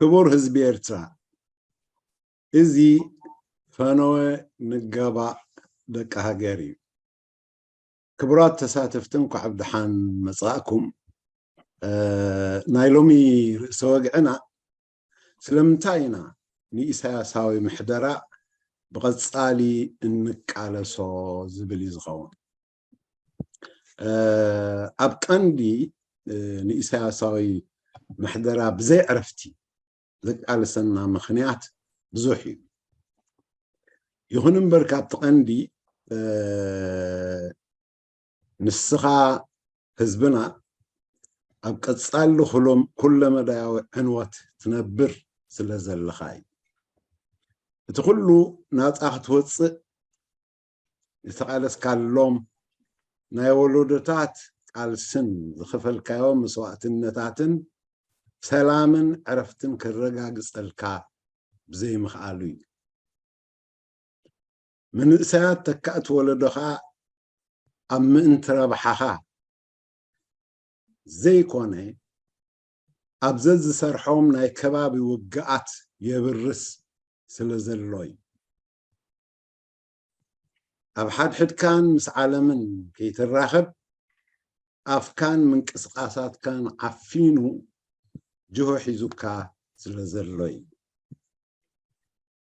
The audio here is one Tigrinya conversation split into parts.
ክቡር ህዝቢ ኤርትራ፣ እዚ ፈነወ ንጋባእ ደቂ ሃገር እዩ። ክቡራት ተሳተፍቲ፣ እንኳዕ ብደሓን መጻእኩም። እ፣ ናይ ሎሚ ርእሰ ወግዕና ስለምንታይ ኢና ንኢሳያሳዊ ምሕደራ ብቐጻሊ እንቃለሶ ዝብል እዩ ዝኸውን። እ፣ ኣብ ቀንዲ፣ እ፣ ንኢሳያሳዊ ምሕደራ ብዘይ ዕረፍቲ ዘቃልሰና ምኽንያት ብዙሕ እዩ። ይኹን እምበር ካብቲ ቀንዲ፣ እ፣ ንስኻ ህዝብና ኣብ ቀጻሊ ኩሎም-፣ ኩለመዳያዊ ዕንወት ትነብር ስለ ዘለኻ እዩ። እቲ ኩሉ ናጻ ክትወጽእ ዝተቓለስካሎም ናይ ወለዶታት ቃልስን ዝኸፈልካዮ መስዋእትነታትን ሰላምን ዕረፍትን ክረጋግጸልካ ብዘይምኽኣሉ እዩ። መንእሰያት ተካእቲ ወለዶኻ ኣብ ምእንቲ ረብሓኻ ዘይኮነ፣ ኣብ ዘዝሰርሖም ናይ ከባቢ ውግኣት የብርስ ስለ ዘሎ እዩ። ኣብ ሓድሕድካን ምስ ዓለምን ከይትራኸብ፣ ኣፍካን ምንቅስቓሳትካን ዓፊኑ ጅሆ ሒዙካ ስለ ዘሎ እዩ።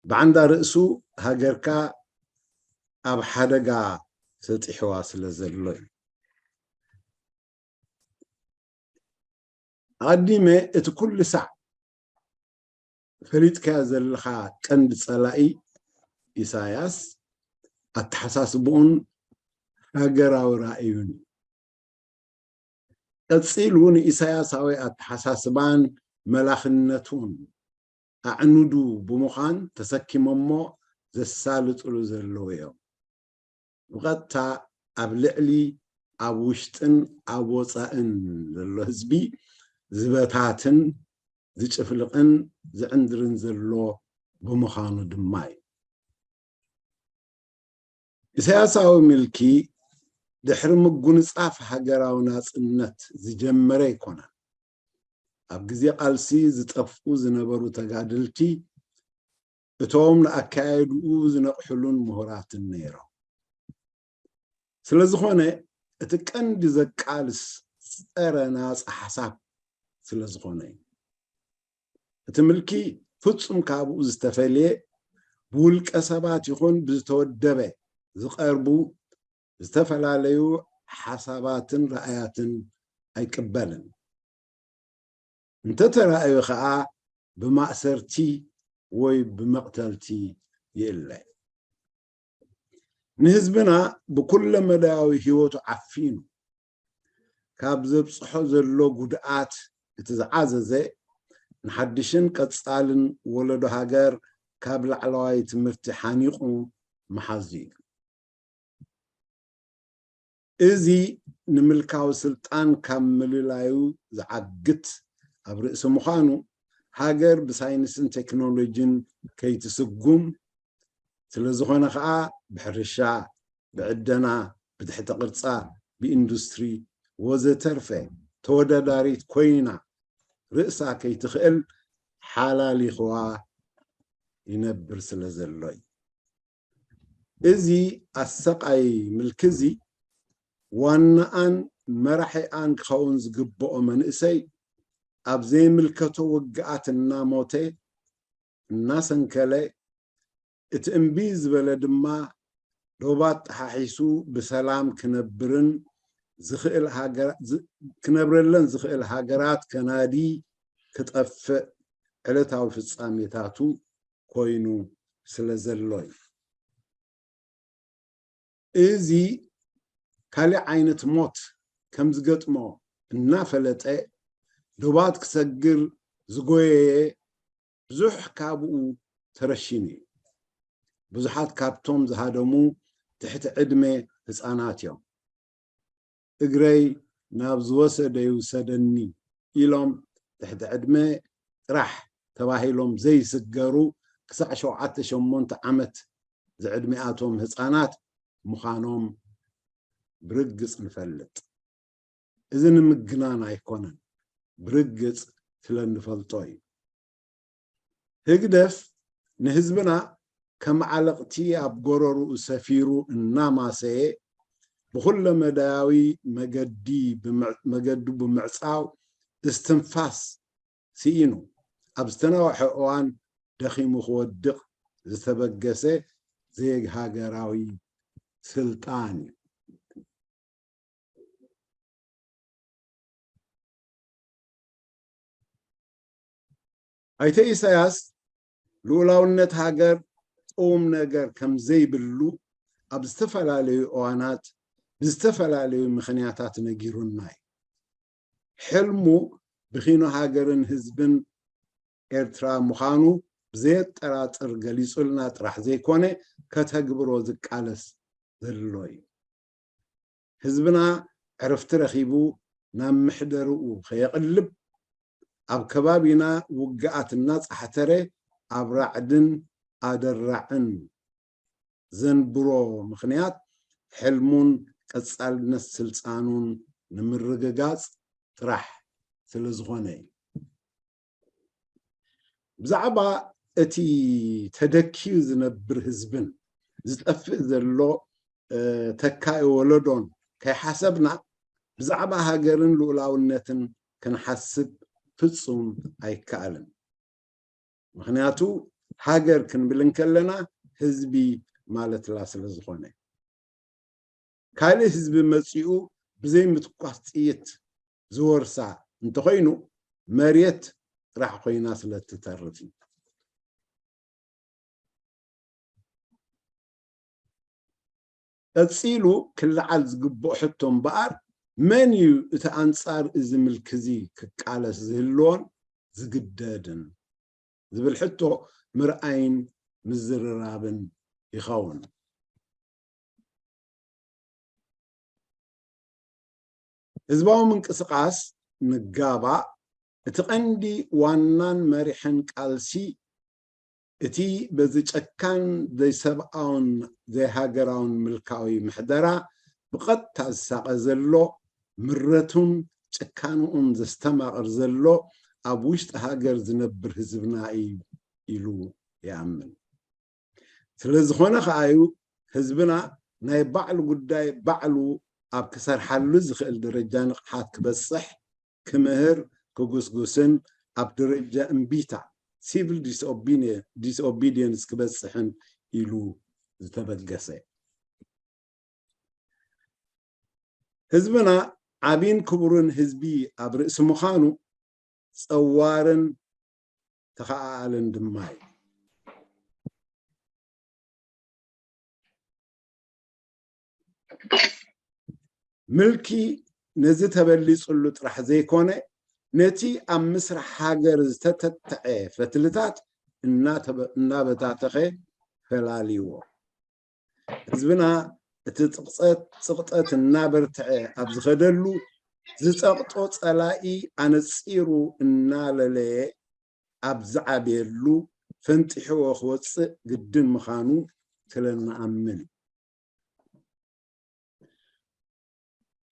ብዓንዳ ርእሱ ሃገርካ ኣብ ሓደጋ ሰጢሕዋ ስለ ዘሎ እዩ። ኣቐዲመ እቲ ኩሉ ሳዕ ፈሊጥካዮ ዘለኻ ቀንዲ ጸላኢ ኢሳያስ ኣተሓሳስብኡን ሃገራዊ ራእዩን እዩ። ቀጺሉ ንኢሳያሳዊ ኣተሓሳስባን መላኽነቱን ኣዕኑዱ ብምዃን ተሰኪሞሞ ዘሳልጥሉ ዘለዉ እዮም። ብቐጥታ ኣብ ልዕሊ ኣብ ውሽጥን ኣብ ወጻእን ዘሎ ህዝቢ ዝበታትን ዝጭፍልቕን ዝዕንድርን ዘሎ ብምዃኑ ድማ እዩ። ኢሳያሳዊ ምልኪ ድሕሪ ምጉንጻፍ ሃገራዊ ናጽነት ዝጀመረ ኣይኮነን። ኣብ ግዜ ቃልሲ ዝጠፍኡ ዝነበሩ ተጋደልቲ እቶም ንኣካያይድኡ ዝነቕሕሉን ምሁራትን ነይሮም። ስለ ዝኾነ እቲ ቀንዲ ዘቃልስ ጸረ ናጻ ሓሳብ ስለ ዝኾነ እዩ። እቲ ምልኪ ፍጹም ካብኡ ዝተፈልየ ብውልቀ ሰባት ይኹን ብዝተወደበ ዝቐርቡ ዝተፈላለዩ ሓሳባትን ራእያትን ኣይቅበልን። እንተተራእዩ ኸኣ ብማእሰርቲ ወይ ብመቕተልቲ ይእለ። ንህዝብና ብኩለ መዳያዊ ህይወቱ ዓፊኑ ካብ ዘብጽሖ ዘሎ ጉድኣት እቲ ዝዓዘዘ ንሓድሽን ቀጻልን ወለዶ ሃገር ካብ ላዕለዋይ ትምህርቲ ሓኒቑ ምሓዙ እዩ። እዚ ንምልካዊ ስልጣን ካብ ምልላዩ ዝዓግት ኣብ ርእሲ ምዃኑ ሃገር ብሳይንስን ቴክኖሎጂን ከይትስጉም ስለ ዝኾነ ኸኣ ብሕርሻ፣ ብዕደና፣ ብትሕተ ቅርጻ፣ ብኢንዱስትሪ ወዘተርፈ ተወዳዳሪት ኮይና ርእሳ ከይትኽእል ሓላሊኽዋ ይነብር ስለ ዘሎ እዩ። እዚ ኣሰቓይ ምልኪ እዚ ዋናኣን መራሒኣን ክኸውን ዝግብኦ መንእሰይ ኣብ ዘይምልከቶ ውግኣት እናሞተ እናሰንከለ፣ እቲ እምቢ ዝበለ ድማ ዶባት ጠሓሒሱ ብሰላም ክነብርን ዝኽእል ሃገራ-፣ ዝ-፣ ክነብረለን ዝኽእል ሃገራት ከናዲ ክጠፍእ ዕለታዊ ፍጻሜታቱ ኮይኑ ስለ ዘሎ እዩ። እዚ ካልእ ዓይነት ሞት ከም ዝገጥሞ እናፈለጠ ዶባት ክሰግር ዝጎየየ ብዙሕ ካብኡ ተረሺኑ እዩ። ብዙሓት ካብቶም ዝሃደሙ ትሕቲ ዕድመ ህፃናት እዮም። እግረይ ናብ ዝወሰደ ይውሰደኒ ኢሎም ትሕቲ ዕድመ ጥራሕ ተባሂሎም ዘይስገሩ ክሳዕ ሸውዓተ ሸሞንተ ዓመት ዝዕድሚኣቶም ህፃናት ምዃኖም ብርግጽ ንፈልጥ። እዚ ንምግናን ኣይኮነን፣ ብርግጽ ስለ እንፈልጦ እዩ። ህግደፍ ንህዝብና ከም ዓለቕቲ ኣብ ጎረርኡ ሰፊሩ እናማሰየ ብኩለመዳያዊ መገዲ ብምዕ- መገዱ ብምዕጻው እስትንፋስ ስኢኑ ኣብ ዝተናውሐ እዋን ደኺሙ ክወድቕ ዝተበገሰ ዘይሃገራዊ ስልጣን እዩ። ኣይተ ኢሳያስ ልኡላውነት ሃገር ቁም ነገር ከም ዘይብሉ ኣብ ዝተፈላለዩ እዋናት ብዝተፈላለዩ ምኽንያታት ነጊሩና እዩ። ሕልሙ ብኺኖ ሃገርን ህዝብን ኤርትራ ምዃኑ ብዘየጠራጥር ገሊጹልና ጥራሕ ዘይኮነ ከተግብሮ ዝቃለስ ዘሎ እዩ። ህዝብና ዕርፍቲ ረኺቡ ናብ ምሕደርኡ ከየቕልብ ኣብ ከባቢና ውግኣት እናጻሕተረ ኣብ ራዕድን ኣደራዕን ዘንብሮ ምኽንያት ሕልሙን ቀጻልነት ስልጣኑን ንምርግጋጽ ጥራሕ ስለ ዝኾነ እዩ። ብዛዕባ እቲ ተደክዩ ዝነብር ህዝብን ዝጠፍእ ዘሎ ተካኢ ወለዶን ከይሓሰብና ብዛዕባ ሃገርን ልኡላውነትን ክንሓስብ ፍጹም ኣይከኣልን። ምኽንያቱ ሃገር ክንብል እንከለና ህዝቢ ማለትና ስለ ዝኾነ። ካልእ ህዝቢ መጺኡ ብዘይ ምትኳስ ጥይት ዝወርሳ እንተኾይኑ መሬት ጥራሕ ኮይና ስለ እትተርፍ እዩ። ቀጺሉ ክለዓል ዝግብኦ ሕቶ እምበኣር መን እዩ እቲ ኣንጻር እዚ ምልኪ እዚ ክቃለስ ዝህልዎን ዝግደድን ዝብል ሕቶ ምርኣይን ምዝርራብን ይኸውን። ህዝባዊ ምንቅስቃስ ንጋባእ እቲ ቀንዲ ዋናን መሪሕን ቃልሲ እቲ በዚ ጨካን ዘይሰብኣውን ዘይሃገራውን ምልካዊ ምሕደራ ብቐጥታ ዝሳቐ ዘሎ ምረቱን ጭካንኡን ዘስተማቕር ዘሎ ኣብ ውሽጢ ሃገር ዝነብር ህዝብና እዩ ኢሉ ይኣምን። ስለ ዝኾነ ከኣ እዩ ህዝብና ናይ ባዕሉ ጉዳይ ባዕሉ ኣብ ክሰርሓሉ ዝኽእል ደረጃ ንቕሓት ክበጽሕ ክምህር ክጉስጉስን ኣብ ደረጃ እምቢታ ሲቪል ዲስኦቢዲየንስ ክበጽሕን ኢሉ ዝተበገሰ። ህዝብና ዓብይን ክቡርን ህዝቢ ኣብ ርእሲ ምዃኑ ጸዋርን ተኸኣኣልን ድማ እዩ። ምልኪ ነዚ ተበሊጹሉ ጥራሕ ዘይኮነ ነቲ ኣብ ምስራሕ ሃገር ዝተተትዐ ፈትልታት እናበታተኸ ፈላልይዎ። ህዝብና እቲ ጽቕጠት እናበርትዐ ኣብ ዝኸደሉ ዝጸቕጦ ጸላኢ ኣነጺሩ እናለለየ ኣብ ዝዓብየሉ ፈንጢሕዎ ክወፅእ ግድን ምዃኑ ስለ እንኣምን።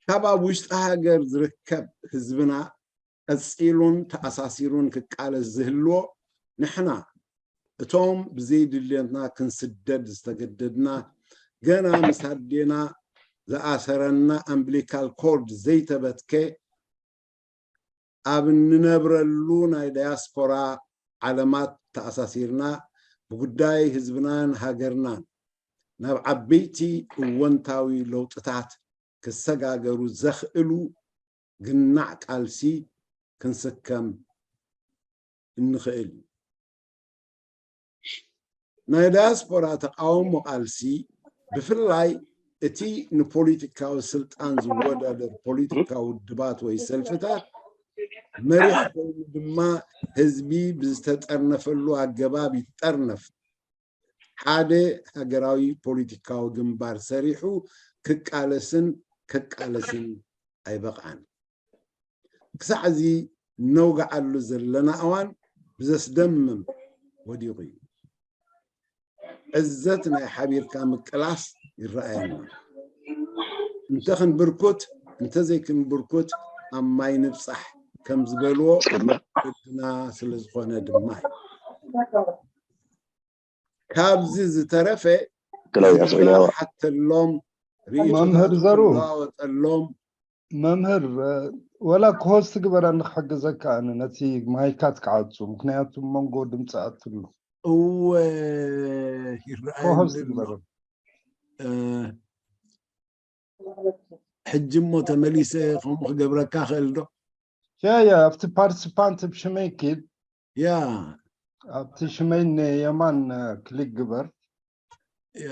ካብ ኣብ ውሽጢ ሃገር ዝርከብ ህዝብና ቀፂሉን ተኣሳሲሩን ክቃለስ ዝህልዎ ንሕና እቶም ብዘይድልየትና ክንስደድ ዝተገደድና ገና ምስ ኣዴና ዝኣሰረና ኣምብሊካል ኮርድ ዘይተበትከ ኣብ እንነብረሉ ናይ ዳያስፖራ ዓለማት ተኣሳሲርና ብጉዳይ ህዝብናን ሃገርናን ናብ ዓበይቲ እወንታዊ ለውጥታት ክሰጋገሩ ዘኽእሉ ግናዕ ቃልሲ ክንስከም እንኽእል እዩ። ናይ ዳያስፖራ ተቃውሞ ቃልሲ ብፍላይ እቲ ንፖለቲካዊ ስልጣን ዝወዳደር ፖለቲካዊ ውድባት ወይ ሰልፍታት መሪሕ ኮይኑ ድማ ህዝቢ ብዝተጠርነፈሉ ኣገባብ ይጠርነፍ። ሓደ ሃገራዊ ፖለቲካዊ ግንባር ሰሪሑ ክቃለስን ከቃለስን ኣይበቕዓን። ክሳዕ እዚ ነውግዓሉ ዘለና እዋን ብዘስደምም ወዲቑ እዩ። ዕዘት ናይ ሓቢርካ ምቅላስ ይረኣየና። እንተ ክንብርኩት እንተ ዘይክንብርኩት ኣብ ማይ ንብጻሕ ከም ዝበልዎ ግድና ስለ ዝኾነ ድማ እዩ። ካብዚ ዝተረፈ ክላው ያስብላ ሓተሎም መምህር ዘሩ። ለዋወጠሎም መምህር ወላ ኮሆስት ግበረኒ ክሕግዘካ ኣነ ነቲ ማይካት ክዓጹ ምክንያቱ መንጎ ድምፂ ኣትሉ እወ ይረኣየኒ ኮሆስት ኣሎ። ግበረ እ፣ ሕጂ እሞ ተመሊሰ ከምኡ ክገብረካ ክእል ዶ? ያ ያ ኣብቲ ፓርቲሲፓንት ብሽመይ ኪድ ያ ኣብቲ ሽመይ ንየማን ክሊክ ግበር ያ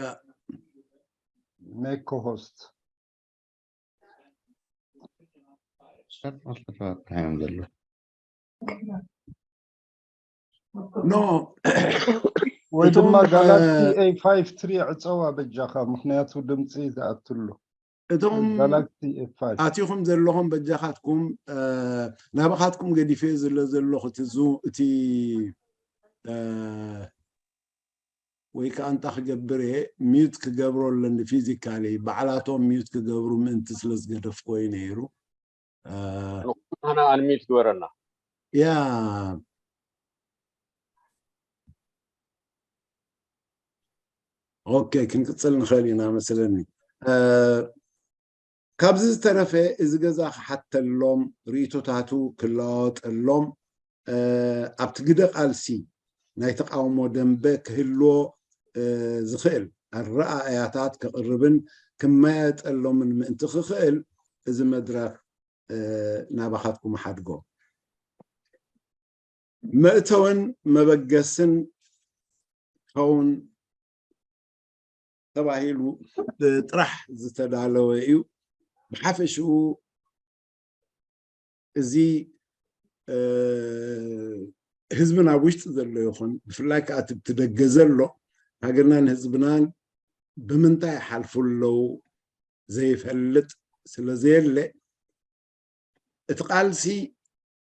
ሜክ ኮሆስት ሸርፍ ኣልተፋታዮም ዘሎ ኖ ወይ ድማ እቶም፣ ጋላክሲ እ፣ ኤ ፋይቭ ትሪ ዕፀዋ በጃኻ ምክንያቱ ድምፂ ዝኣትሉ እቶም ጋላክሲ ኤ ፋይቭ ኣቲኹም ዘለኹም በጃኻትኩም እ፣ ናባኻትኩም ገዲፈ ዝለ ዘለኹ እቲ ዙ- እቲ እ፣ ወይ ከዓ እንታ ክገብር እየ ሚዩት ክገብሮ ኣለኒ ፊዚካሊ ባዕላቶም ሚዩት ክገብሩ ምእንቲ ስለ ዝገደፍኮ እዩ ነይሩ እ፣ ንሕና ኣንሚት ግበረና ያ ኦኬ ክንቅፅል ንኽእል ኢና መስለኒ እ፣ ካብዚ ዝተረፈ እዚ ገዛ ክሓተሎም ርእቶታቱ ክለዋወጠሎም እ፣ ኣብቲ ግደ ቃልሲ ናይ ተቃውሞ ደንበ ክህልዎ እ፣ ዝኽእል ኣረኣእያታት ክቕርብን ክመያየጠሎምን ምእንቲ ክኽእል እዚ መድረኽ እ፣ ናባኻትኩም ሓድጎ መእተውን መበገስን ክኸውን ተባሂሉ ጥራሕ ዝተዳለወ እዩ። ብሓፈሽኡ እዚ እ፣ ህዝብና ኣብ ውሽጢ ዘሎ ይኹን ብፍላይ ከዓ እቲ እቲ ደገ ዘሎ ሃገርናን ህዝብናን ብምንታይ ይሓልፉ ኣለዉ ዘይፈልጥ ስለ ዘየለ እቲ ቃልሲ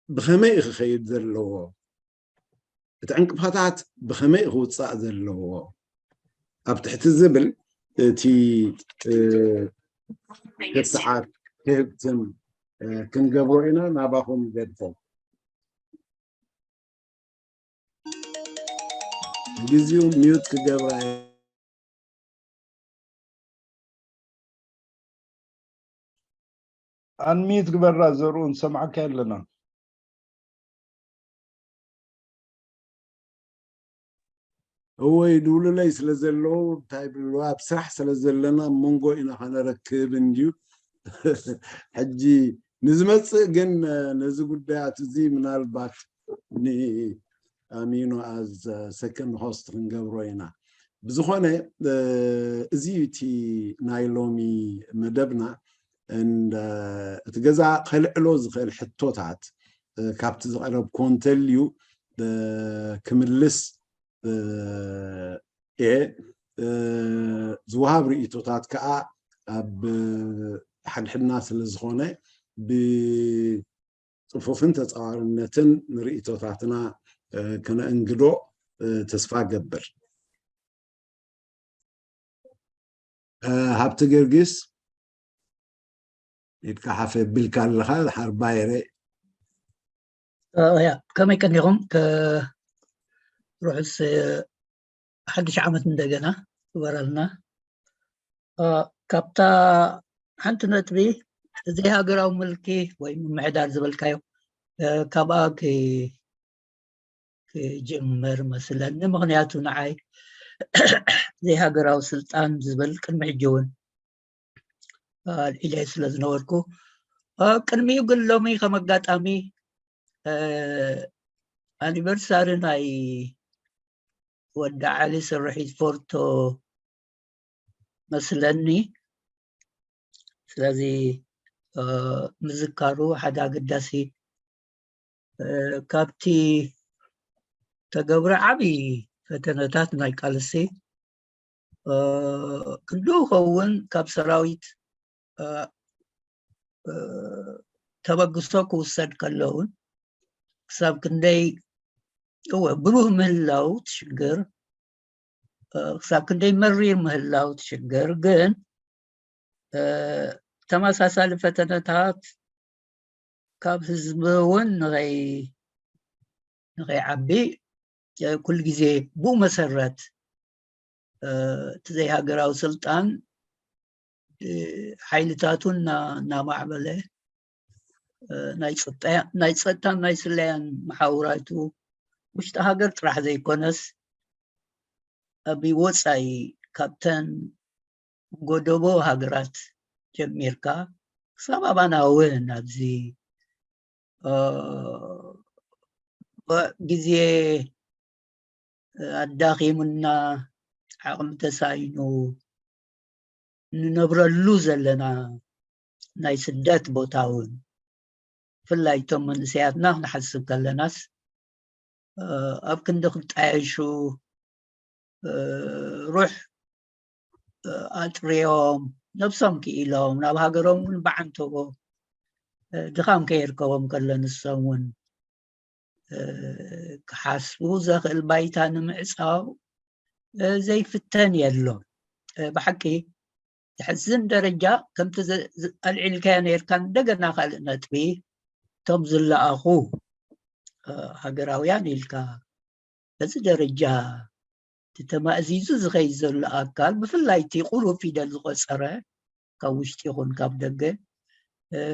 ብኸመይ እዩ ክኸይድ ዘለዎ እቲ ዕንቅፋታት ብኸመይ እዩ ክውፃእ ዘለዎ ኣብ ትሕቲ ዝብል እቲ እ፣ ክትዓት ክህብትም እ፣ ክንገብሮ ኢና ናባኹም ገድፎም ግዜኡ ሚዩት ክገብራ እየ። ኣንሚት ግበራ ዘርኡ ንሰምዓካ ኣለና እወ ይድውሉለይ ስለ ዘለዉ እንታይ ይብልዎ ኣብ ስራሕ ስለ ዘለና ኣብ መንጎ ኢና ከነረክብ እንድዩ ሕጂ ንዝመፅእ ግን ነዚ ጉዳያት እዚ ምናልባት ንኣሚኖ ኣዝ ሰከንድ ሆስት ክንገብሮ ኢና ብዝኾነ እዚ እቲ ናይ ሎሚ መደብና እቲ ገዛ ከልዕሎ ዝኽእል ሕቶታት ካብቲ ዝቐረብኮ እንተልዩ ክምልስ እየ ዝወሃብ ርእቶታት ከዓ ኣብ ሓድሕድና ስለ ዝኾነ ብፅፉፍን ተፃዋርነትን ንርእቶታትና ከነእንግዶ ተስፋ ገብር ሃብቲ ገርጊስ ኢድካ ሓፍ ኣቢልካ ኣለኻ ሓርባይረ ያ ከመይ ቀኒኹም ርሑስ ሓድሽ ዓመት እንደገና ግበረልና ካብታ ሓንቲ ነጥቢ ዘይሃገራዊ ምልኪ ወይ ምምሕዳር ዝበልካዮ ካብኣ ክጅምር መስለኒ ምክንያቱ ንዓይ ዘይሃገራዊ ስልጣን ዝብል ቅድሚ ሕጂ እውን ኣልዒለ ስለ ዝነበርኩ ቅድሚኡ ግን ሎሚ ከም ኣጋጣሚ ኣኒቨርሳሪ ናይ ወዲ ዓሊ ስርሒት ፎርቶ መስለኒ ስለዚ ምዝካሩ ሓደ ኣገዳሲ ካብቲ ተገብረ ዓብዪ ፈተነታት ናይ ቃልሲ ክንዱ ከውን ካብ ሰራዊት ተበግሶ ክውሰድ ከለውን ክሳብ ክንደይ እወ ብሩህ ምህላው ትሽግር ክሳብ ክንደይ መሪር ምህላው ትሽግር ግን ተመሳሳሊ ፈተነታት ካብ ህዝቢ እውን ንኸይዓቢ ኩሉ ግዜ ብኡ መሰረት እቲ ዘይሃገራዊ ስልጣን ሓይልታቱ እናማዕበለ ናይ ፀጥታን ናይ ስለያን መሓውራቱ ውሽጢ ሃገር ጥራሕ ዘይኮነስ ኣብ ወፃኢ ካብተን ጎደቦ ሃገራት ጀሚርካ ክሳብ ኣባና እውን ኣብዚ ግዜ ኣዳኺሙና ዓቕሚ ተሳኢኑ ንነብረሉ ዘለና ናይ ስደት ቦታ እውን ብፍላይ እቶም መንእሰያትና ክንሓስብ ከለናስ ኣብ ክንዲ ክጣየሹ ሩሕ ኣጥርዮም ነብሶም ክኢሎም ናብ ሃገሮም እውን ብዓንተቦ ድኻም ከየርከቦም ከሎ ንሶም እውን ክሓስቡ ዘኽእል ባይታ ንምዕፃው ዘይፍተን የሎን። ብሓቂ ዘሕዝን ደረጃ ከምቲ ኣልዒልካዮ ነርካ እንደገና ካልእ ነጥቢ እቶም ዝለኣኹ ሃገራውያን ኢልካ በዚ ደረጃ እቲ ተማእዚዙ ዝኸይድ ዘሎ ኣካል ብፍላይ እቲ ቁሩብ ፊደል ዝቆፀረ ካብ ውሽጢ ይኹን ካብ ደገ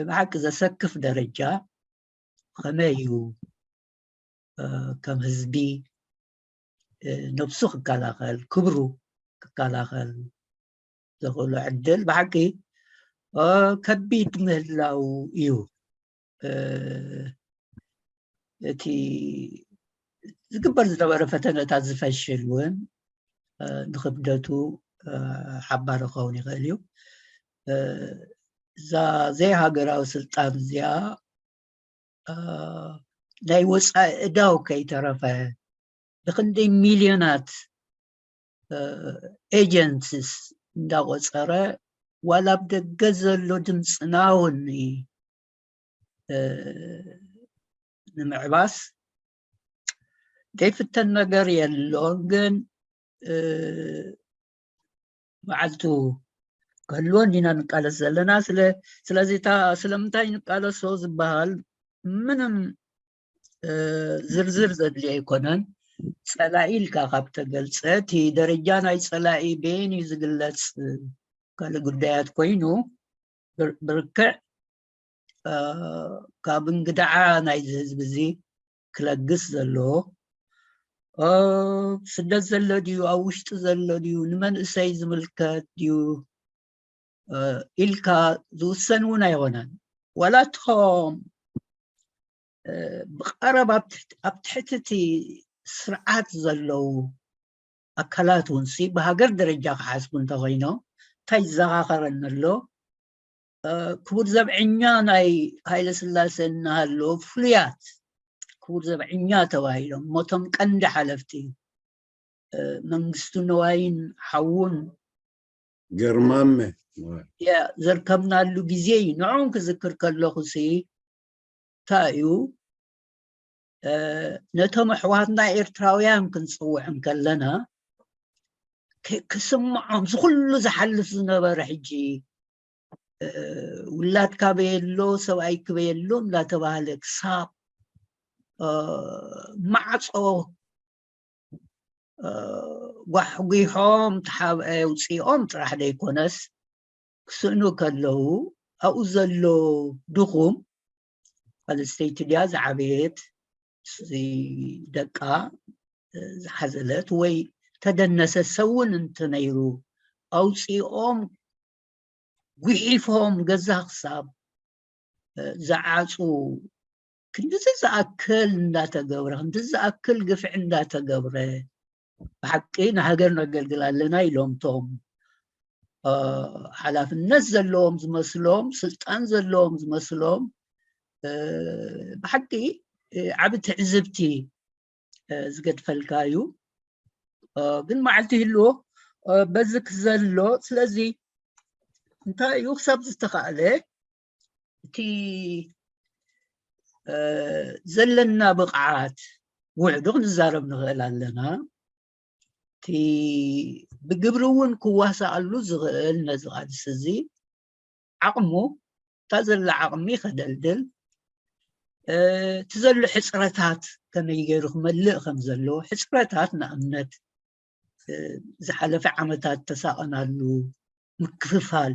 ብሓቂ ዘሰክፍ ደረጃ ከመይ እዩ ከም ህዝቢ ነብሱ ክከላኸል ክብሩ ክከላኸል ዘኽእሎ ዕድል ብሓቂ ከቢድ ምህላው እዩ። እቲ ዝግበር ዝነበረ ፈተነታት ዝፈሽል እውን ንክብደቱ ሓባሪ ክኸውን ይኽእል እዩ። እዛ ዘይሃገራዊ ስልጣን እዚኣ ናይ ወፃኢ እዳው ከይተረፈ ብክንደይ ሚልዮናት ኤጀንትስ እንዳቆፀረ ዋላ ኣብ ደገ ዘሎ ድምፅና እውን ንምዕባስ ዘይፍተን ነገር የሎን። ግን መዓልቱ ክህልወን ዲና ንቃለስ ዘለና። ስለዚ እታ ስለምንታይ ንቃለሶ ዝበሃል ምንም ዝርዝር ዘድልዮ ኣይኮነን። ፀላኢ ኢልካ ካብ ተገልፀ እቲ ደረጃ ናይ ፀላኢ በየን እዩ ዝግለፅ ካልእ ጉዳያት ኮይኑ ብርክዕ ካብ እንግድዓ ናይዚ ህዝቢ እዚ ክለግስ ዘለዎ ስደት ዘሎ ድዩ ኣብ ውሽጢ ዘሎ ድዩ ንመንእሰይ ዝምልከት ድዩ ኢልካ ዝውሰን እውን ኣይኮነን። ዋላ እቶም ብቐረብ ኣብ ትሕቲ እቲ ስርዓት ዘለዉ ኣካላት እውን ብሃገር ደረጃ ክሓስቡ እንተኮይኖም እንታይ ይዘኻኸረኒ ኣሎ ክቡር ዘብዐኛ ናይ ሃይለ ስላሴ እናሃለዉ ፍሉያት ክቡር ዘብዐኛ ተባሂሎም እሞ እቶም ቀንዲ ሓለፍቲ መንግስቱ ነዋይን ሓዉን ገርማመ ዘርከብናሉ ግዜ እዩ። ንዕኦም ክዝክር ከለኹ ሲ እንታይ እዩ ነቶም ኣሕዋትና ኤርትራውያን ክንፅውዕ እንከለና ክስምዖም ዝኩሉ ዝሓልፍ ዝነበረ ሕጂ ውላድ ካበየሎ ሰብኣይ ክበየሎ እንዳተባሃለ ክሳብ ማዕፆ ጓሕጒሖም ተሓብአ ውፅኦም ጥራሕ ዘይኮነስ ክስእኑ ከለዉ ኣብኡ ዘሎ ድኹም ጓል ኣንስተይቲ ድያ ዝዓበየት ደቃ ዝሓዘለት ወይ ተደነሰ ሰውን እንተነይሩ ኣውፂኦም ጉሒፎም ገዛ ክሳብ ዝዓፁ ክንድዚ ዝኣክል እንዳተገብረ ክንድዚ ዝኣክል ግፍዒ እንዳተገብረ ብሓቂ ንሃገር ነገልግል ኣለና ኢሎም ቶም ሓላፍነት ዘለዎም ዝመስሎም ስልጣን ዘለዎም ዝመስሎም ብሓቂ ዓቢ ትዕዝብቲ ዝገድፈልካ እዩ። ግን መዓልቲ ይህልዎ በዚ ክዘሎ ስለዚ እንታይ እዩ ክሳብ ዝተኻእለ እቲ ዘለና ብቕዓት ውዕዱ ክንዛረብ ንኽእል ኣለና። እቲ ብግብሪ እውን ክዋሳኣሉ ዝኽእል ነዚ ቃልሲ እዚ ዓቕሙ እታ ዘላ ዓቕሚ ከደልድል እቲ ዘሎ ሕፅረታት ከመይ ገይሩ ክመልእ ከም ዘለዎ፣ ሕፅረታት ንኣብነት ዝሓለፈ ዓመታት ተሳቐናሉ ምክፍፋል፣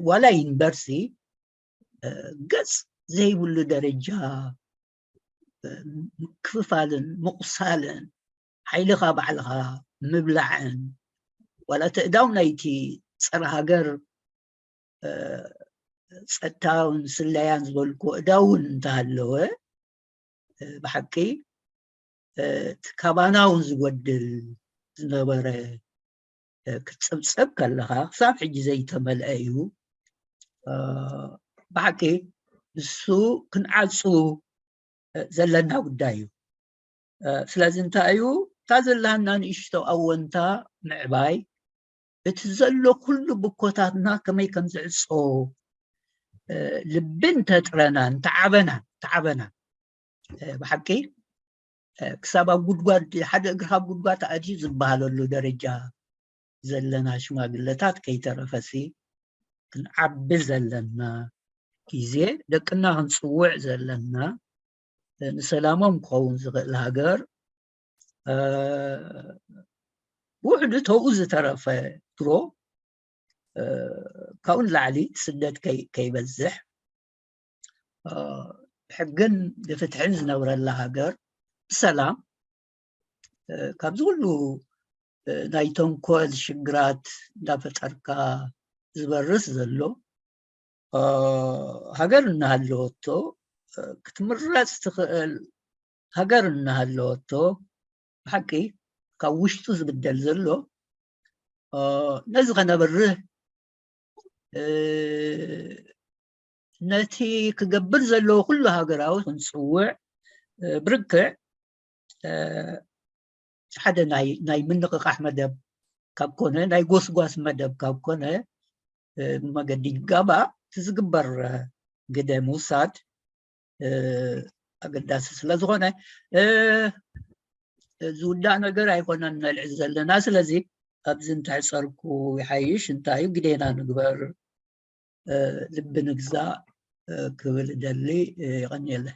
ዋላ ዩኒቨርሲቲ ገፅ ዘይብሉ ደረጃ ምክፍፋልን ምቑሳልን፣ ሓይልኻ ባዕልኻ ምብላዕን፣ ዋላ እቲ እዳው ናይቲ ፀረ ሃገር ጸጥታውን ስለያን ዝበልኩ እዳውን እንተሃለወ፣ ብሓቂ እቲ ካባና እውን ዝጎድል ዝነበረ ክትፅብፅብ ከለኻ፣ ክሳብ ሕጂ ዘይተመልአ እዩ። ብሓቂ ንሱ ክንዓፁ ዘለና ጉዳይ እዩ። ስለዚ እንታይ እዩ፣ እታ ዘለሃና ንእሽቶ ኣወንታ ምዕባይ፣ እቲ ዘሎ ኩሉ ብኮታትና ከመይ ከም ዝዕጾ ልቢ እንተጥረና፣ እንተዓበና፣ እንተዓበና፣ ብሓቂ ክሳብ ኣብ ጉድጓድ፣ ሓደ እግርኻ ኣብ ጉድጓድ ተኣትዩ ዝበሃለሉ ደረጃ ዘለና ሽማግለታት ከይተረፈሲ ክንዓቢ ዘለና ግዜ፣ ደቅና ክንጽውዕ ዘለና፣ ንሰላሞም ክኸውን ዝኽእል ሃገር፣ ብውሕዱ ተብኡ ዝተረፈ ድሮ ካብኡ ንላዕሊ ስደት ከይበዝሕ፣ ብሕግን ብፍትሕን ዝነብረላ ሃገር ብሰላም፣ ካብዚ ኩሉ ናይ ተንኮል ሽግራት እንዳፈጠርካ ዝበርስ ዘሎ ሃገር እናሃለወቶ፣ ክትምረፅ ትኽእል ሃገር እናሃለወቶ፣ ብሓቂ ካብ ውሽጡ ዝብደል ዘሎ፣ ነዚ ከነብርህ፣ ነቲ ክገብር ዘለዎ ኩሉ ሃገራዊ ክንፅውዕ፣ ብርክዕ ሓደ ናይ ምንቕቓሕ መደብ ካብ ኮነ፣ ናይ ጎስጓስ መደብ ካብ ኮነ፣ ብመገዲ ይጋባእ እቲ ዝግበር ግደ ምውሳድ ኣገዳሲ ስለ ዝኾነ፣ ዝውዳእ ነገር ኣይኮነን ነልዕል ዘለና። ስለዚ ኣብዚ እንተሕፀርኩ ይሓይሽ፣ እንታይ እዩ ግዴና ንግበር፣ ልቢ ንግዛእ ክብል እደሊ። የቐንየለይ።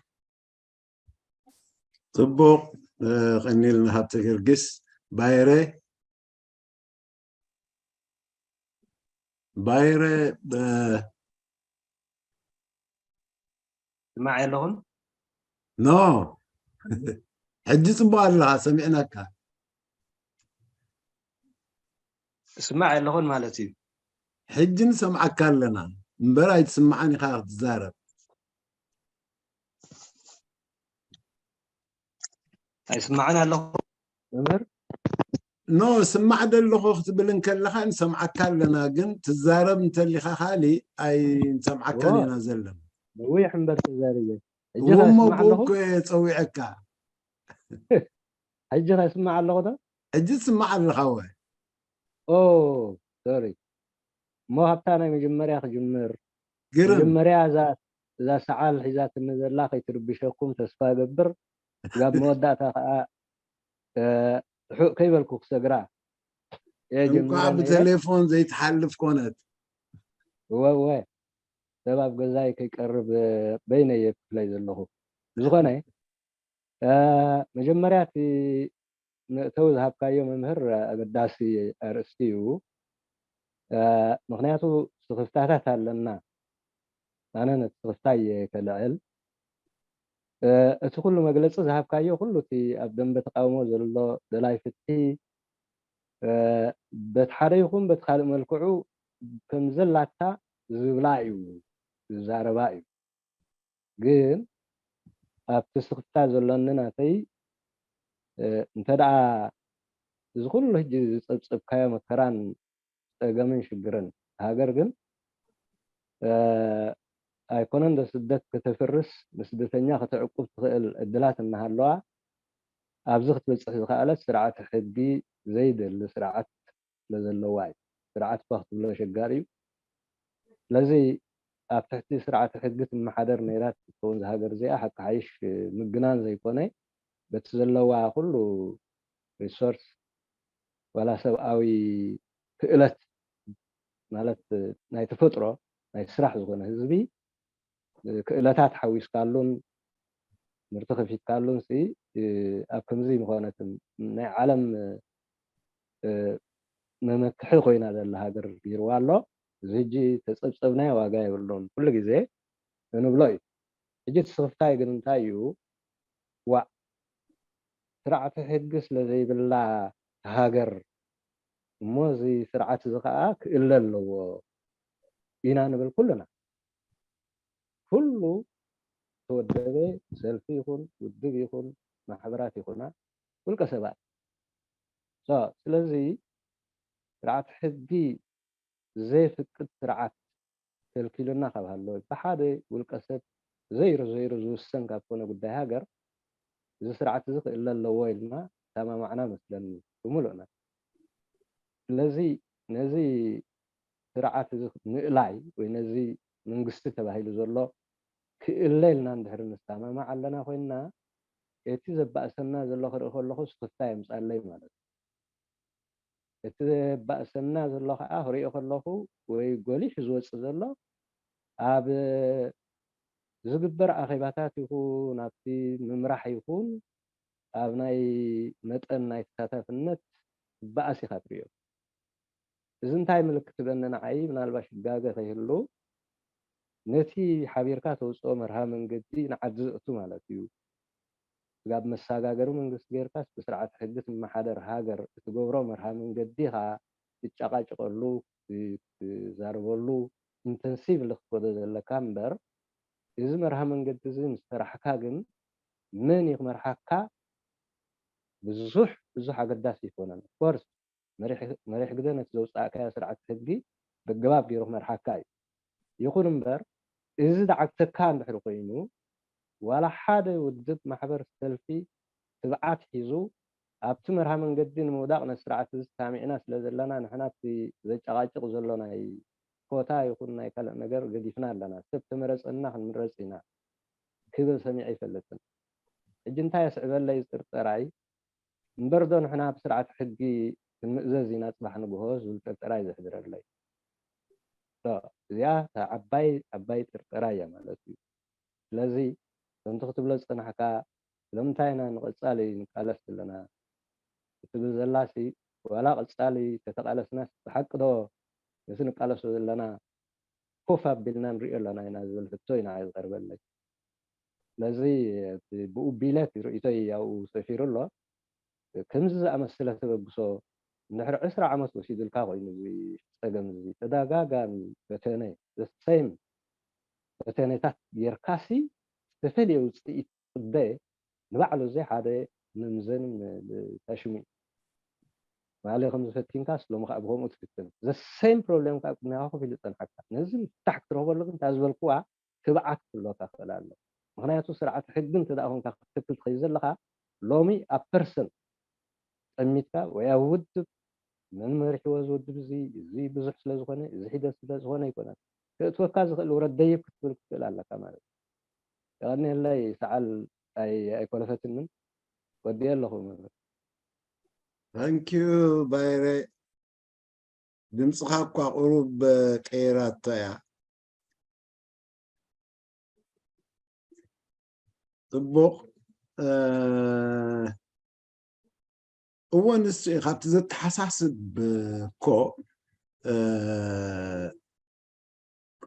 ፅቡቕ፣ ቀኒልና ሃብተ ጊዮርጊስ። ባይረ፣ ባይረ፣ ስማዕ ኣለኹን። ኖ፣ ሕጂ ፅቡቕ ኣለኻ፣ ሰሚዕናካ። ስማዕ ኣለኹን ማለት እዩ። ሕጂ ንሰምዓካ ኣለና እምበር ኣይትስምዓን ኢኻ ክትዛረብ። ኣይስማዕን ኣለኹ መምህር። ኖ፣ ስማዕ ደለኹ ክትብል እንከለኻ ንሰምዓካ ኣለና፣ ግን ትዛረብ እንተሊኻ ካሊእ ኣይንሰምዓካን ኢና ዘለና። ነዊሕ እምበር ተዛሪበ። እሞ ብኡ እኮ እየ ፀዊዐካ። ሕጂ ከ ስማዕ ኣለኹ ዶ? ሕጂ ትስማዕ ኣለኻ ወ? ኦ፣ ሶሪ። እሞ ካብታ ናይ መጀመርያ ክጅምር። ግርም። መጀመርያ እዛ፣ እዛ ሰዓል ሒዛትኒ ዘላ ከይትርብሸኩም ተስፋ እገብር። እዛ መወዳእታ ከኣ፣ እ፣ ርሑቕ ከይበልኩ ክሰግራ እየ ጀሚረ እንኳዕ ነይረ። ብቴሌፎን ዘይትሓልፍ ኮነት። እወ፣ እወ። ሰብ ኣብ ገዛይ ከይቀርብ፣ እ፣ በይነይ እየ ክፍለይ ዘለኹ። ብዝኾነ፣ እ፣ መጀመርያ እቲ መእተዊ ዝሃብካዮ መምህር ኣገዳሲ ኣርእስቲ እዩ። እ፣ ምኽንያቱ ስኽፍታታት ኣለና። ኣነ ነቲ ስኽፍታ እየ ከልዕል። እ፣ እቲ ኩሉ መግለጺ ዝሃብካዮ፣ ኩሉ እቲ ኣብ ደንበ ተቃውሞ ዘሎ ደላይ ፍትሒ፣ እ፣ በቲ ሓደ ይኹን በቲ ካልእ መልክዑ ከም ዘላታ ዝብላ እዩ፣ ዝዛረባ እዩ። ግን ኣብቲ ስኽፍታ ዘሎኒ ናተይ፣ እ፣ እንተ ደኣ እዚ ኩሉ ሕጂ ዝጸብጸብካዮ መከራን ጸገምን ሽግርን፣ ሃገር ግን፣ እ፣ ኣይኮነን ዶ ስደት ከተፍርስ፣ ንስደተኛ ከተዕቁብ ትኽእል ዕድላት እናሃለዋ፣ ኣብዚ ክትበጽሕ ዝኸኣለት ስርዓተ ሕጊ ዘይደሊ ስርዓት ስለ ዘለዋ እዩ። ስርዓት እኳ ክትብሎ ኣሸጋሪ እዩ። ስለዚ ኣብ ትሕቲ ስርዓተ ሕጊ ትመሓደር ነይራ ትኸውን እዛ ሃገር እዚኣ፣ ሓቂ ሓይሽ ምግናን ዘይኮነ፣ በቲ ዘለዋ ኩሉ ሪሶርስ፣ ዋላ ሰብኣዊ ክእለት፣ ማለት ናይ ተፈጥሮ ናይ ስራሕ ዝኾነ ህዝቢ፣ ክእለታት ሓዊስካሉን ትምህርቲ ከፊትካሉን ሲ ኣብ ከምዚ ምኾነትን ናይ ዓለም መመክሒ ኮይና ዘላ ሃገር ገይርዋ ኣሎ። እዚ ሕጂ ተጸብጸብናዮ ዋጋ የብሉን ኩሉ ግዜ እንብሎ እዩ። ሕጂ እቲ ስኽፍታይ ግን እንታይ እዩ? ዋእ፣ ስርዓተ ሕጊ ስለ ዘይብላ ሃገር እሞ እዚ ስርዓት እዚ ኸዓ ክእለ ኣለዎ ኢና ንብል ኩልና። ኩሉ ተወደበ ሰልፊ ይኹን ውድብ ይኹን ማሕበራት ይኹና ውልቀ ሰባት። ስለዚ ስርዓት ሕጊ ዘየፍቅድ ስርዓት ከልኪሉና ካብ ሃለወ ብሓደ ውልቀ ሰብ ዘይሩ ዘይሩ ዝውሰን ካብ ኮነ ጉዳይ ሃገር እዚ ስርዓት እዚ ክእለ ኣለዎ ኢልና ተማማዕና መስለኒ ብምሉእና። ስለዚ ነዚ ስርዓት እዚ ምእላይ ወይ ነዚ መንግስቲ ተባሂሉ ዘሎ ክእለ ኢልና እንድሕር ንሰማማዕ ኣለና ኮይንና እቲ ዘባእሰና ዘሎ ክርኢ ከለኹ ስኽፍታ የምፃለይ ማለት እዩ። እቲ ዘባእሰና ዘሎ ከዓ ክሪኦ ከለኹ ወይ ጎሊሑ ዝወፅእ ዘሎ ኣብ ዝግበር ኣኼባታት ይኹን ኣብቲ ምምራሕ ይኹን ኣብ ናይ መጠን ናይ ተሳታፍነት ክበኣስ ኢኻ ትሪኦ። እዚ እንታይ ምልክት ይበኒ ንዓይ ምናልባሽ ጋገ ከይህሉ ነቲ ሓቢርካ ተውፅኦ መርሃ መንገዲ ንዓዲ ዘእቱ ማለት እዩ። ስጋብ መሰጋገሪ መንግስቲ ጌርካስ ብስርዓት ሕጊ ትመሓደር ሃገር እትገብሮ መርሃ መንገዲ ኢኻ ትጨቃጨቀሉ ትዛረበሉ ኢንተንሲቭሊ ክትከዶ ዘለካ እምበር እዚ መርሃ መንገዲ እዚ ምስ ሰራሕካ ግን መን እዩ ክመርሓካ ብዙሕ ብዙሕ ኣገዳሲ ኣይኮነን። ኦፍኮርስ መሪሕ ግደ ነቲ ዘውፃእካዮ ስርዓት ሕጊ ብኣገባብ ገይሩ ክመርሓካ እዩ። ይኹን እምበር እዚ ዝዓግተካ እንድሕር ኮይኑ ዋላ ሓደ ውድብ ማሕበር ሰልፊ ትብዓት ሒዙ ኣብቲ መርሃ መንገዲ ንምውዳቕ ነቲ ስርዓት እዚ ተሳሚዕና ስለ ዘለና ንሕና እቲ ዘጨቓጭቕ ዘሎ ናይ ኮታ ይኹን ናይ ካልእ ነገር ገዲፍና ኣለና ሰብ ተመረፀና ክንምረፅ ኢና ክብል ሰሚዐ ኣይፈልጥን። ሕጂ እንታይ የስዕበለይ ጥርጠራይ እምበር ዶ ንሕና ብስርዓት ሕጊ ክንምእዘዝ ኢና ፅባሕ ንግሆ ዝብል ጥርጠራ እዩ ዘሕድረለይ። እዚኣ ዓባይ ዓባይ ጥርጠራ እያ ማለት እዩ። ስለዚ ከምቲ ክትብሎ ዝፀናሕካ ስለምንታይ ኢና ንቐፃሊ ንቃለስ ዘለና ክትብል ዘላሲ ዋላ ቀፃሊ ተተቃለስናስ ብሓቂ ዶ ነቲ ንቃለሶ ዘለና ኮፍ ኣቢልና ንሪኦ ኣለና ኢና ዝብል ሕቶ እዩ ንዓይ ዝቐርበለይ። ስለዚ ብኡ ቢለት ርእይቶይ ኣብኡ ሰፊሩ ኣሎ። ከምዚ ዝኣመሰለ ተበግሶ እንድሕር ዕስራ ዓመት ወሲዱልካ ኮይኑ እዚ ፀገም እዚ ተደጋጋሚ በተነ ዘሰይም በተነታት ጌርካሲ ዝተፈለየ ውፅኢት ትፅበ ንባዕሉ እዚ ሓደ መምዘኒ ተሽሙ እዩ። ማለ ከም ዝፈቲንካስ ሎሚ ከዓ ብከምኡ ትፍትን ዘሰይም ፕሮብሌም ከዓ ቅድሚካ ኮፍ ኢሉ ዝፀንሓካ ነዚ ምፍታሕ ክትረክበሉ ግን እታ ዝበልክዋ ትብዓት ክህልወካ ክኽእል ኣሎ። ምክንያቱ ስርዓት ሕጊ እንተ ደኣ ኮንካ ክትተክል ትኸይድ ዘለካ ሎሚ ኣብ ፐርሰን ጠሚትካ ወይ ኣብ ውድብ መን መሪሕዎ እዚ ውድብ እዚ እዚ ብዙሕ ስለ ዝኾነ እዚ ሒደት ስለ ዝኾነ ኣይኮነን ክእትወካ ዝኽእል ውረድ ደይብ ክትብል ክትኽእል ኣለካ ማለት እዩ። የቐንየለይ ሰዓል ኣይኮለፈትንን ወዲየ ኣለኹ መምህር። Thank you ባይረ። ድምፅኻ እኳ ቁሩብ ቀይራቶ እያ። ፅቡቕ። እወ ንሱ እዩ ካብቲ ዘተሓሳስብ እኮ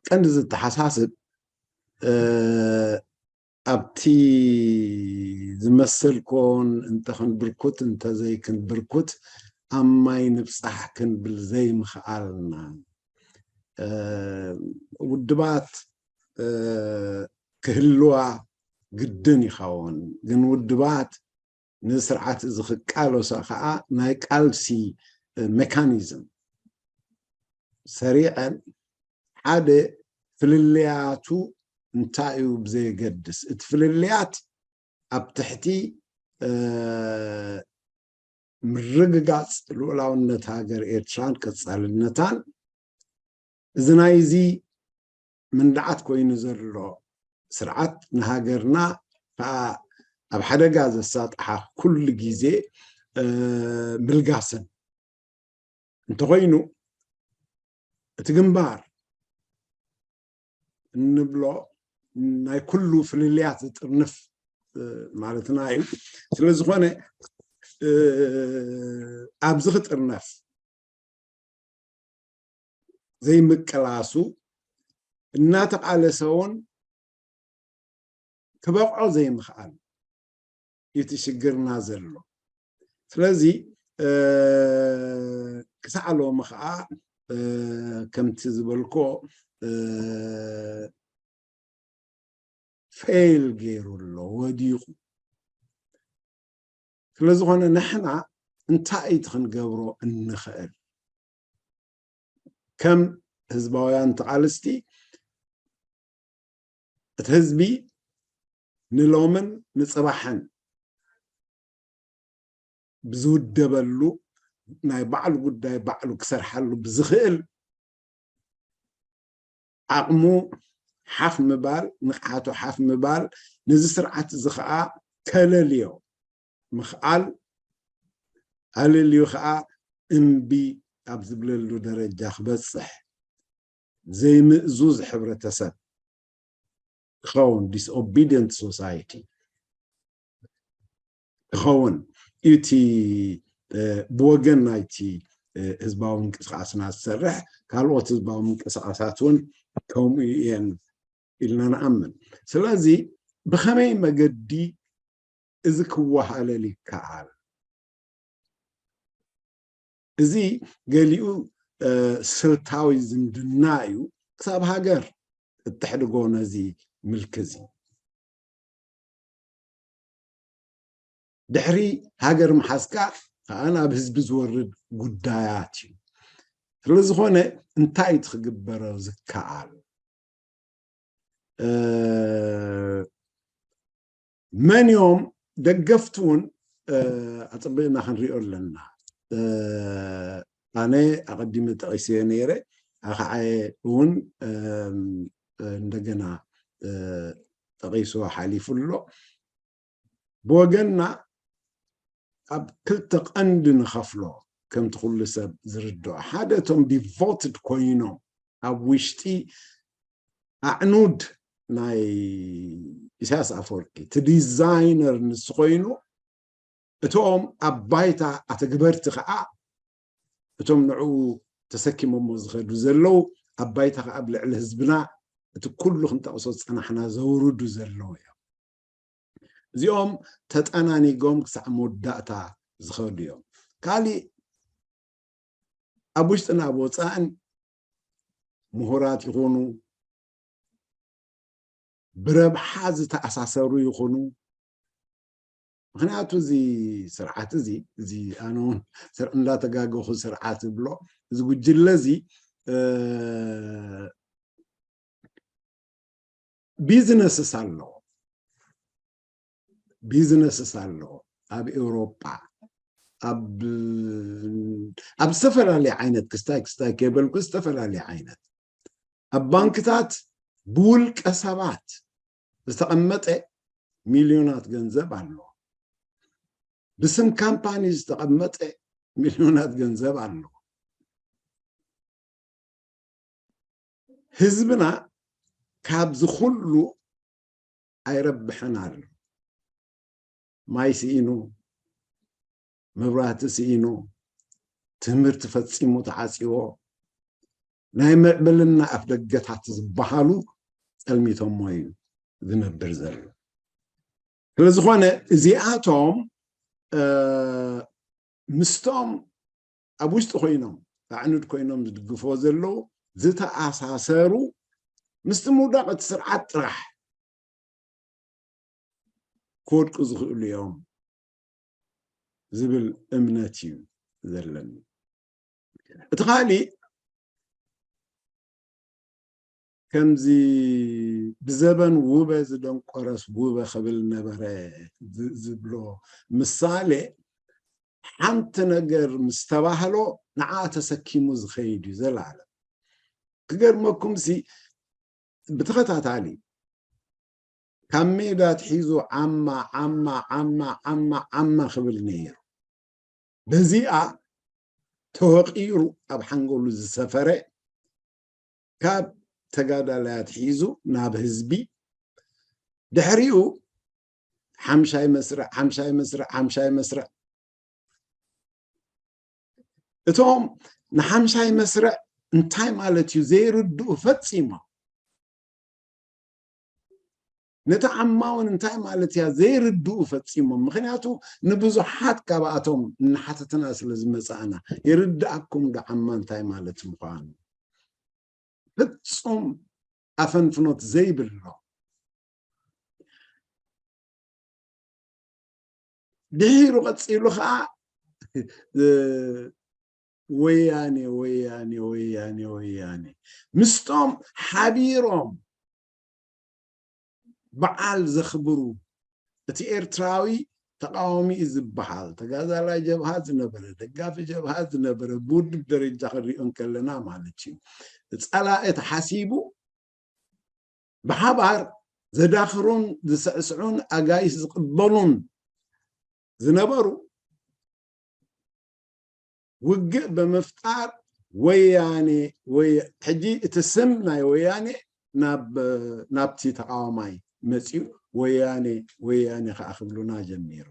ቀንዲ ዘተሓሳስብ ኣብቲ ዝመስል ኮን እንተኽንብርኩት እንተዘይክንብርኩት ኣብ ማይ ንብፃሕ ክንብል ዘይምኽኣልና ውድባት ክህልዋ ግድን ይኸውን። ግን ውድባት ንስርዓት እዚ ክቃለሶ ከዓ ናይ ቃልሲ ሜካኒዝም ሰሪዐን ሓደ ፍልልያቱ እንታይ እዩ ብዘየገድስ እቲ ፍልልያት ኣብ ትሕቲ ምርግጋፅ ልኡላውነት ሃገር ኤርትራን ቀፃልነታን እዚ ናይዚ ምንዳዓት ኮይኑ ዘሎ ስርዓት ንሃገርና ከዓ ኣብ ሓደጋ ዘሳጥሓ ኩሉ ግዜ ምልጋስን እንተኾይኑ እቲ ግንባር እንብሎ ናይ ኩሉ ፍልልያት ዝጥርንፍ ማለትና እዩ። ስለዝኾነ ኣብዚ ክጥርነፍ ዘይምቅላሱ፣ እናተቃለሰ እውን ክበቕዖ ዘይምኽኣል እዩ እቲ ሽግርና ዘሎ። ስለዚ ክሳዕ ሎሚ ከዓ ከምቲ ዝበልኮ ፌል ገይሩ ኣሎ፣ ወዲቑ። ስለዝኾነ ንሕና እንታይ እቲ ክንገብሮ እንኽእል? ከም ህዝባውያን ተቓለስቲ እቲ ህዝቢ ንሎምን ንፅባሕን ብዝውደበሉ ናይ ባዕሉ ጉዳይ ባዕሉ ክሰርሓሉ ብዝኽእል ዓቕሙ ሓፍ ምባል፣ ንቕሓቱ ሓፍ ምባል፣ ነዚ ስርዓት እዚ ኸዓ ከለልዮ ምኽኣል፣ ኣለልዩ ኸዓ እምቢ ኣብ ዝብለሉ ደረጃ ክበፅሕ፣ ዘይምእዙዝ ሕብረተሰብ ክኸውን፣ disobedient society ክኸውን እዩ እቲ ብወገን ናይቲ ህዝባዊ ምንቅስቃስና ዝሰርሕ። ካልኦት ህዝባዊ ምንቅስቃሳት እውን ከምኡ እየን ኢልና ንኣምን። ስለዚ ብኸመይ መገዲ እዚ ክወሃለል ይከኣል? እዚ ገሊኡ ስልታዊ ዝምድና እዩ። ክሳብ ሃገር እትሕድጎ ነዚ ምልኪ እዚ ድሕሪ ሃገር ምሓዝካ ከዓ ናብ ህዝቢ ዝወርድ ጉዳያት እዩ። ስለዝኾነ እንታይ እቲ ክግበሮ ዝከኣል? መን እዮም ደገፍቲ እውን ኣፅቢቕና ክንሪኦ ኣለና። ኣነ ኣቐዲመ ጠቒሰዮ ነይረ። ኣኸዓየ እውን እንደገና ጠቒሱ ሓሊፉ ኣሎ። ብወገንና ኣብ ክልተ ቀንዲ ንኸፍሎ፣ ከምቲ ኩሉ ሰብ ዝርድኦ፣ ሓደ እቶም ዲቮትድ ኮይኖም ኣብ ውሽጢ ኣዕኑድ ናይ ኢሳያስ ኣፈወርቂ እቲ ዲዛይነር ንሱ ኮይኑ፣ እቶም ኣብ ባይታ ኣተግበርቲ ከዓ እቶም ንዕኡ ተሰኪሞሞ ዝኸዱ ዘለዉ፣ ኣብ ባይታ ከዓ ኣብ ልዕሊ ህዝብና እቲ ኩሉ ክንጠቕሶ ዝፀናሕና ዘውርዱ ዘለዉ እዮም። እዚኦም ተጠናኒጎም ክሳዕ መወዳእታ ዝኸዱ እዮም። ካሊእ ኣብ ውሽጥን ኣብ ወፃእን ምሁራት ይኹኑ፣ ብረብሓ ዝተኣሳሰሩ ይኹኑ፣ ምኽንያቱ እዚ ስርዓት እዚ፣ እዚ ኣነ እውን እንዳተጋገኹ ስርዓት እብሎ፣ እዚ ጉጅለ እዚ ቢዝነስስ ኣለዎ፣ ቢዝነስስ ኣለዎ ኣብ ኤውሮጳ፣ ኣብ ዝተፈላለየ ዓይነት፣ ክስታይ ክስታይ ከይበልኩ ዝተፈላለየ ዓይነት፣ ኣብ ባንክታት ብውልቀ ሰባት ዝተቐመጠ ሚልዮናት ገንዘብ ኣለዎ። ብስም ካምፓኒ ዝተቐመጠ ሚልዮናት ገንዘብ ኣለዎ። ህዝብና ካብዚ ኩሉ ኣይረብሕን ኣሎ። ማይ ስኢኑ፣ መብራህቲ ስኢኑ፣ ትምህርቲ ፈፂሙ ተዓፂዎ፣ ናይ ምዕብልና ኣፍደገታት ዝበሃሉ ፀልሚቶሞ እዩ ዝነብር ዘሎ። ስለዝኾነ እዚኣቶም ምስቶም ኣብ ውሽጢ ኮይኖም ኣዕኑድ ኮይኖም ዝድግፍዎ ዘለዉ ዝተኣሳሰሩ ምስቲ ምውዳቕ እቲ ስርዓት ጥራሕ ክወድቁ ዝኽእሉ እዮም ዝብል እምነት እዩ ዘለኒ። እቲ ካሊእ ከምዚ ብዘበን ውበ ዝደንቆረስ ውበ ክብል ነበረ ዝብሎ ምሳሌ ሓንቲ ነገር ምስ ተባህሎ ንዓ ተሰኪሙ ዝኸይድ እዩ ዘላለም። ክገርመኩም ሲ ብተኸታታሊ ካብ ሜዳ ኣትሒዙ ዓማ ዓማ ዓማ ዓማ ዓማ ክብል ነይሩ። በዚኣ ተወቂሩ ኣብ ሓንጎሉ ዝሰፈረ ካብ ተጋዳላይ ኣትሒዙ ናብ ህዝቢ ድሕሪኡ ሓምሻይ መስርዕ፣ ሓምሻይ መስርዕ፣ ሓምሻይ መስርዕ። እቶም ንሓምሻይ መስርዕ እንታይ ማለት እዩ ዘይርድኡ ፈጺሞም። ነቲ ዓማውን እንታይ ማለት እያ ዘይርድኡ ፈጺሞም። ምኽንያቱ ንብዙሓት ካብኣቶም እናሓተትና ስለ ዝመጻእና፣ ይርድኣኩም ዶ ዓማ እንታይ ማለት ምዃኑ? ፍጹም ኣፈንፍኖት ዘይብሎ። ድሒሩ ቀጺሉ ኸዓ፣ እ፣ ወያኔ፣ ወያኔ፣ ወያኔ፣ ወያኔ። ምስቶም ሓቢሮም በዓል ዘኽብሩ፣ እቲ ኤርትራዊ ተቃዋሚ እዩ ዝበሃል፣ ተጋዳላይ ጀብሃ ዝነበረ፣ ደጋፊ ጀብሃ ዝነበረ፣ ብውድብ ደረጃ ክንሪኦ እንከለና ማለት እዩ። ጸላኢ ተሓሲቡ ብሓባር ዘዳኽሩን ዝስዕስዑን ኣጋይሽ ዝቕበሉን ዝነበሩ ውግእ ብምፍጣር ወያኔ፣ ወይ ሕጂ እቲ ስም ናይ ወያኔ ናብ፣ ናብቲ ተቃዋማይ መጺኡ፣ ወያኔ፣ ወያኔ ከኣ ክብሉና ጀሚሩ።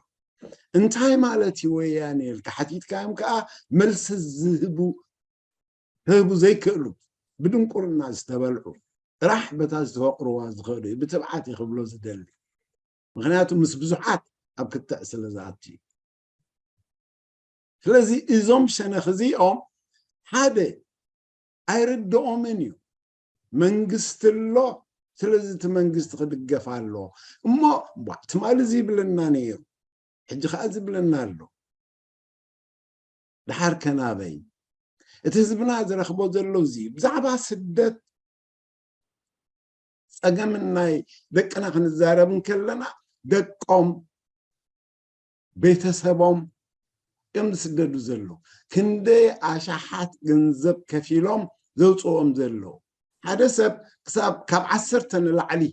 እንታይ ማለት እዩ ወያኔ ኢልካ ሓቲትካዮም ከኣ መልሲ ዝህቡ፣ ክህቡ ዘይክእሉ፣ ብድንቁርና ዝተበልዑ፣ ጥራሕ በታ ዝተወቕርዋ ዝኽእሉ እዩ ብትብዓት እዩ ክብሎ ዝደሊ። ምኽንያቱ ምስ ብዙሓት ኣብ ክትዕ ስለ ዝኣቱ እዩ። ስለዚ እዞም ሸነኽ እዚኦም ሓደ ኣይርድኦምን እዩ። መንግስቲ ኣሎ፣ ስለዚ እቲ መንግስቲ ክድገፍ ኣሎ። እሞ ቧዕ፣ ትማሊ እዚ ይብለና ነይሩ፣ ሕጂ ኸዓ ዝብለና ኣሎ። ደሓር ከናበይ? እቲ ህዝብና ዝረኽቦ ዘሎ እዚ ብዛዕባ ስደት ጸገምን ናይ ደቅና ክንዛረብ እንከለና፣ ደቆም፣ ቤተሰቦም እዮም ዝስደዱ ዘለዉ። ክንደይ ኣሽሓት ገንዘብ ከፊሎም ዘውፅኦም ዘለዉ። ሓደ ሰብ ክሳብ ካብ ዓሰርተ ንላዕሊ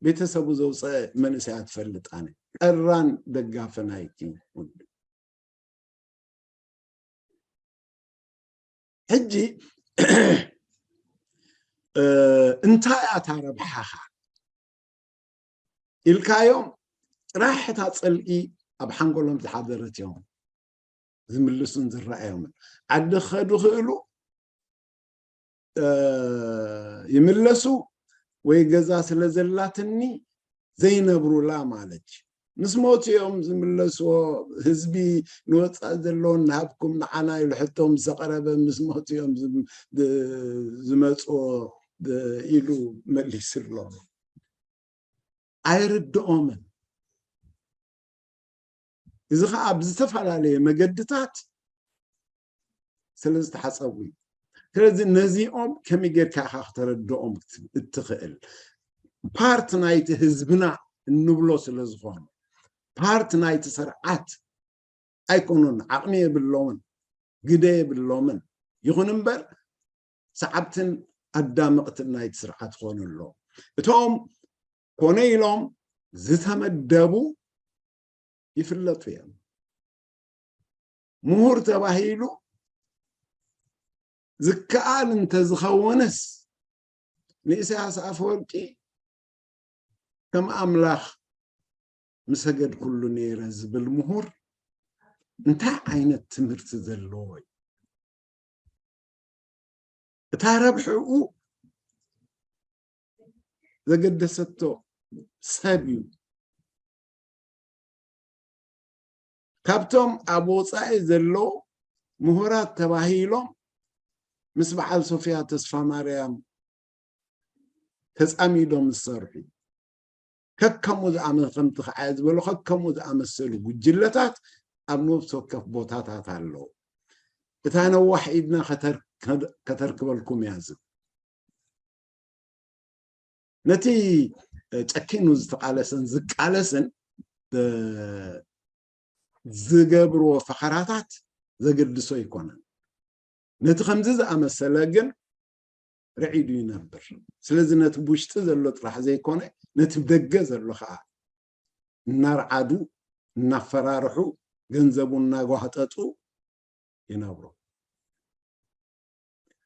ቤተሰቡ ዘውፀአ መንእሰያት እፈልጥ ኣነ። ቀራን ደጋፍን ኣይኪን። ሕጂ፣ እ፣ እንታይ እያ እታ ረብሓኻ ኢልካዮም፣ ጥራሕ እታ ጽልኢ ኣብ ሓንጎሎም ዝሓደረት እዮም ዝምልሱን ዝረኣዮምን። ዓዲ ክኸዱ ክእሉ፣ እ፣ ይምለሱ፣ ወይ ገዛ ስለ ዘላትኒ ዘይነብሩላ ማለት እዩ። ምስ ሞቱ እዮም ዝምለስዎ። ህዝቢ ንወጻኢ ዘለዎን ንሃብኩም ንዓና ኢሉ ሕቶ ምስ ኣቕረበ፣ ምስ ሞቱ እዮም ዝም-፣ ዝ-፣ ዝመጽዎ ኢሉ መሊስሎም። ኣይርድኦምን። እዚ ኸዓ ብዝተፈላለየ መገድታት ስለ ዝተሓጸቡ እዩ። ስለዚ ነዚኦም ከመይ ጌርካ ኢኻ ክተረድኦም እትኽእል? ፓርት ናይቲ ህዝብና እንብሎ ስለ ዝኾኑ፣ ፓርት ናይቲ ስርዓት ኣይኮኑን። ዓቕሚ የብሎምን፣ ግደ የብሎምን። ይኹን እምበር ሰዓብትን ኣዳመቕትን ናይቲ ስርዓት ክኾኑ ኣለዎም። እቶም ኮነ ኢሎም ዝተመደቡ ይፍለጡ እዮም። ምሁር ተባሂሉ ዝከኣል እንተዝኸውንስ፣ ንኢሳያስ ኣፈወርቂ ከም ኣምላኽ ምሰገድኩሉ ነይረ ዝብል ምሁር እንታይ ዓይነት ትምህርቲ ዘለዎ እዩ? እታ ረብሕኡ ዘገደሰቶ ሰብ እዩ። ካብቶም ኣብ ወጻኢ ዘለዉ ምሁራት ተባሂሎም ምስ በዓል ሶፍያ ተስፋማርያም ተጻሚዶም ዝሰርሑ፣ ከከሙ ዝኣመ-፣ ከምቲ ከዓየ ዝበሎ፣ ከከሙ ዝኣመሰሉ ጉጅለታት ኣብ ነፍሲ ወከፍ ቦታታት ኣለዉ። እታ ነዋሕ ኢድና ከተር-፣ ከተርክበልኩም እያ ዝብል። ነቲ ጨኪኑ ዝተቓለሰን ዝቃለስን፣ እ፣ ዝገብርዎ ፈኸራታት ዘገድሶ ኣይኮነን። ነቲ ከምዚ ዝኣመሰለ ግን ርዒዱ ይነብር። ስለዚ ነቲ ብውሽጢ ዘሎ ጥራሕ ዘይኮነ፣ ነቲ ብደገ ዘሎ ኸዓ እናርዓዱ፣ እናፈራርሑ፣ ገንዘቡ እናጓህጠጡ ይነብሩ።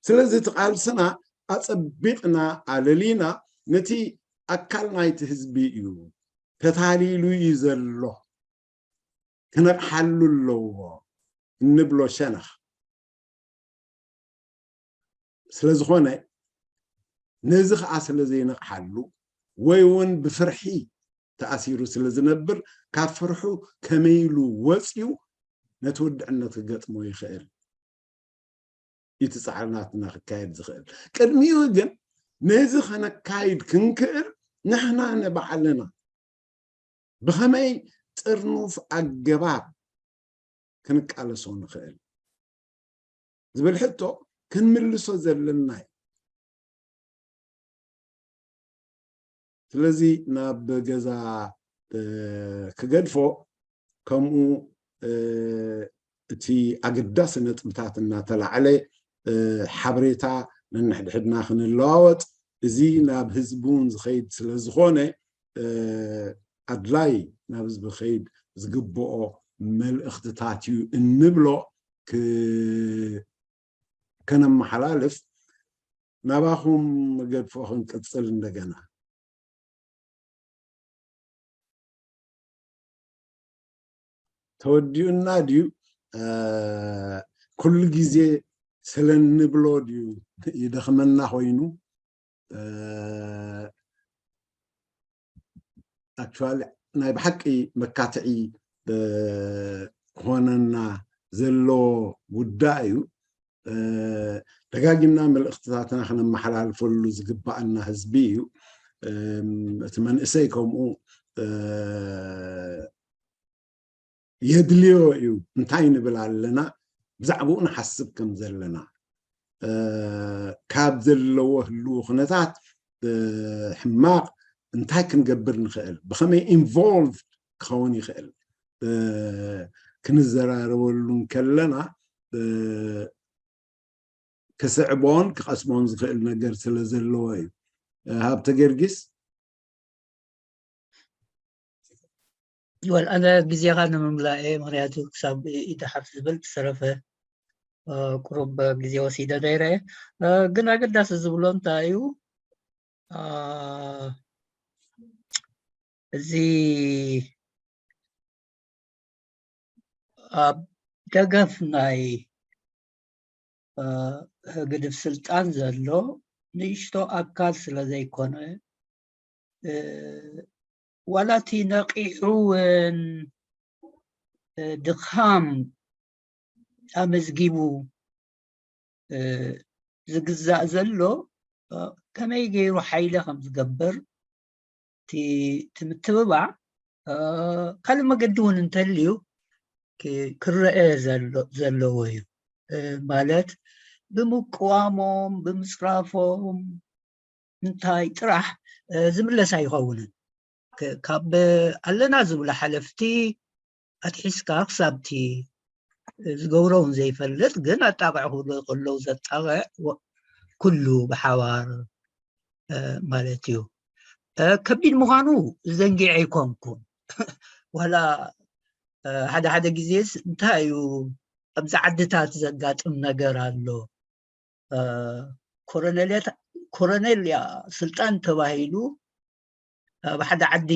ስለዚ እቲ ቃልስና ኣጸቢቕና ኣለሊና፣ ነቲ ኣካል ናይቲ ህዝቢ እዩ፣ ተታሊሉ እዩ ዘሎ፣ ክነቕሓሉ ኣለዎ እንብሎ ሸነኽ ስለ ዝኾነ፣ ነዚ ኸዓ ስለ ዘይነቕሓሉ ወይ እውን ብፍርሒ ተኣሲሩ ስለ ዝነብር፣ ካብ ፍርሑ ከመይ ኢሉ ወፂኡ ነቲ ውድዕነት ክገጥሞ ይኽእል? እቲ ፃዕሪ ናትና ክካየድ ዝኽእል። ቅድሚኡ ግን ነዚ ከነካይድ ክንክእል ንሕና ንባዕልና ብኸመይ ጥርኑፍ ኣገባብ ክንቃለሶ ንኽእል ዝብል ሕቶ ክንምልሶ ዘለና እዩ። ስለዚ ናብ ገዛ ክገድፎ፣ ከምኡ እቲ ኣገዳሲ ነጥብታት እናተላዕለ ሓበሬታ ነንሕድሕድና ክንለዋወጥ፣ እዚ ናብ ህዝቢ እውን ዝኸይድ ስለ ዝኾነ፣ ኣድላይ ናብ ህዝቢ ክኸይድ ዝግብኦ መልእኽትታት እዩ እንብሎ ከነመሓላልፍ፣ ናባኹም ገድፎ ክንቅፅል እንደገና። ተወዲኡና ድዩ? ኩሉ ግዜ ስለ እንብሎ ድዩ ይደኽመና ኮይኑ? ኣክቹዋሊ ናይ ብሓቂ መካትዒ ክኾነና ዘሎ ጉዳይ እዩ። ደጋጊምና መልእኽትታትና ክነመሓላልፈሉ ዝግባኣና ህዝቢ እዩ። እቲ መንእሰይ ከምኡ የድልዮ እዩ። እንታይ ንብል ኣለና? ብዛዕባኡ ንሓስብ ከም ዘለና፣ ካብ ዘለዎ ህልው ኩነታት ሕማቕ እንታይ ክንገብር ንኽእል፣ ብኸመይ ኢንቮልቭ ክኸውን ይኽእል ክንዘራረበሉ እንከለና፣ ክስዕቦን ክቐስሞን ዝኽእል ነገር ስለ ዘለዎ እዩ። ሃብተ ጊዮርጊስ። ወል ኣነ ግዜኻ ንምምላእ እየ፣ ምኽንያቱ ክሳብ ኢደ ሓፍ ዝብል ዝተረፈ ቁሩብ ግዜ ወሲደ ነይረ። ግን ኣገዳሲ ዝብሎ እንታይ እዩ፣ እዚ ኣብ ደገፍ ናይ ህግድፍ ስልጣን ዘሎ ንእሽቶ ኣካል ስለ ዘይኮነ፣ ዋላ እቲ ነቒሑ እውን ድኻም ኣመዝጊቡ ዝግዛእ ዘሎ፣ ከመይ ገይሩ ሓይሊ ከም ዝገብር እቲ ምትብባዕ፣ ካልእ መገዲ እውን እንተልዩ ክረአ ዘለዎ እዩ። ማለት ብምቅዋሞም፣ ብምፅራፎም እንታይ ጥራሕ ዝምለስ ኣይኸውንን። ካብ ኣለና ዝብሉ ሓለፍቲ ኣትሒዝካ ክሳብቲ ዝገብሮ እውን ዘይፈልጥ፣ ግን ኣጣቕዕ ክብሉ ከለዉ ዘጣቕዕ ኩሉ ብሓባር ማለት እዩ። ከቢድ ምዃኑ ዘንጊዐ ኣይኮንኩን። ዋላ ሓደ ሓደ ግዜስ እንታይ እዩ ኣብዚ ዓድታት ዘጋጥም ነገር ኣሎ። ኮረኔል እያ ስልጣን ተባሂሉ ኣብ ሓደ ዓዲ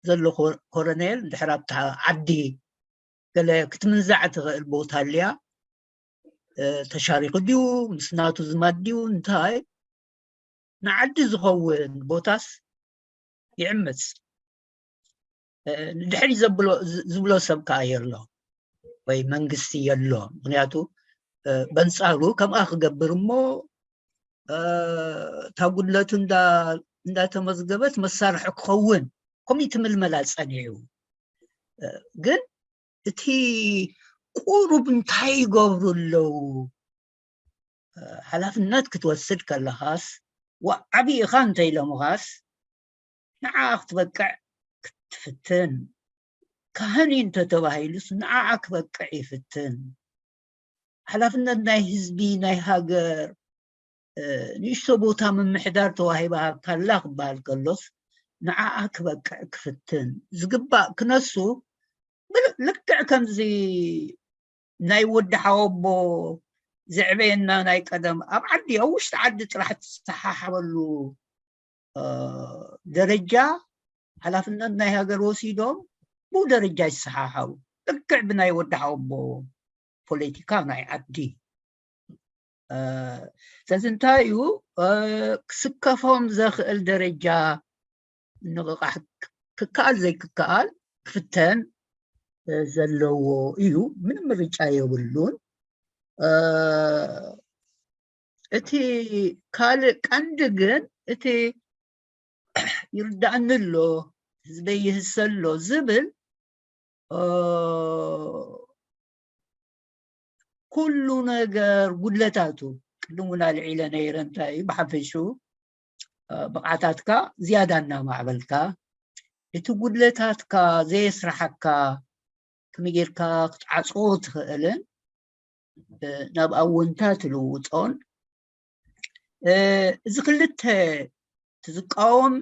ዘሎ ኮረኔል ድሕር ኣብታ ዓዲ ገለ ክትምንዛዕ ትኽእል ቦታ ኣልያ፣ ተሻሪኹ ድዩ ምስ ናቱ ዝማድ ድዩ እንታይ ንዓዲ ዝኸውን ቦታስ ይዕምፅ። ንድሕሪ ዝብሎ ሰብ ከዓ የሎ ወይ መንግስቲ የሎ። ምክንያቱ በንፃሩ ከምኣ ክገብር እሞ እታ ጉድለቱ እንዳተመዝገበት መሳርሒ ክኸውን ኮሚቲ ምልመላ ፀኒዑ። ግን እቲ ቁሩብ እንታይ ይገብሩ ኣለዉ? ሓላፍነት ክትወስድ ከለኻስ ዓብይ ኢኻ እንተኢሎምኻስ ንዓኣ ክትበቅዕ ክትፍትን፣ ካህን እዩ እንተተባሂሉስ ንዓኣ ክበቅዕ ይፍትን። ሓላፍነት ናይ ህዝቢ ናይ ሃገር ንእሽቶ ቦታ ምምሕዳር ተዋሂባካ ኣላ ክበሃል ከሎስ ንዓኣ ክበቅዕ ክፍትን ዝግባእ ክነሱ ልክዕ ከምዚ ናይ ወዲ ሓወቦ ዘዕበየና ናይ ቀደም ኣብ ዓዲ ኣብ ውሽጢ ዓዲ ጥራሕ ትሰሓሓበሉ ደረጃ ሓላፍነት ናይ ሃገር ወሲዶም ብኡ ደረጃ ይሰሓሓቡ። ልክዕ ብናይ ወዲ ሓወቦ ፖለቲካ ናይ ዓዲ። ስለዚ እንታይ እዩ፣ ክስከፎም ዘኽእል ደረጃ ንቕቓሕ ክከኣል ዘይክከኣል ክፍተን ዘለዎ እዩ። ምንም ምርጫ የብሉን። እቲ ካልእ ቀንዲ ግን እቲ ይርዳእኒ ኣሎ፣ ህዝበይ ይህሰ ኣሎ ዝብል ኩሉ ነገር ጉድለታቱ ቅድም እውን ኣልዒለ ነይረ። እንታይ እዩ ብሓፈሹ ብቕዓታትካ ዝያዳ እናማዕበልካ እቲ ጉድለታትካ ዘየስራሓካ ከመይ ጌርካ ክትዓፅዎ ትኽእልን ናብ ኣወንታ ትልውጦን እዚ ክልተ ትዝቃወም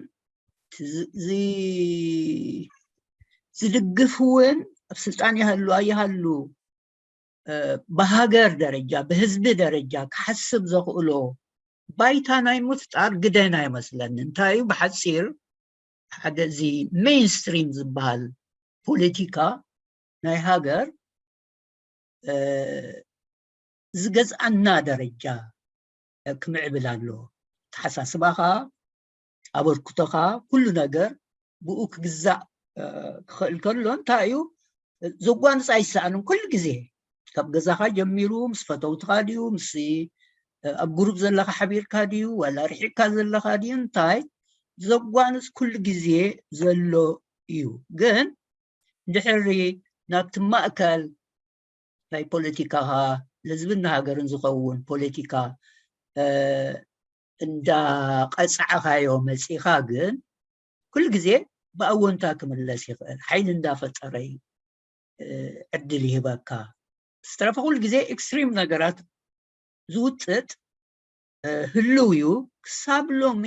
ዝድግፍ እውን ኣብ ስልጣን ይሃሉ ኣይሃሉ ብሃገር ደረጃ ብህዝቢ ደረጃ ክሓስብ ዘኽእሎ ባይታ ናይ ምፍጣር ግደን ኣይመስለኒ። እንታይ እዩ ብሓፂር ሓደ እዚ ሜይንስትሪም ዝበሃል ፖለቲካ ናይ ሃገር ዝገዝኣና ደረጃ ክምዕብል ኣሎ። ተሓሳስባኻ፣ ኣበርክቶኻ፣ ኩሉ ነገር ብኡ ክግዛእ ክኽእል ከሎ እንታይ እዩ ዘጓንፅ ኣይሰኣንን። ኩሉ ግዜ ካብ ገዛኻ ጀሚሩ ምስ ፈተውትኻ ድዩ ምስ ኣብ ግሩፕ ዘለኻ ሓቢርካ ድዩ ዋላ ርሒቕካ ዘለኻ ድዩ እንታይ ዘጓንፅ ኩሉ ግዜ ዘሎ እዩ። ግን ድሕሪ ናብቲ ማእከል ናይ ፖለቲካኻ ንህዝብን ንሃገርን ዝኸውን ፖለቲካ እንዳቐፃዕኻዮ መፂኻ ግን ኩሉ ግዜ ብኣወንታ ክምለስ ይኽእል ሓይሊ እንዳፈጠረ እዩ ዕድል ይህበካ። ዝተረፈ ኩሉ ግዜ ኤክስትሪም ነገራት ዝውፅጥ ህልው እዩ። ክሳብ ሎሚ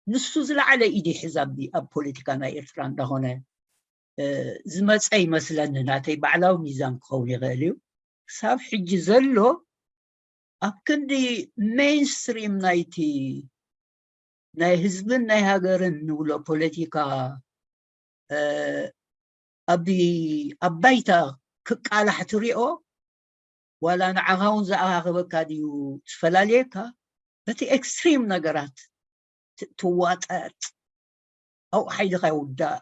ንሱ ዝለዓለ ኢድ ይሕዝ ኣብ ፖለቲካ ናይ ኤርትራ እንዳኾነ ዝመፀ ይመስለኒ። ናተይ ባዕላዊ ሚዛን ክኸውን ይኽእል እዩ። ክሳብ ሕጂ ዘሎ ኣብ ክንዲ ሜይንስትሪም ናይቲ ናይ ህዝብን ናይ ሃገርን ንብሎ ፖለቲካ ኣብ ኣብ ባይታ ክቃላሕ ትሪኦ ዋላ ንዓኻ እውን ዝኣኻኽበካ ድዩ ዝፈላለየካ በቲ ኤክስትሪም ነገራት ትዋጠጥ ኣብኡ ሓይልኻ ይውዳእ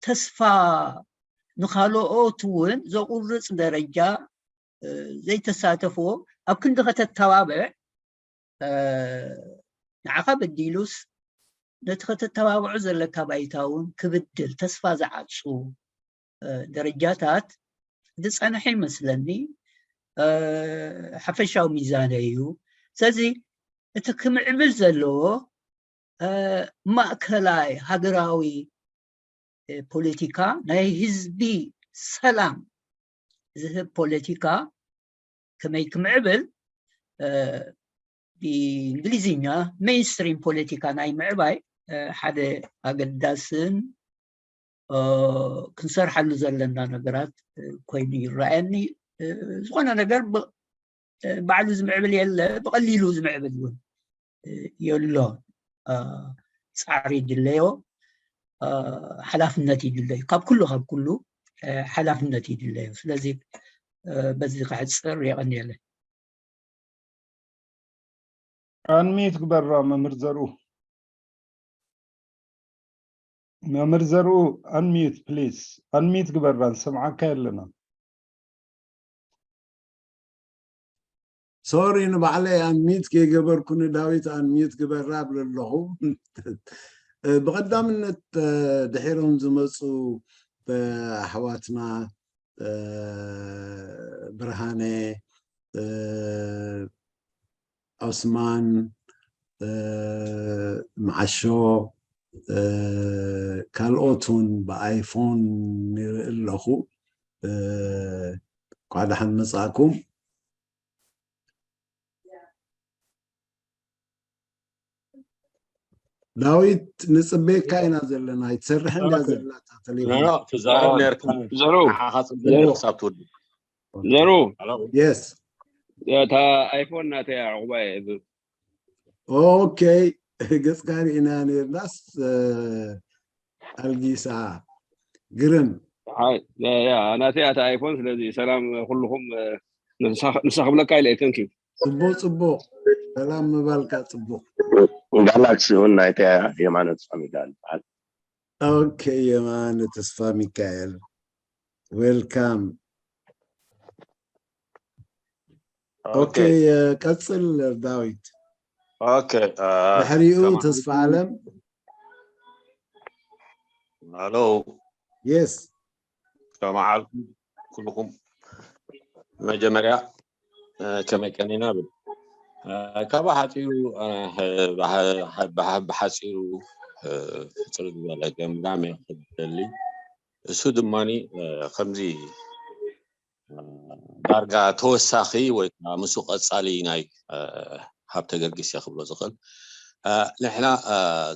ተስፋ ንኻልኦት እውን ዘቑርፅ ደረጃ ዘይተሳተፍዎ ኣብ ክንዲ ከተተባብዕ ንዓኻ በዲሉስ ነቲ ከተተባብዖ ዘለካ ባይታ እውን ክብድል ተስፋ ዝዓፁ ደረጃታት ዝፀንሐ ይመስለኒ ሓፈሻዊ ሚዛነ እዩ። ስለዚ እቲ ክምዕብል ዘለዎ ማእከላይ ሃገራዊ ፖለቲካ ናይ ህዝቢ ሰላም ዝህብ ፖለቲካ ከመይ ክምዕብል ብእንግሊዝኛ ሜይንስትሪም ፖለቲካ ናይ ምዕባይ ሓደ ኣገዳስን ክንሰርሓሉ ዘለና ነገራት ኮይኑ ይረኣየኒ። ዝኾነ ነገር ባዕሉ ዝምዕብል የለ ብቐሊሉ ዝምዕብል እውን የሎ። ፃዕሪ ይድለዮ፣ ሓላፍነት ይድለዩ፣ ካብ ኩሉ ካብ ኩሉ ሓላፍነት ይድለዩ። ስለዚ በዚ ክሕፅር የቐንየለይ። ኣንሚት ግበራ መምህር ዘርኡ። መምህር ዘርኡ ኣንሚት ፕሊስ ኣንሚት ግበራ ንሰምዓካ ኣለና። ሶሪ ንባዕለይ ኣንሚት ከይገበርኩ ንዳዊት ኣንሚት ግበራ እብል ኣለኹ። ብቐዳምነት ድሒሮም ዝመፁ ኣሕዋትና ብርሃነ፣ ዑስማን፣ መዓሾ፣ ካልኦት እውን ብኣይፎን ይርኢ ኣለኹ። እንኳዕ ደሓን መፃእኩም። ዳዊት ንፅበየካ ኢና ዘለና። ኣይትሰርሕን ድያ ዘላ እታ ቴሌፎን? ትዛረብ ነርካ። ዘሩ ንዓኻ ፅበየካ ክሳብ ትውድእ። ዘሩ የስ እታ ኣይፎን ናተይ ኣዕቑባ እየ። ኦኬ። ገጽካ ርኢና ነርናስ ኣልጊሳ ግርም ናተይ ኣታ ኣይፎን። ስለዚ ሰላም ኩልኹም፣ ንሳ ክብለካ ኢለ። Thank you። ጽቡቅ ጽቡቅ። ሰላም ምባልካ ጽቡቅ። ጋላክሲ እውን ናይታ የማነ ተስፋሚካኤል ይበሃል። ኦኬ፣ የማነ ተስፋ ሚካኤል፣ ዌልካም። ኦኬ፣ ቀጽል ዳዊት። ኦኬ፣ ድሕሪኡ ተስፋ ኣለም። ሃሎ፣ የስ ከመዓልኩም ኩልኩም። መጀመርያ ከመይ ቀኒና ብል። ካብ ሓፂሩ ብሓፂሩ ሕፅር ዝበለ ገምጋም ክደሊ። እሱ ድማ ከምዚ ዳርጋ ተወሳኺ ወይ ከዓ ምስ ቀፃሊ ናይ ሃብተ ገርጊስ ክብሎ ዝኽእል። ንሕና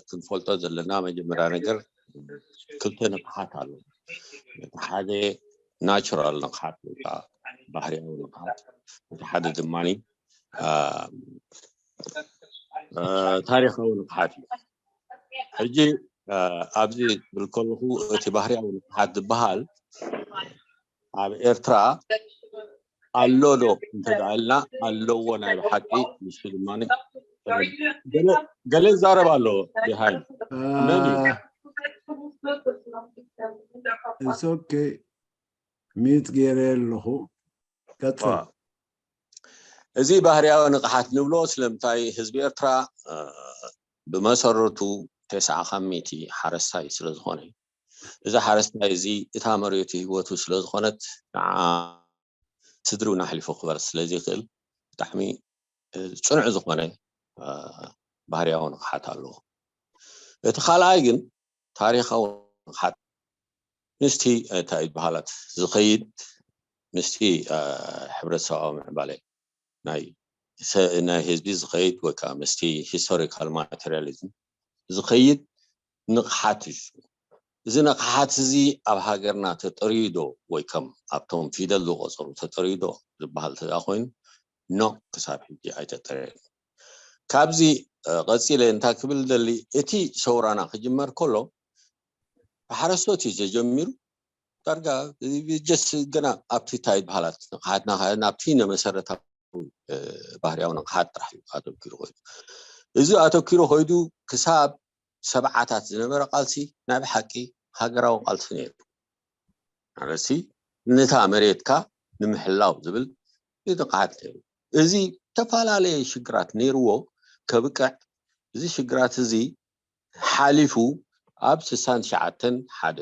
ክንፈልጦ ዘለና መጀመርያ ነገር ክልተ ንቕሓት ኣሎ። እቲ ሓደ ናቹራል ንቕሓት ወይ ከዓ ባህርያዊ ንቕሓት፣ እቲ ሓደ ድማ ታሪኻዊ ንቕሓት እዩ። ሕጂ ኣብዚ ክብል ከለኹ እቲ ባህርያዊ ንቕሓት ዝበሃል ኣብ ኤርትራ ኣሎ ዶ እንተደኣልና ኣለዎ። ናይ ብሓቂ ንሱ ድማ ገለ ይዛረብ ኣሎ። ቢሃይ ኦኬ፣ ሚት ገይረ ኣለኹ። ቀጽል። እዚ ባህርያዊ ንቕሓት ንብሎ ስለምንታይ ህዝቢ ኤርትራ ብመሰረቱ ተስዓ ካብ ሚእቲ ሓረስታይ ስለ ዝኾነ፣ እዚ ሓረስታይ እዚ እታ መሬቱ ህይወቱ ስለ ዝኾነት ንዓ ስድርኡን ኣሕሊፉ ክህባ ስለ ዘይክእል ብጣዕሚ ፅኑዕ ዝኾነ ባህርያዊ ንቕሓት ኣለዎ። እቲ ካልኣይ ግን ታሪኻዊ ንቕሓት ምስቲ እንታይ ይበሃላት ዝኸይድ ምስቲ ሕብረተሰባዊ ምዕባለ ናይ ህዝቢ ዝኸይድ ወይ ከዓ ምስቲ ሂስቶሪካል ማቴሪያሊዝም ዝኸይድ ንቕሓት እዩ። እዚ ንቕሓት እዚ ኣብ ሃገርና ተጠርዩ ዶ ወይ ከም ኣብቶም ፊደል ዝቆፀሩ ተጠርዩ ዶ ዝበሃል እንተ ኮይኑ ኖ፣ ክሳብ ሕጂ ኣይተጠረየን። ካብዚ ቀፂለ እንታይ ክብል ደሊ፣ እቲ ሰውራና ክጅመር ከሎ ብሓረስቶት እዩ ተጀሚሩ። ዳርጋ ጀስ ገና ኣብቲ እንታይ ይበሃላት ንቕሓትና ናብቲ ነመሰረታዊ ባህርያዊ ንቕሓት ጥራሕ እዩ ኣተኪሩ ኮይኑ። እዚ ኣተኪሩ ኮይዱ ክሳብ ሰብዓታት ዝነበረ ቃልሲ ናይ ብሓቂ ሃገራዊ ቃልሲ ነይሩ። ማለትሲ ነታ መሬትካ ንምሕላው ዝብል ንቕሓት ነይሩ። እዚ ዝተፈላለየ ሽግራት ነይርዎ ከብቅዕ፣ እዚ ሽግራት እዚ ሓሊፉ ኣብ ስሳን ትሽዓተን ሓደ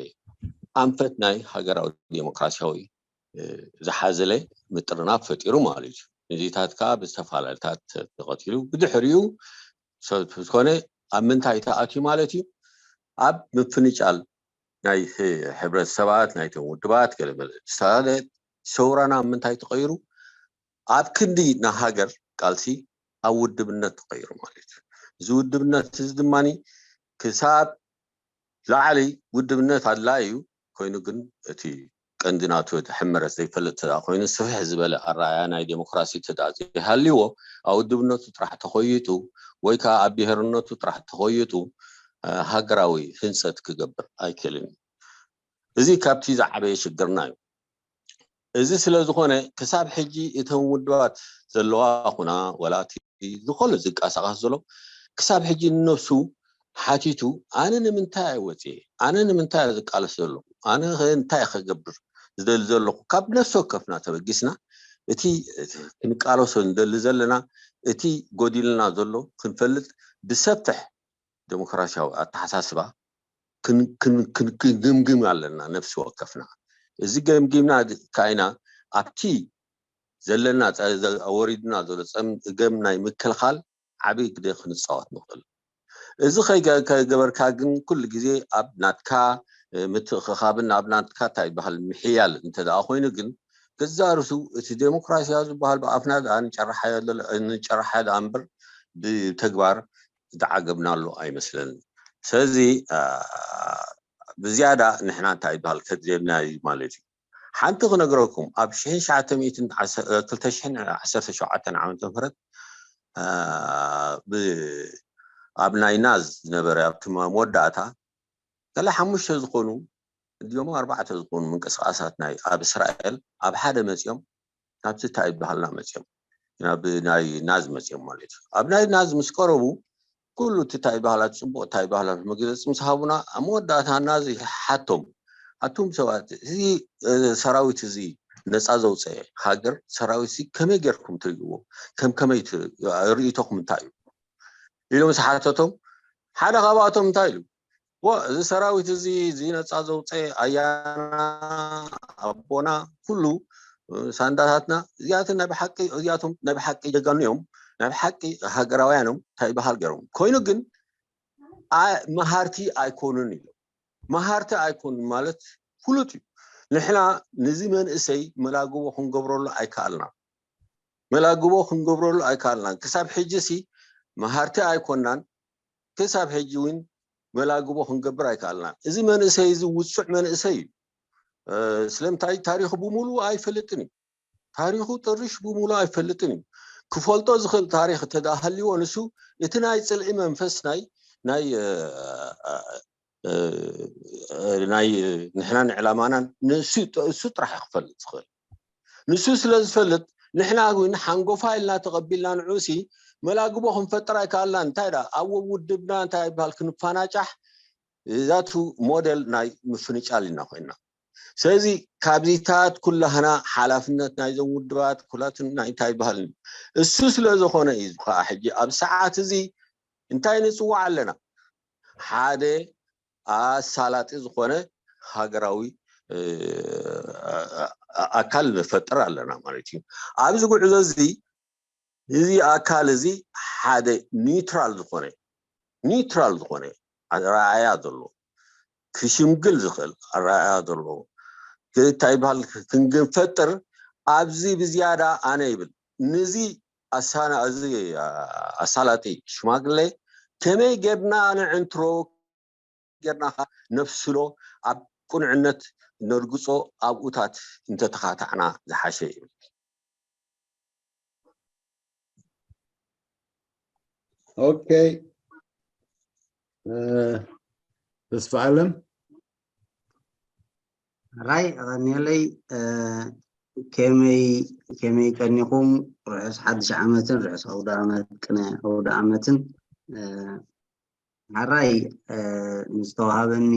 ኣንፈት ናይ ሃገራዊ ዴሞክራሲያዊ ዝሓዘለ ምጥርናፍ ፈጢሩ ማለት እዩ። ንዚታት ከዓ ብዝተፈላለታት ተቐቲሉ ብድሕሪኡ ሰብ ዝኾነ ኣብ ምንታይ ተኣትዩ ማለት እዩ? ኣብ ምፍንጫል ናይ ሕብረተሰባት ናይቶም ውድባት ገለመለ ዝሳለ ሰውራና ኣብ ምንታይ ተቐይሩ? ኣብ ክንዲ ንሃገር ቃልሲ ኣብ ውድብነት ተቐይሩ ማለት እዩ። እዚ ውድብነት እዚ ድማ ክሳብ ላዕሊ ውድብነት ኣድላይ እዩ። ኮይኑ ግን እቲ ቀንዲ ናቱ ሕመረት ዘይፈልጥ ተዳ ኮይኑ ስፍሕ ዝበለ ኣረኣያ ናይ ዴሞክራሲ ተዳ ዘይሃልዎ ኣብ ውድብነቱ ጥራሕ ተኾይጡ ወይ ከዓ ኣብ ብሄርነቱ ጥራሕ ተኾይጡ ሃገራዊ ህንፀት ክገብር ኣይክእልን እዩ። እዚ ካብቲ ዝዓበየ ሽግርና እዩ። እዚ ስለ ዝኾነ ክሳብ ሕጂ እተን ውድባት ዘለዋ ኩና ወላ እቲ ዝኾነ ዝንቀሳቐስ ዘሎ ክሳብ ሕጂ ንነብሱ ሓቲቱ ኣነ ንምንታይ እየ ወፅየ? ኣነ ንምንታይ እየ ዝቃለስ ዘለኹ? ኣነ እንታይ እየ ከገብር ዝደሊ ዘለኹ? ካብ ነፍሲ ወከፍና ተበጊስና እቲ ክንቃለሶ ንደሊ ዘለና እቲ ጎዲልና ዘሎ ክንፈልጥ ብሰፍሕ ዴሞክራሲያዊ ኣተሓሳስባ ክንግምግም ኣለና ነፍሲ ወከፍና። እዚ ገምጊምና ካይና ኣብቲ ዘለና ወሪድና ዘሎ ፀገም ናይ ምክልኻል ዓብይ ግደ ክንፃወት ንኽእል። እዚ ከይገበርካ ግን ኩሉ ግዜ ኣብ ናትካ ምትእኽኻብን ኣብ ናትካ እንታይ ይበሃል ምሕያል እንተ ደኣ ኮይኑ ግን ገዛእ ርእሱ እቲ ዴሞክራሲያ ዝበሃል ብኣፍና ደኣ ንጨርሓዮ ደለ- ንጨርሓዮ ደኣ እምበር ብተግባር ዝዓገብናሉ ኣይመስለንን። ስለዚ ብዝያዳ ንሕና እንታይ ይበሃል ከድልየና እዩ ማለት እዩ። ሓንቲ ክነግረኩም ኣብ ሽሕን ትሽዓተ ሚእትን ዓሰርተ ሸውዓተን ዓመተ ምህረት ብ ኣብ ናይ ናዝ ዝነበረ ኣብቲ መወዳእታ ገለ ሓሙሽተ ዝኾኑ ድዮም ኣርባዕተ ዝኾኑ ምንቅስቃሳት ናይ ኣብ እስራኤል ኣብ ሓደ መፂኦም ናብቲ እንታይ ይበሃልና መፂኦም ናብ ናይ ናዝ መፂኦም ማለት እዩ። ኣብ ናይ ናዝ ምስ ቀረቡ ኩሉ እቲ እንታይ ይበሃላ ፅቡቅ እንታይ ይበሃላ መግለፂ ምስ ሃቡና ኣብ መወዳእታ ናዝ ሓቶም ኣቱም ሰባት እዚ ሰራዊት እዚ ነፃ ዘውፀአ ሃገር ሰራዊት እዚ ከመይ ጌርኩም ትርእይዎ? ከም ከመይ ርእይቶኹም እንታይ እዩ? ኢሎም ዝሓተቶም ሓደ ካብኣቶም እንታይ ኢሉ? ዎ እዚ ሰራዊት እዚ እዚ ነፃ ዘውፀአ ኣያና ኣቦና ኩሉ ሳንዳታትና እዚኣትን ናይ ብሓቂ እዚኣቶም ናይ ብሓቂ ጀጋኑ እዮም ናይ ብሓቂ ሃገራውያን እዮም እንታይ ይበሃል ገይሮም ኮይኑ ግን መሃርቲ ኣይኮኑን ኢሎም መሃርቲ ኣይኮኑን ማለት ፍሉጥ እዩ ንሕና ንዚ መንእሰይ መላግቦ ክንገብረሉ ኣይከኣልናን መላግቦ ክንገብረሉ ኣይከኣልናን ክሳብ ሕጂ ሲ መሃርቲ ኣይኮናን ክሳብ ሕጂ እውን መላግቦ ክንገብር ኣይከኣልናን እዚ መንእሰይ እዚ ውፁዕ መንእሰይ እዩ ስለምንታይ ታሪኹ ብምሉኡ ኣይፈልጥን እዩ ታሪኹ ጥርሽ ብምሉኡ ኣይፈልጥን እዩ ክፈልጦ ዝኽእል ታሪኽ ተዳሃልዎ ንሱ እቲ ናይ ፅልኢ መንፈስ ናይ ናይ ናይ ንሕናን ዕላማናን ንሱ ጥራሕ ክፈልጥ ዝኽእል ንሱ ስለ ዝፈልጥ ንሕና ግን ሓንጎፋ ኢልና ተቐቢልና ንዑሲ መላግቦ ክንፈጥር ኣይከኣልናን እንታይ ዳ ኣብ ውድብና እንታይ ይበሃል ክንፋናጫሕ እዛቱ ሞዴል ናይ ምፍንጫል ኢና ኮይና ስለዚ ካብዚታት ኩላህና ሓላፍነት ናይዞም ውድባት ኩላትን ናይ እንታይ ይበሃል እሱ ስለ ዝኾነ እዩ ከዓ ሕጂ ኣብ ሰዓት እዚ እንታይ ንፅዋዕ ኣለና ሓደ ኣሳላጢ ዝኾነ ሃገራዊ ኣካል ንፈጥር ኣለና ማለት እዩ ኣብዚ ጉዕዞ እዚ እዚ ኣካል እዚ ሓደ ኒውትራል ዝኾነ ኒውትራል ዝኾነ ኣረኣያ ዘለዎ ክሽምግል ዝኽእል ኣረኣያ ዘለዎ እንታይ ይበሃል ክንፈጥር ኣብዚ ብዝያዳ ኣነ ይብል ንዚ ኣሳና እዚ ኣሳላጢ ሽማግሌ ከመይ ጌርና ንዕንትሮ ጌርና ነፍስሎ ኣብ ቁንዕነት ነርግጾ ኣብኡታት እንተተኻታዕና ዝሓሸ ይብል። ኦኬ ተስፋ ኣለም ራይ ቀኒለይ ከመይ ከመይ ቀኒኹም ርሑስ ሓድሽ ዓመትን ርሑስ ኣውደ ዓመት ቅነ ኣውደ ዓመትን ሓራይ ንዝተዋሃበኒ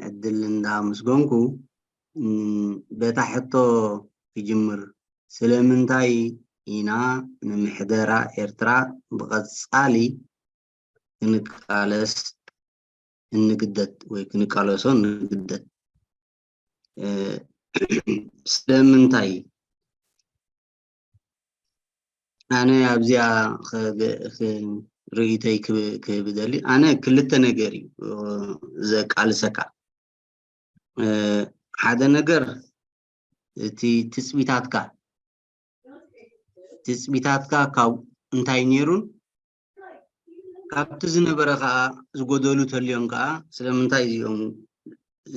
ዕድል እንዳመስገንኩ በታ ሕቶ ክጅምር ስለምንታይ ኢና ንምሕደራ ኤርትራ ብቐጻሊ ክንቃለስ እንግደድ ወይ ክንቃለሶ እንግደድ ስለምንታይ ኣነ ኣብዚኣ ርእይተይ ክህብ ደሊ ኣነ ክልተ ነገር እዩ ዘቃልሰካ ሓደ ነገር እቲ ትፅቢታትካ ትፅቢታትካ ካብ እንታይ ነይሩን ካብቲ ዝነበረ ከዓ ዝጎደሉ ተልዮም ከዓ ስለምንታይ እዚኦም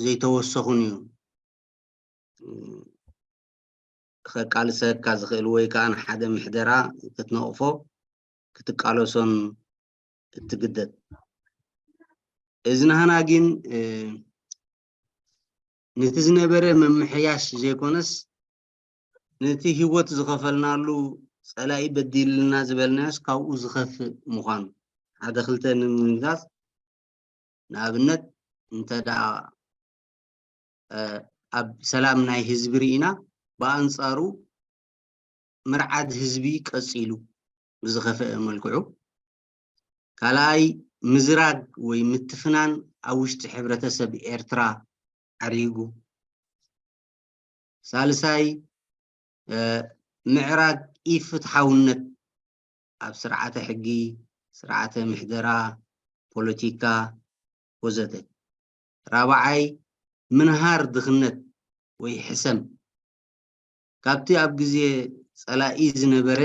ዘይተወሰኹን እዩ ከቃልሰካ ዝኽእል ወይ ከዓ ንሓደ ምሕደራ ክትነቕፎ ክትቃለሶን እትግደድ እዚ ናህና ግን ነቲ ዝነበረ ምምሕያሽ ዘይኮነስ ነቲ ህይወት ዝኸፈልናሉ ጸላኢ በዲልና ዝበልናዮስ ካብኡ ዝኸፍእ ምዃኑ ሓደ ክልተ ንምምዛዝ ንኣብነት እንተ ደኣ ኣብ ሰላም ናይ ህዝቢ ርኢና ብኣንጻሩ ምርዓድ ህዝቢ ቀጺሉ ብዝኸፈአ መልክዑ ካልኣይ ምዝራግ ወይ ምትፍናን ኣብ ውሽጢ ሕብረተሰብ ኤርትራ ዓሪጉ ሳልሳይ ምዕራግ ኢፍትሓውነት ኣብ ስርዓተ ሕጊ ስርዓተ ምሕደራ ፖለቲካ ወዘተ ራብዓይ ምንሃር ድኽነት ወይ ሕሰም ካብቲ ኣብ ግዜ ጸላኢ ዝነበረ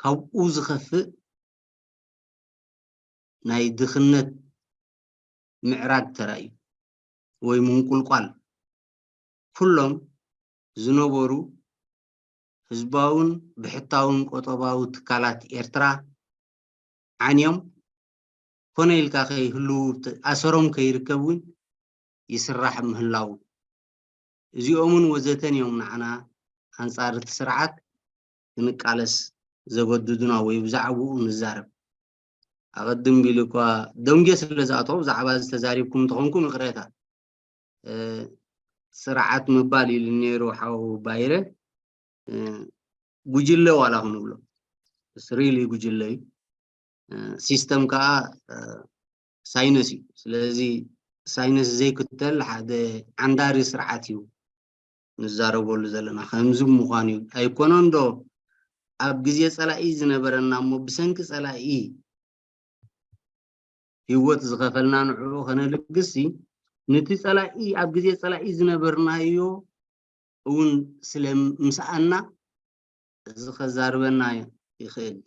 ካብኡ ዝኸፍእ ናይ ድኽነት ምዕራግ ተራእዩ ወይ ምንቁልቋል ኩሎም ዝነበሩ ህዝባውን ብሕታውን ቆጠባዊ ትካላት ኤርትራ ዓንዮም ኮነ ኢልካ ከይህልዉ፣ ኣሰሮም ከይርከብ እውን ይስራሕ ምህላዉ፣ እዚኦምን ወዘተን እዮም ንዓና ኣንጻር እቲ ስርዓት ክንቃለስ ዘገድዱና ወይ ብዛዕባኡ ንዛረብ። ኣቐድም ቢሉ እኳ ደንጎ ስለ ዝኣተኹ ብዛዕባ እዚ ተዛሪብኩም እንተኾንኩም ይቕሬታ። ስርዓት ምባል ኢሉ ነይሩ ሓው ባይረ። ጉጅለ ዋላ ክንብሎ፣ ሪሊ ጉጅለ እዩ። ሲስተም ከዓ ሳይነስ እዩ። ስለዚ ሳይነስ ዘይክተል ሓደ ዓንዳሪ ስርዓት እዩ ንዛረበሉ ዘለና። ከምዚ ምዃን እዩ ኣይኮነን ዶ? ኣብ ግዜ ፀላኢ ዝነበረና እሞ ብሰንኪ ፀላኢ ህይወት ዝኸፈልና ንዕኡ ከነልግስ፣ ነቲ ፀላኢ፣ ኣብ ግዜ ፀላኢ ዝነበርናዮ እውን ስለ ምስኣና፣ እዚ ከዛርበና ይኽእል።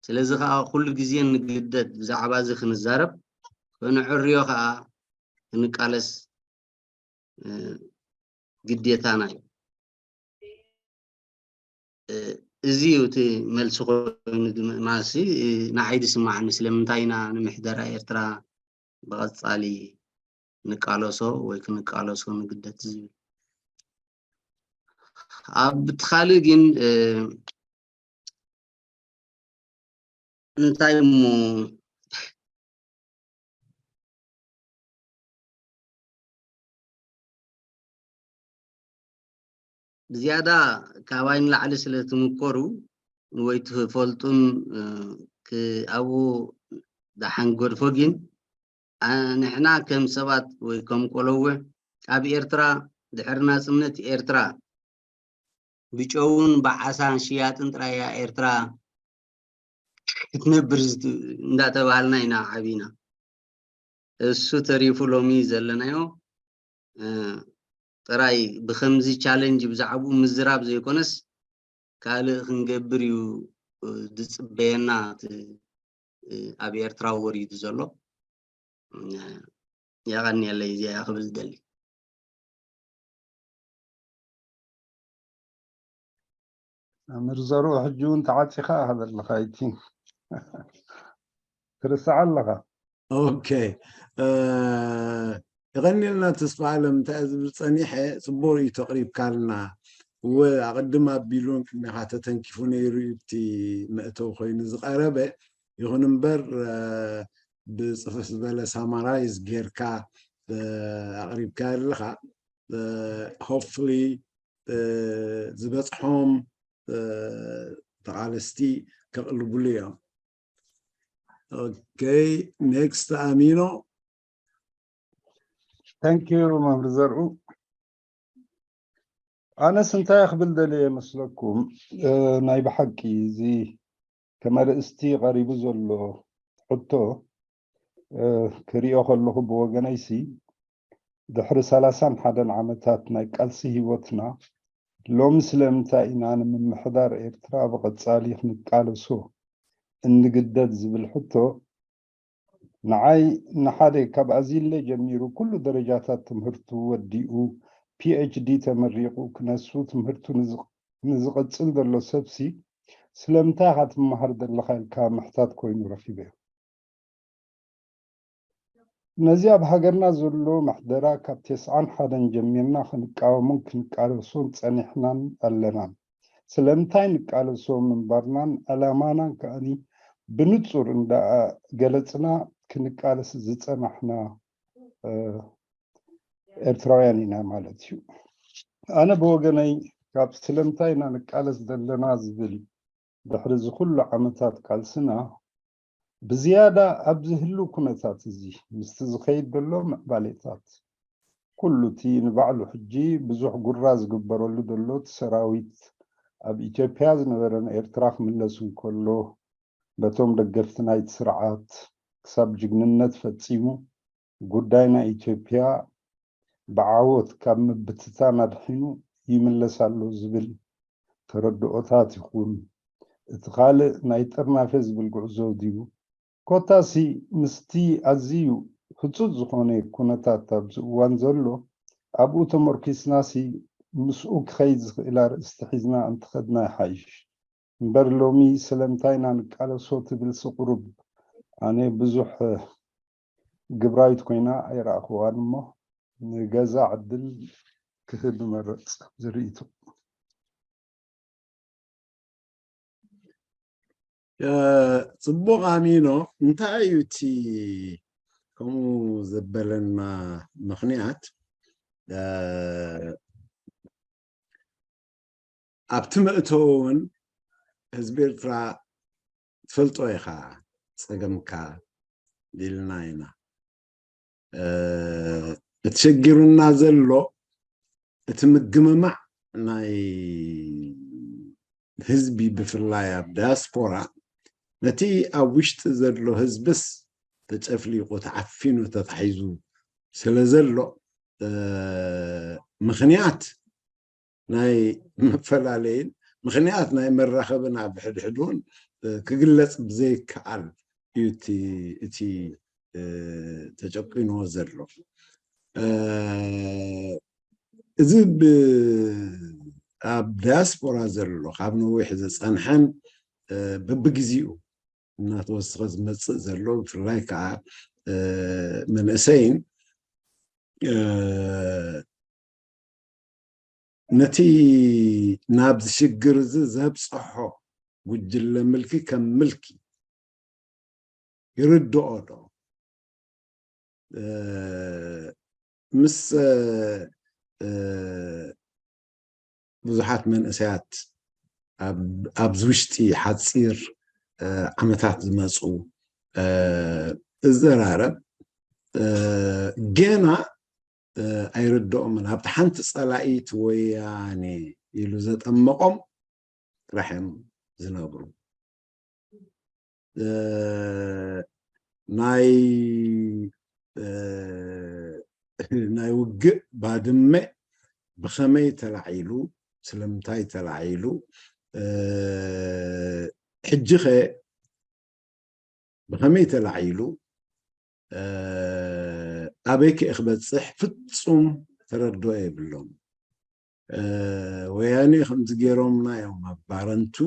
ስለዚ ከዓ ኩሉ ግዜ ንግደድ ብዛዕባ እዚ ክንዛረብ፣ ከነዕርዮ ከዓ ክንቃለስ ግዴታና እዩ። እዚ እዩ እቲ መልሲ ኮይኑ፣ ማሲ ንዓይ ዝስማዓኒ። ስለምንታይ ኢና ንምሕደራ ኤርትራ ብቐጻሊ ንቃለሶ ወይ ክንቃለሶ ንግደት ዝብል? ኣብ እቲ ካልእ ግን እንታይ እሞ ብዝያዳ ካባይ ንላዕሊ ስለ ትምኮሩ ወይ ትፈልጡን ኣብኡ ደሓን ገድፎ ግን፣ ንሕና ከም ሰባት ወይ ከም ቆለውዕ ኣብ ኤርትራ ድሕሪ ናጽነት ኤርትራ ብጨውን ብዓሳን ሽያጥን ጥራይ እያ ኤርትራ ክትነብር እንዳተባሃልና ኢና ዓቢና። እሱ ተሪፉ ሎሚ ዘለናዮ ጥራይ ብከምዚ ቻለንጅ ብዛዕባኡ ምዝራብ ዘይኮነስ ካልእ ክንገብር እዩ ዝፅበየና እቲ ኣብ ኤርትራ ወሪዱ ዘሎ። የቐንየለይ እዚኣ ክብል ዝደሊ። መምህር ዘርኡ ሕጂ እውን ተዓፂኻ ኢኻ ዘለኻ፣ ኣይ ቲንክ ትርስዓ ኣለኻ። ኦኬ። የቐንየልና ተስፋ ኣለም። እንታይ ዝብል ፀኒሐ፣ ፅቡቅ ርእይቶ ኣቕሪብካልና። እወ፣ ኣቐድም ኣቢሉን ቅድሜኻ ተተንኪፉ ነይሩ እዩ፣ እቲ መእተዊ ኮይኑ ዝቐረበ። ይኹን እምበር ብፅፍፍ ዝበለ ሳማራይዝ ጌርካ ኣቕሪብካ ኣለኻ። ሆፕፉሊ ዝበፅሖም ተቓለስቲ ከቕልብሉ እዮም። ኦኬ፣ ኔክስት ኣሚኖ። ታንክ ዩ መምህር ዘርኡ። ኣነስ እንታይ ክብል ደልየ መስለኩም፣ ናይ ብሓቂ እዚ ከም ኣርእስቲ ቀሪቡ ዘሎ ሕቶ ክሪኦ ከለኹ ብወገነይሲ ድሕሪ ሰላሳን ሓደን ዓመታት ናይ ቃልሲ ህይወትና ሎሚ ስለምንታይ ኢና ንምምሕዳር ኤርትራ ብቐጻሊ ክንቃለሶ እንግደድ ዝብል ሕቶ ንዓይ ንሓደ ካብ ኣዚለ ጀሚሩ ኩሉ ደረጃታት ትምህርቱ ወዲኡ ፒኤችዲ ተመሪቑ ክነሱ ትምህርቱ ንዝቕጽል ዘሎ ሰብሲ ስለምንታይ ኢኻ ትመሃር ዘለኻ ኢልካ ምሕታት ኮይኑ ረኺበዮ። ነዚ ኣብ ሃገርና ዘሎ ምሕደራ ካብ ተስዓን ሓደን ጀሚርና ክንቃወሞን ክንቃለሶን ጸኒሕናን ኣለናን። ስለምንታይ ንቃለሶ ምንባርናን ዕላማናን ከኣኒ ብንጹር እንዳገለጽና ክንቃለስ ዝጸናሕና ኤርትራውያን ኢና ማለት እዩ። ኣነ ብወገነይ ካብ ስለምንታይ ኢና ንቃለስ ዘለና ዝብል ድሕሪ እዚ ኩሉ ዓመታት ቃልስና ብዝያዳ ኣብዚ ህሉ ኩነታት እዚ ምስቲ ዝኸይድ ዘሎ ምዕባሌታት ኩሉ እቲ ንባዕሉ ሕጂ ብዙሕ ጉራ ዝግበረሉ ዘሎ እቲ ሰራዊት ኣብ ኢትዮጵያ ዝነበረ ንኤርትራ ክምለስ እንከሎ በቶም ደገፍቲ ናይቲ ስርዓት ክሳብ ጅግንነት ፈጺሙ ጉዳይ ናይ ኢትዮጵያ ብዓወት ካብ ምብትታን ኣድሒኑ ይምለስ ኣሎ ዝብል ተረድኦታት ይኹን እቲ ካልእ ናይ ጥርናፈ ዝብል ጉዕዞ ድዩ? ኮታሲ ምስቲ ኣዝዩ ህጹጽ ዝኾነ ኩነታት ኣብዚ እዋን ዘሎ ኣብኡ ተመርኪስናሲ ምስኡ ክኸይድ ዝኽእል ኣርእስቲ ሒዝና እንተኸድና ይሓይሽ። እምበር ሎሚ ስለምንታይ ኢና ንቃለሶ ትብልሲ ቁሩብ ኣነ ብዙሕ ግብራዊት ኮይና ኣይረኣኽዋን እሞ ንገዛ ዕድል ክህብ እመርጽ። ዝርእይቶ። ጽቡቕ ኣሚኖ፣ እንታይ እዩ እቲ ከምኡ ዘበለና ምኽንያት? ኣብቲ መእተዊ እውን ህዝቢ ኤርትራ ትፈልጦ ኢኻ ጸገምካ ኢልና ኢና። እቲ ሸጊሩና ዘሎ እቲ ምግምማዕ ናይ ህዝቢ፣ ብፍላይ ኣብ ዳያስፖራ፣ ነቲ ኣብ ውሽጢ ዘሎ ህዝብስ ተጨፍሊቑ፣ ተዓፊኑ፣ ተታሒዙ ስለ ዘሎ፣ ምኽንያት ናይ መፈላለይን ምኽንያት ናይ መራኸብን ኣብ ሕድሕዱን ክግለጽ ብዘይከኣል እዩ እቲ ተጨቂንዎ ዘሎ። እዚ ኣብ ዳያስፖራ ዘሎ ካብ ነዊሕ ዝጸንሐን በብግዜኡ እናተወሰኸ ዝመጽእ ዘሎ፣ ብፍላይ ከዓ መንእሰይን ነቲ ናብዚ ሽግር እዚ ዘብጽሖ ጉጅለ ምልኪ ከም ምልኪ ይርድኦ ዶ? ምስ ብዙሓት መንእሰያት ኣብዚ ውሽጢ ሓፂር ዓመታት ዝመፁ እዘራረብ፣ ገና ኣይርድኦምን። ኣብቲ ሓንቲ ፀላኢት ወያኔ ኢሉ ዘጠመቖም ጥራሕ እዮም ዝነብሩ። ናይ ናይ ውግእ ባድመ ብኸመይ ተላዒሉ፣ ስለምንታይ ተላዒሉ፣ ሕጂ ኸ ብኸመይ ተላዒሉ፣ ኣበይ ከ ክበፅሕ ፍፁም ተረድኦ የብሎም። ወያኔ ከምዚ ገይሮምና እዮም ኣብ ባረንቱ፣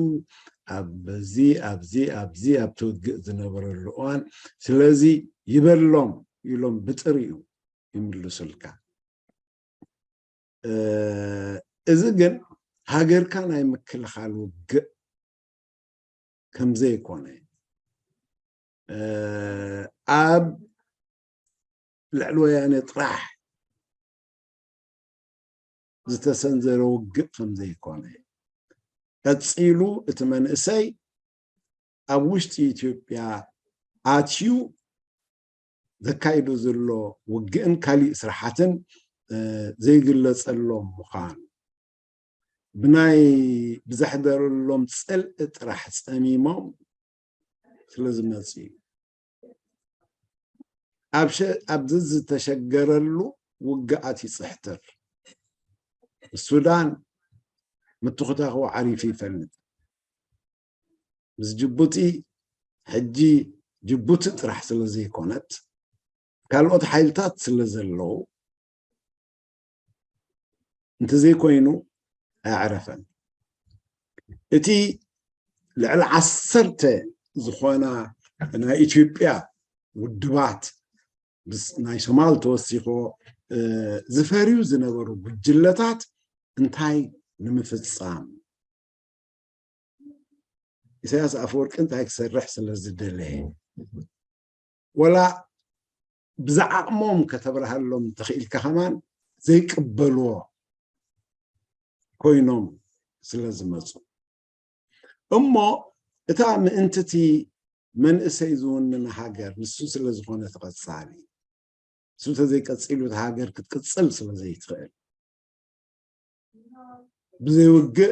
ኣብዚ ኣብዚ ኣብዚ ኣብቲ ውግእ ዝነበረሉ እዋን። ስለዚ ይበሎም ኢሎም ብጥሪኡ ይምልሱልካ። እዚ ግን ሃገርካ ናይ ምክልኻል ውግእ ከምዘይኮነ፣ ኣብ ልዕሊ ወያነ ጥራሕ ዝተሰንዘረ ውግእ ከምዘይኮነ፣ ቀፂሉ እቲ መንእሰይ ኣብ ውሽጢ ኢትዮጵያ ኣትዩ ዘካይዶ ዘሎ ውግእን ካሊእ ስራሓትን ዘይግለፀሎም ምዃኑ፣ ብናይ ብዘሕደረሎም ፅልኢ ጥራሕ ፀሚሞም ስለ ዝመፁ እዩ። ኣብዚ ዝተሸገረሉ ውግኣት ይፅሕትር። ሱዳን ምትኹታኹ ዓሪፉ ይፈልጥ። ምስ ጅቡቲ፣ ሕጂ ጅቡቲ ጥራሕ ስለ ዘይኮነት፣ ካልኦት ሓይልታት ስለ ዘለዉ፣ እንተዘይኮይኑ ኣየዕረፈን። እቲ ልዕሊ ዓሰርተ ዝኾና ናይ ኢትዮጵያ ውድባት፣ ናይ ሶማል ተወሲኾ፣ ዝፈርዩ ዝነበሩ ጉጅለታት እንታይ ንምፍፃም ኢሳያስ ኣፈወርቂ እንታይ ክሰርሕ ስለ ዝደለየ፣ ወላ ብዝዓቕሞም ከተብርሃሎም ተኽኢልካ ከማን ዘይቅበልዎ ኮይኖም ስለ ዝመፁ እሞ፣ እታ ምእንቲ እቲ መንእሰይ ዝውንን ሃገር ንሱ ስለ ዝኾነ ተቐፃሊ፣ ንሱ ተዘይቀፂሉ እታ ሃገር ክትቅፅል ስለ ዘይትኽእል፣ ብዘይውግእ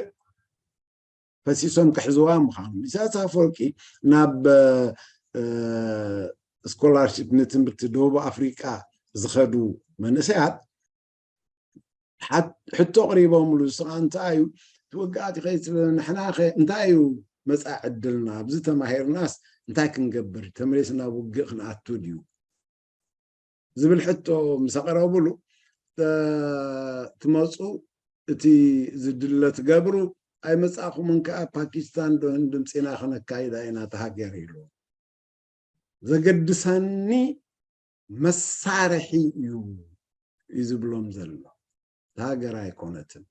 ፈሲሶም ክሕዝዋ ምዃኑ። ኢሳያስ ኣፈወርቂ ናብ ስኮላርሽፕ ንትምህርቲ ደቡብ ኣፍሪቃ ዝኸዱ መንእሰያት ሕቶ ኣቕሪቦምሉ። ንስኻ እንታይ እዩ ትውግኣት ይኸይድ ስለ ንሕናኸ እንታይ እዩ መፃኢ ዕድልና? ኣብዚ ተማሂርናስ እንታይ ክንገብር? ተመሊስና ናብ ውግእ ክንኣቱ ድዩ? ዝብል ሕቶ ምስ ኣቕረብሉ፣ ትመፁ፣ እቲ ዝድለ ትገብሩ፣ ኣይመፃእኹምን ከኣ ፓኪስታን ዶ ህንዲ ምፂና ክነካይዳ ኢና እታ ሃገር ኢሉ። ዘገድሰኒ መሳርሒ እዩ እዩ ዝብሎም ዘሎ። ሃገር ኣይኮነትን።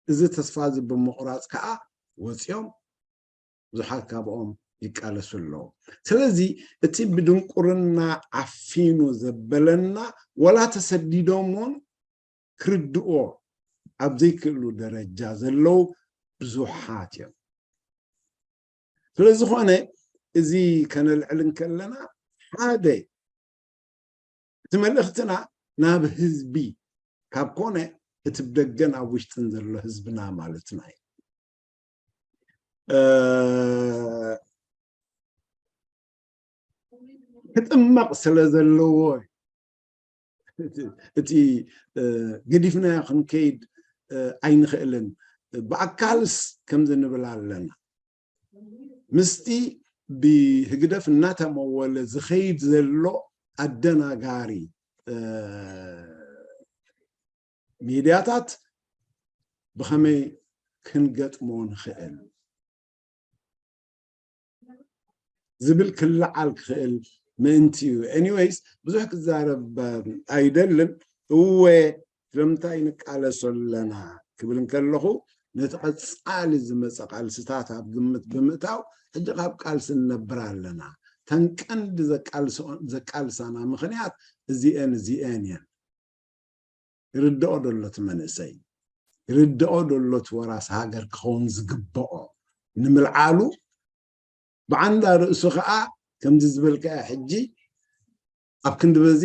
እዚ ተስፋ እዚ ብምቑራፅ ከዓ ወፂኦም ብዙሓት ካብኦም ይቃለሱ ኣለዉ። ስለዚ እቲ ብድንቁርና ዓፊኑ ዘበለና ወላ ተሰዲዶም እውን ክርድኦ ኣብ ዘይክእሉ ደረጃ ዘለዉ ብዙሓት እዮም። ስለዝኾነ እዚ ከነልዕል እንከለና ሓደ እቲ መልእኽትና ናብ ህዝቢ ካብ ኮነ እቲ ብደገን ኣብ ውሽጥን ዘሎ ህዝብና ማለትና እዩ። ክጥመቕ ስለ ዘለዎ እቲ ገዲፍናዮ ክንከይድ ኣይንኽእልን። ብኣካልስ ከምዚ ንብል ኣለና። ምስቲ ብህግደፍ እናተመወለ ዝኸይድ ዘሎ ኣደናጋሪ ሚድያታት ብኸመይ ክንገጥሞ ንኽእል ዝብል ክለዓል ክኽእል ምእንቲ እዩ። ኤኒወይስ ብዙሕ ክዛረብ ኣይደልን። እወ ስለምንታይ ንቃለሶ ኣለና ክብል እንከለኹ ነቲ ቀፃሊ ዝመፀ ቃልስታት ኣብ ግምት ብምእታው ሕጂ ካብ ቃልሲ ንነብር ኣለና። ተን ቀንዲ ዘቃልሳና ምኽንያት እዚአን እዚአን እየን። ይርድኦ ዶ ኣሎ እቲ መንእሰይ? ይርድኦ ዶ ኣሎ እቲ ወራስ ሃገር ክኸውን ዝግብኦ? ንምልዓሉ ብዓንዳ ርእሱ ከዓ ከምዚ ዝበልካዮ ሕጂ ኣብ ክንዲ በዚ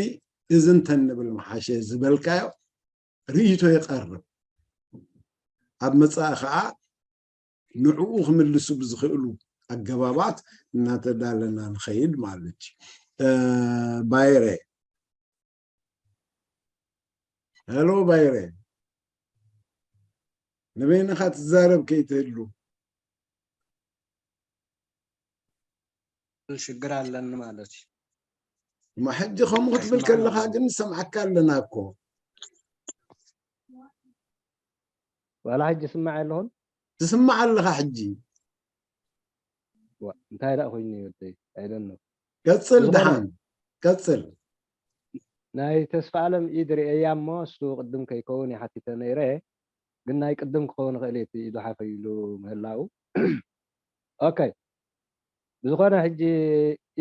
እዚ እንተንብል መሓሸ ዝበልካዮ ርእይቶ ይቐርብ። ኣብ መጻኢ ከዓ ንዕኡ ክምልሱ ብዝኽእሉ ኣገባባት እናተዳለና ንኸይድ ማለት እዩ። ባይረ፣ ሄሎ ባይረ፣ ንበይንኻ ትዛረብ ከይትህሉ። ሽግር ኣለኒ ማለት እዩ። እማ ሕጂ ከምኡ ክትብል ከለኻ ግን ንሰምዓካ ኣለና እኮ። ዋላ ሕጂ ስማዕ ኣለኹን? ትስማዕ ኣለኻ ሕጂ። እንታይ ደኣ ኮይኑ ወደይ? ኣይደኖ። ቀጽል ደሓን ቀጽል። ናይ ተስፋ ኣለም ኢድ ርእያ እሞ እሱ ቅድም ከይከውን ይሓቲተ ነይረ። ግን ናይ ቅድም ክኸውን ይኽእል እዩ እቲ ኢዱ ሓፍ ኢሉ ምህላው። ኦኬ። ብዝኾነ ሕጂ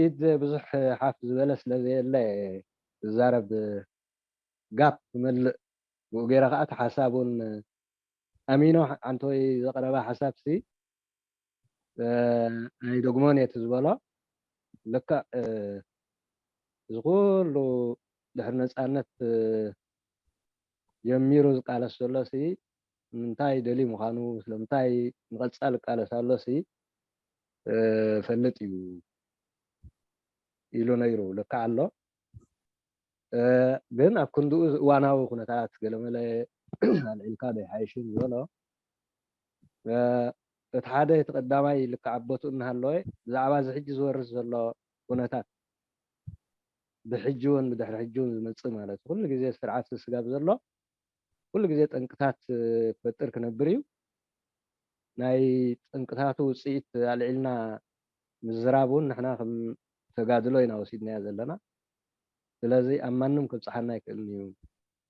ኢድ ብዙሕ ሓፍ ዝበለ ስለ ዘየለ ዝዛረብ ጋፕ ክመልእ ብኡ ገይረ ከዓ እቲ ሓሳብ እውን ኣሚኖ ዓንተወይ ዘቕረባ ሓሳብ ሲ ኣይደግሞን እየ እቲ ዝበሎ። ልክዕ እዚ ኩሉ ድሕሪ ነፃነት ጀሚሩ ዝቃለስ ዘሎ ሲ ንምንታይ ደልዩ ምዃኑ ስለምንታይ ንቐፃል ይቃለስ ኣሎ ሲ ፈልጥ እዩ ኢሉ ነይሩ። ልክዕ ኣሎ። ግን ኣብ ክንድኡ እዋናዊ ኩነታት ገለመለ ኣልዒልካ ዶ ይሓይሽን ዝበሎ እቲ ሓደ እቲ ቀዳማይ ልክዕ ኣብ ቦትኡ እናሃለወ ብዛዕባ እዚ ሕጂ ዝወርስ ዘሎ ኩነታት ብሕጂ እውን ብድሕሪ ሕጂ እውን ዝመፅእ ማለት ኩሉ ግዜ ስርዓት ስጋብ ዘሎ ኩሉ ግዜ ጠንቅታት ክፈጥር ክነብር እዩ። ናይ ጠንቅታቱ ውፅኢት ኣልዒልና ምዝራብ እውን ንሕና ከም ተጋድሎ ኢና ወሲድናዮ ዘለና። ስለዚ ኣብ ማንም ክብፅሓና ኣይክእልን እዩ።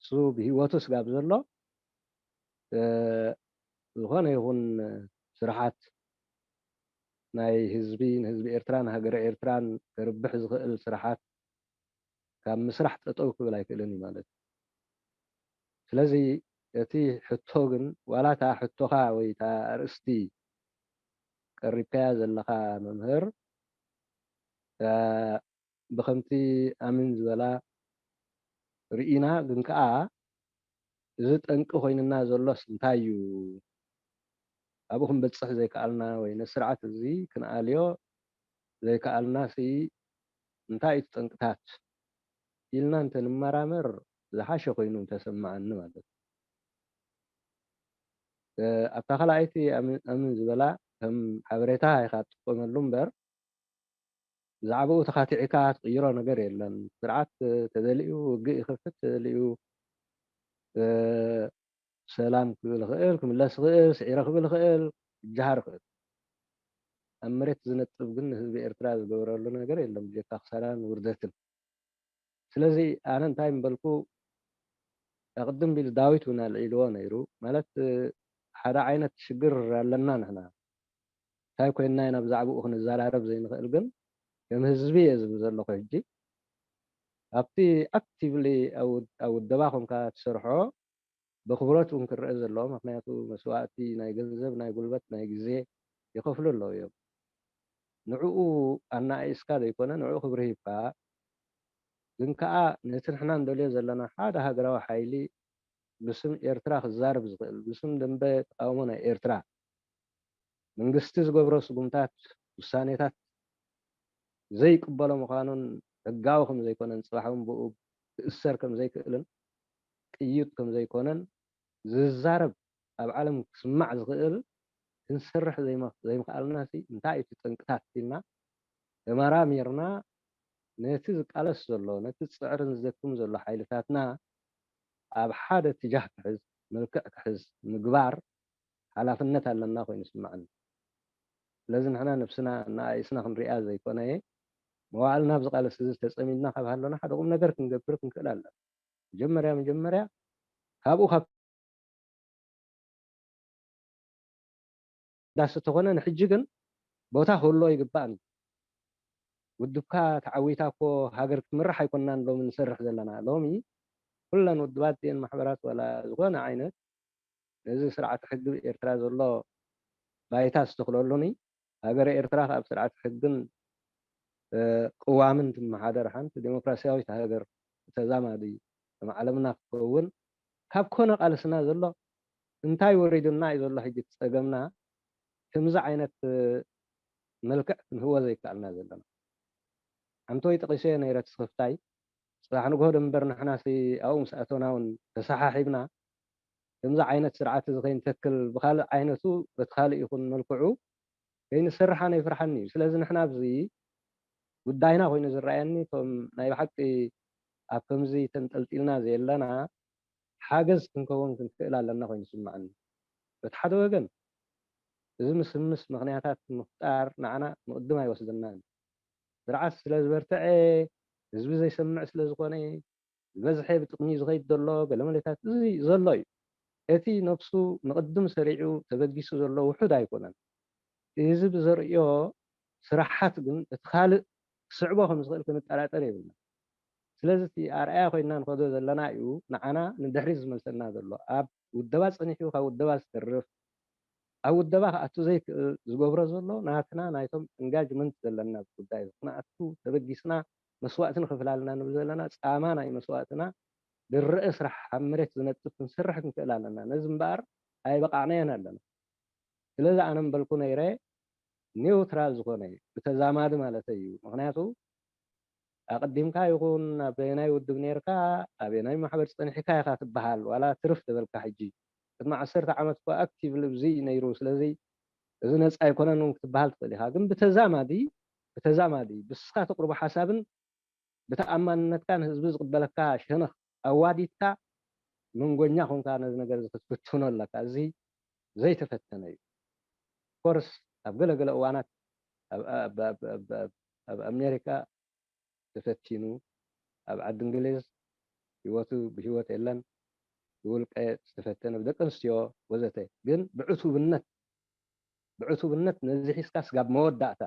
እሱ ብሂወቱ ስጋብ ዘሎ ዝኾነ ይኹን ስርሓት ናይ ህዝቢ ንህዝቢ ኤርትራን ሃገረ ኤርትራን ከርብሕ ዝኽእል ስርሓት ካብ ምስራሕ ጠጠው ክብል ኣይክእልን እዩ ማለት እዩ። ስለዚ እቲ ሕቶ ግን ዋላ እታ ሕቶኻ ወይ እታ ኣርእስቲ ቀሪብካያ ዘለኻ መምህር ብከምቲ ኣምን ዝበላ ርኢና ግን ከኣ እዚ ጠንቂ ኮይንና ዘሎስ እንታይ እዩ? ኣብኡ ክንበጽሕ ዘይከኣልና ወይ ነዚ ስርዓት እዚ ክንኣልዮ ዘይከኣልናሲ እንታይ እዩ እቲ ጠንቅታት ኢልና እንተንመራመር ዝሓሸ ኮይኑ ምተሰምዓኒ ማለት እዩ። ኣብታ ካልኣይቲ ኣምን ዝበላ ከም ሓበሬታ ኢኻ ትጥቀመሉ እምበር ብዛዕባኡ ተኻቲዕካ ትቕይሮ ነገር የለን። ስርዓት ተደሊኡ ውግእ ይኸፍት፣ ተደሊኡ ሰላም ክብል ይኽእል፣ ክምለስ ይኽእል፣ ስዒረ ክብል ይኽእል፣ ክጀሃር ይኽእል። ኣብ መሬት ዝነጥብ ግን ንህዝቢ ኤርትራ ዝገበረሉ ነገር የለን ብጀካ ክሳራን ውርደትን። ስለዚ ኣነ እንታይ ምበልኩ፣ ኣቕድም ቢሉ ዳዊት እውን ኣልዒልዎ ነይሩ። ማለት ሓደ ዓይነት ሽግር ኣለና ንሕና። እንታይ ኮይንና ኢና ብዛዕባኡ ክንዘራረብ ዘይንኽእል፣ ግን ከም ህዝቢ እየ ዝብል ዘለኹ። ሕጂ ኣብቲ ኣክቲቭሊ ኣብ ውደባ ኮንካ ትሰርሖ ብክብረት እውን ክረአ ዘለዎ፣ ምክንያቱ መስዋእቲ ናይ ገንዘብ፣ ናይ ጉልበት፣ ናይ ግዜ ይኸፍሉ ኣለዉ እዮም። ንዕኡ ኣናኣኢስካ ዘይኮነ ንዕኡ ክብሪ ሂብካ፣ ግን ከኣ ነቲ ንሕና እንደልዮ ዘለና ሓደ ሃገራዊ ሓይሊ ብስም ኤርትራ ክዛረብ ዝኽእል፣ ብስም ደንበ ተቃውሞ ናይ ኤርትራ መንግስቲ ዝገብሮ ስጉምታት፣ ውሳኔታት ዘይቅበሎ ምዃኑን ሕጋዊ ከም ዘይኮነን፣ ጽባሕ እውን ብኡ ክእሰር ከም ዘይክእልን ቅዩጥ ከም ዘይኮነን ዝዛረብ ኣብ ዓለም ክስማዕ ዝኽእል ክንሰርሕ ዘይምኽኣልና ሲ እንታይ እዩ እቲ ጠንቅታት ኢልና ተመራሚርና ነቲ ዝቃለስ ዘሎ፣ ነቲ ዝጽዕርን ዝደክም ዘሎ ሓይልታትና ኣብ ሓደ ትጃህ ክሕዝ፣ መልክዕ ክሕዝ ምግባር ሓላፍነት ኣለና ኮይኑ ይስምዓኒ። ስለዚ ንሕና ነብስና እናኣኢስና ክንሪኣ ዘይኮነ፣ መዋዕልና ኣብዚ ቃለሲ እዚ ተጸሚድና ካብ ሃለና ሓደ ቁም ነገር ክንገብር ክንክእል ኣለና። መጀመርያ መጀመርያ ካብኡ ካብ ዳስ ተኾነ ንሕጂ ግን ቦታ ክህልዎ ይግባእ። ውድብካ ተዓዊታ እኮ ሃገር ክትምራሕ ኣይኮናን ሎሚ ንሰርሕ ዘለና። ሎሚ ኩለን ውድባት ዜን ማሕበራት ዋላ ዝኾነ ዓይነት ነዚ ስርዓተ ሕጊ ኤርትራ ዘሎ ባይታ ዝተኽለሉኒ ሃገረ ኤርትራ ካብ ስርዓተ ሕግን ቅዋምን ትመሓደር ሓንቲ ዴሞክራሲያዊት ሃገር ተዛማዲ ከም ዓለምና ክኸውን ካብ ኮነ ቃልስና ዘሎ እንታይ ወሪዱና እዩ ዘሎ ሕጂ እቲ ጸገምና? ከምዚ ዓይነት መልክዕ ክንህቦ ዘይከኣልና ዘለና። ኣንቶይ ጠቒሰዮ ነይረ እቲ ስኽፍታይ። ጽባሕ ንግሆ ደንበር ንሕናሲ ኣብኡ ምስ ኣቶና እውን ተሰሓሒብና ከምዚ ዓይነት ስርዓት እዚ ከይንተክል ብኻልእ ዓይነቱ በቲ ካልእ ይኹን መልክዑ ከይንሰርሕ ኣነ ይፍርሓኒ እዩ። ስለዚ ንሕና ኣብዚ ጉዳይና ኮይኑ ዝረኣየኒ እቶም ናይ ብሓቂ ኣብ ከምዚ ተንጠልጢልና ዘለና ሓገዝ ክንከውን ክንክእል ኣለና ኮይኑ ይስምዓኒ። በቲ ሓደ ወገን እዚ ምስምስ ምኽንያታት ምፍጣር ንዓና ምቕድም ኣይወስደናን እዩ። ስርዓት ስለ ዝበርትዐ፣ ህዝቢ ዘይሰምዕ ስለ ዝኾነ፣ ዝበዝሐ ብጥቕሚ ዝኸይድ ዘሎ ገለ መለታት እዚ ዘሎ እዩ። እቲ ነብሱ ንቕድም ሰሪዑ ተበጊሱ ዘሎ ውሑድ ኣይኮነን። እዚ ብዘርእዮ ስራሓት ግን እቲ ካልእ ክስዕቦ ከም ዝኽእል ክንጠራጠር የብልና። ስለዚ እቲ ኣርኣያ ኮይንና ንኸዶ ዘለና እዩ ንዓና ንድሕሪት ዝመልሰና ዘሎ። ኣብ ውደባ ጸኒሑ ካብ ውደባ ዝተርፍ ኣብ ውደባ ክኣቱ ዘይክእል ዝገብሮ ዘሎ ናትና ናይቶም ኢንጋጅመንት ዘለና ጉዳይ እዩ። ክንኣቱ ተበጊስና መስዋእቲ ንኽፍል ኣለና ንብል ዘለና ጻማ ናይ መስዋእትና ዝረአ ስራሕ ኣብ መሬት ዝነጥፍ ክንሰርሕ ክንክእል ኣለና። ነዚ እምበኣር ኣይበቃዕናዮን ኣለና። ስለዚ ኣነ ምበልኩ ነይረ ኒውትራል ዝኾነ እዩ ብተዛማዲ ማለተይ እዩ። ምኽንያቱ ኣቐዲምካ ይኹን ኣበየናይ ውድብ ነይርካ ኣበየናይ ማሕበር ጸኒሕካ ኢኻ ትበሃል ዋላ ትርፍ ተበልካ ሕጂ ቅድሚ ዓሰርተ ዓመት እኮ ኣክቲቭሊ ብዚ ነይሩ ስለዚ እዚ ነጻ ኣይኮነን እውን ክትበሃል ትኽእል ኢኻ ግን ብተዛማዲ ብተዛማዲ ብስኻ ተቅርቦ ሓሳብን ብተኣማንነትካ ንህዝቢ ዝቕበለካ ሸነኽ ኣዋዲድካ መንጎኛ ኮንካ ነዚ ነገር እዚ ክትፍትኖ ኣለካ እዚ ዘይተፈተነ እዩ ኮርስ ኣብ ገለገለ እዋናት ኣብ ኣሜሪካ ተፈቲኑ ኣብ ዓዲ እንግሊዝ ህይወቱ ብህይወት የለን ብውልቀ ዝተፈተነ ብደቂ ኣንስትዮ ወዘተ ግን ብዕቱብነት ብዕቱብነት ነዚ ሒዝካ ስጋብ መወዳእታ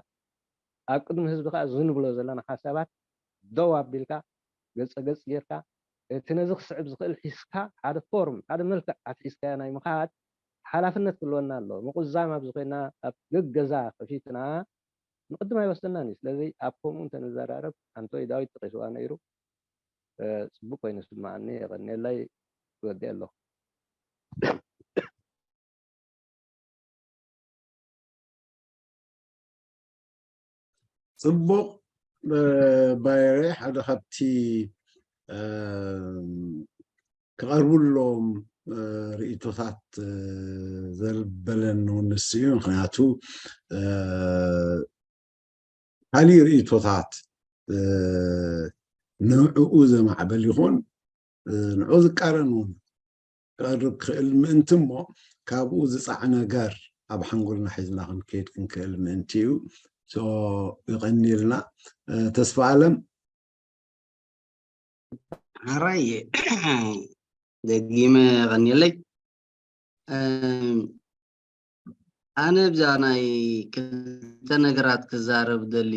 ኣብ ቅድሚ ህዝቢ ከዓ ዝንብሎ ዘለና ሓሳባት ደው ኣቢልካ ገፀ ገፅ ጌርካ እቲ ነዚ ክስዕብ ዝኽእል ሒዝካ ሓደ ፎርም ሓደ መልክዕ ኣትሒዝካዮ ናይ ምኻድ ሓላፍነት ክህልወና ኣሎ። ምቁዛም ኣብዚ ኮይና ኣብ ገገዛ ከፊትና ንቅድም ኣይወስደናን እዩ። ስለዚ ኣብ ከምኡ እንተንዘራረብ ኣንቶይ ዳዊት ጠቂስዋ ነይሩ። ጽቡቅ ኮይኑ ስማዓኒ የቀንየለይ። ይወዲ ኣለኹ። ጽቡቕ ባይረ ሓደ ካብቲ ክቐርብሎም ርእይቶታት ዘበለኒ እውን ንሱ እዩ። ምክንያቱ ካሊእ ርእይቶታት ንዕኡ ዘማዕበል ይኹን ንዕኡ ዝቃረን እውን ክቐርብ ክኽእል ምእንቲ እሞ ካብኡ ዝፃዕ ነገር ኣብ ሓንጎልና ሒዝና ክንከይድ ክንክእል ምእንቲ እዩ። So ይቐንየልና። ተስፋ ኣለም። ኣራይ ደጊመ ቀንየለይ። ኣነ ብዛ ናይ ክልተ ነገራት ክዛረብ ደሊ።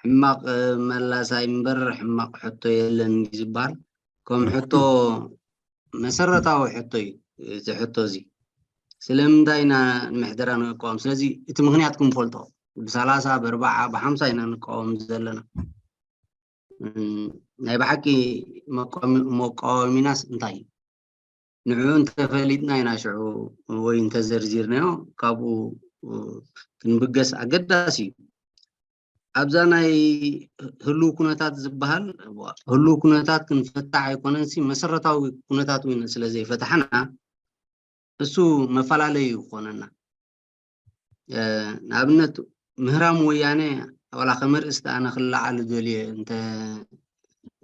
ሕማቕ መላሳይ እምበር ሕማቕ ሕቶ የለን ዝበሃል ከም ሕቶ መሰረታዊ ሕቶ እዩ። እዚ ሕቶ እዚ ስለምንታይ ኢና ንምሕደራ ንቃወም? ስለዚ እቲ ምክንያት ክንፈልጦ፣ ብሰላሳ ብኣርባዓ ብሓምሳ ኢና ንቃወም ዘለና። ናይ ብሓቂ መቃወሚናስ እንታይ እዩ? ንዕኡ እንተፈሊጥና ኢና ሽዑ ወይ እንተዘርዚርናዮ ካብኡ ክንብገስ ኣገዳሲ እዩ። ኣብዛ ናይ ህልው ኩነታት ዝበሃል ህልው ኩነታት ክንፈታሕ ኣይኮነንሲ መሰረታዊ ኩነታት እውን ስለ ዘይፈታሕና እሱ መፈላለዩ ይኾነና። ንኣብነት ምህራም ወያነ ዋላ ከመርእስቲ ኣነ ክለዓሉ ደልየ እንተ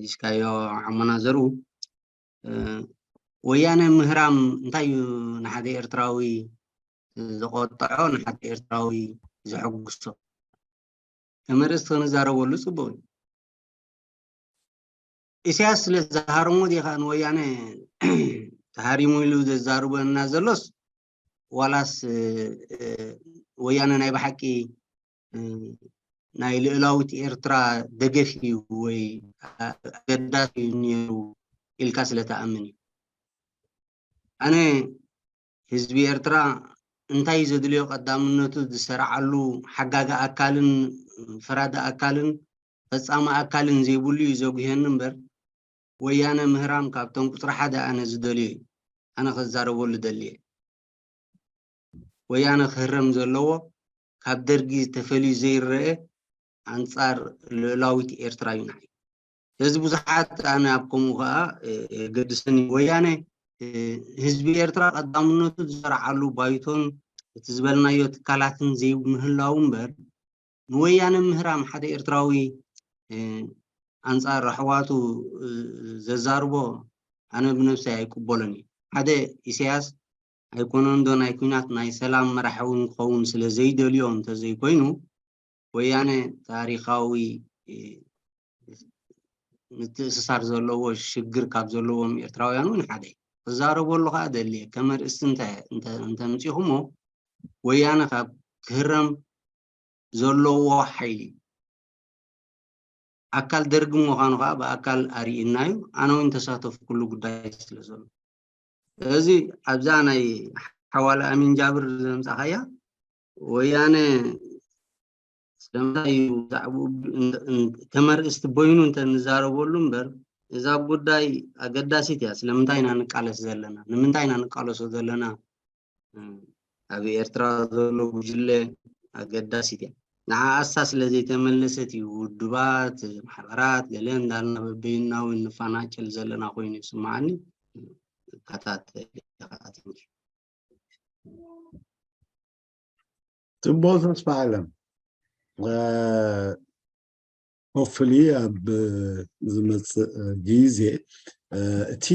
ሒዝካዮ ሓሞና ዘርኡ ወያነ ምህራም እንታይ እዩ ንሓደ ኤርትራዊ ዘቆጠዖ ንሓደ ኤርትራዊ ዘሐጉሶ? ከመርእስቲ ክንዛረበሉ ጽቡቅ እዩ። ኢሳያስ ስለ ዝሃረሞ ዲኻ ንወያነ ተሃሪሙ ኢሉ ዘዛርበና ዘሎስ ዋላስ ወያነ ናይ ብሓቂ ናይ ልእላዊት ኤርትራ ደገፍ እዩ ወይ ኣገዳሲ እዩ ነይሩ ኢልካ ስለ ትኣምን እዩ? ኣነ ህዝቢ ኤርትራ እንታይ ዘድልዮ ቀዳምነቱ ዝሰርዓሉ ሓጋጊ ኣካልን ፈራዲ ኣካልን ፈጻሚ ኣካልን ዘይብሉ እዩ ዘጉህየኒ እምበር ወያነ ምህራም ካብቶም ቁጽሪ ሓደ ኣነ ዝደልዮ እዩ። ኣነ ከዛረበሉ ደልየ ወያነ ክህረም ዘለዎ ካብ ደርጊ ተፈልዩ ዘይረአ ኣንጻር ልእላዊት ኤርትራ እዩ ንዓይ። ስለዚ ብዙሓት ኣነ ኣብ ከምኡ ከዓ የገድሰኒ ወያነ ህዝቢ ኤርትራ ቀዳምነቱ ዝሰርዓሉ ባይቶን እቲ ዝበልናዮ ትካላትን ዘይምህላው እምበር ንወያነ ምህራም ሓደ ኤርትራዊ ኣንጻር ኣሕዋቱ ዘዛርቦ ኣነ ብነብሰይ ኣይቅበሎን እዩ። ሓደ ኢሳያስ ኣይኮነን ዶ ናይ ኩናት ናይ ሰላም መራሒ እውን ክኸውን ስለ ዘይደልዮ እንተዘይኮይኑ ወያነ ታሪኻዊ ምትእስሳር ዘለዎ ሽግር ካብ ዘለዎም ኤርትራውያን እውን ሓደ ክዛረበሉ ከዓ ደልየ ከመርእስቲ እንተምፂኹሞ ወያነ ካብ ክህረም ዘለዎ ሓይሊ ኣካል ደርጊ ምዃኑ ከዓ ብኣካል ኣርኢና እዩ። ኣነ እውን ተሳተፍኩሉ ጉዳይ ስለ ዘሎ እዚ ኣብዛ ናይ ሓዋላ ኣሚን ጃብር ዘምፃኻያ ወያነ ስለምንታይ እዩ ብዛዕባኡ ከመርእስቲ በይኑ እንተንዛረበሉ እምበር እዛ ጉዳይ ኣገዳሲት እያ። ስለምንታይ ኢና ንቃለስ ዘለና? ንምንታይ ኢና ንቃለሶ ዘለና? ኣብ ኤርትራ ዘሎ ጉጅለ ኣገዳሲት እያ። ንዓኣሳ ስለ ዘይተመለሰት እዩ ውድባት፣ ማሕበራት ገለ እንዳልና በበይንና እውን ንፈናጭል ዘለና ኮይኑ ይስምዓኒ። ይከታተል ኢኻ። ጽቡቕ ተስፋ ኣለም። ሆፍሊ ኣብ ዝመፅእ ግዜ እቲ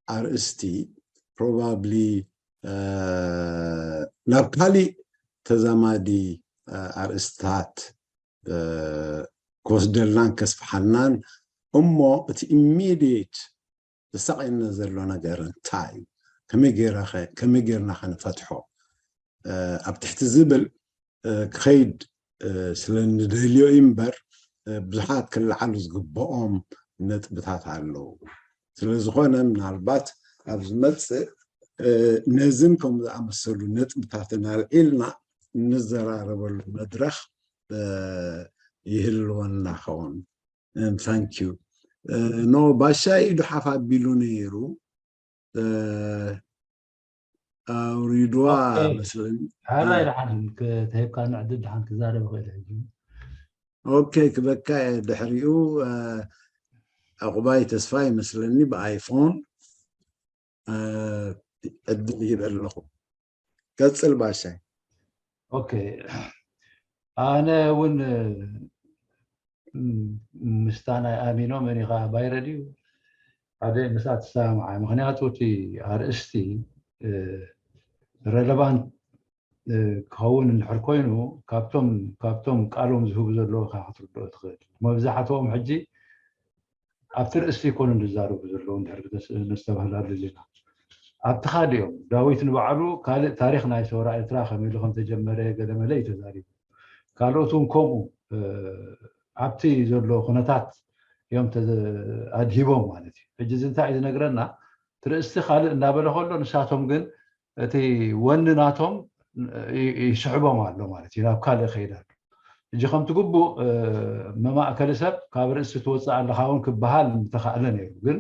ኣርእስቲ ፕሮባብሊ ናብ ካሊእ ተዛማዲ ኣርእስትታት ክወስደልናን ከስፍሓልናን እሞ እቲ ኢሚድየት ዘሳቕየና ዘሎ ነገር እንታይ እዩ? ከመይ ጌርና ከ- ከመይ ጌርና ከንፈትሖ ኣብ ትሕቲ ዝብል ክኸይድ ስለ ንደልዮ እዩ እምበር ብዙሓት ክለዓሉ ዝግብኦም ነጥብታት ኣለዉ። ስለ ዝኾነ ምናልባት ኣብ ዝመፅእ ነዝን ከም ዝኣመሰሉ ነጥብታትን ኣልዒልና እንዘራረበሉ መድረኽ ይህልወና ኸውን። Thank you. ኖ ባሻ ኢዱ ሓፍ ኣቢሉ ነይሩ። ኣውሪድዋ መስለኒ። ሓራይ ደሓን ተሂብካ ንዕድል ደሓን ክዛረብ ይኽእል ሕጂ። ኦኬ ክበካ እየ ድሕሪኡ ዕቑባይ ተስፋ ይመስለኒ ብኣይፎን ዕድል ይበለኹ። ቀጽል ባሻይ። ኦኬ ኣነ እውን ምስታ ናይ ኣሚኖ መኒኻ ባይረድዩ ሓደ ምስኣ ትሰማምዓ ምክንያቱ እቲ ኣርእስቲ ረለቫንት ክኸውን እንድሕር ኮይኑ ካብቶም ካብቶም ቃሎም ዝህቡ ዘለዉ ኢኻ ክትርድኦ ትኽእል። መብዛሕትኦም ሕጂ ኣብቲ ርእሲ ይኮኑ ዝዛረቡ ዘለዉ እንድሕር ነስተባህል ኣድልና ኣብቲ ካልእ እዮም። ዳዊት ንባዕሉ ካልእ ታሪኽ ናይ ሰውራ ኤርትራ ከመይ ኢሉ ከም ተጀመረ ገለመለ እዩ ተዛሪቡ። ካልኦት እውን ከምኡ ኣብቲ ዘሎ ኩነታት እዮም ኣድሂቦም ማለት እዩ። ሕጂ እዚ እንታይ እዩ ዝነግረና? እቲ ርእስቲ ካልእ እንዳበለ ከሎ ንሳቶም ግን እቲ ወኒ ናቶም ይስሕቦም ኣሎ ማለት እዩ፣ ናብ ካልእ ከይድ ኣሎ። ሕጂ ከምቲ ግቡእ መማእከሊ ሰብ ካብ ርእሲ ትወፅእ ኣለኻ እውን ክበሃል ምተኻእለ ነይሩ። ግን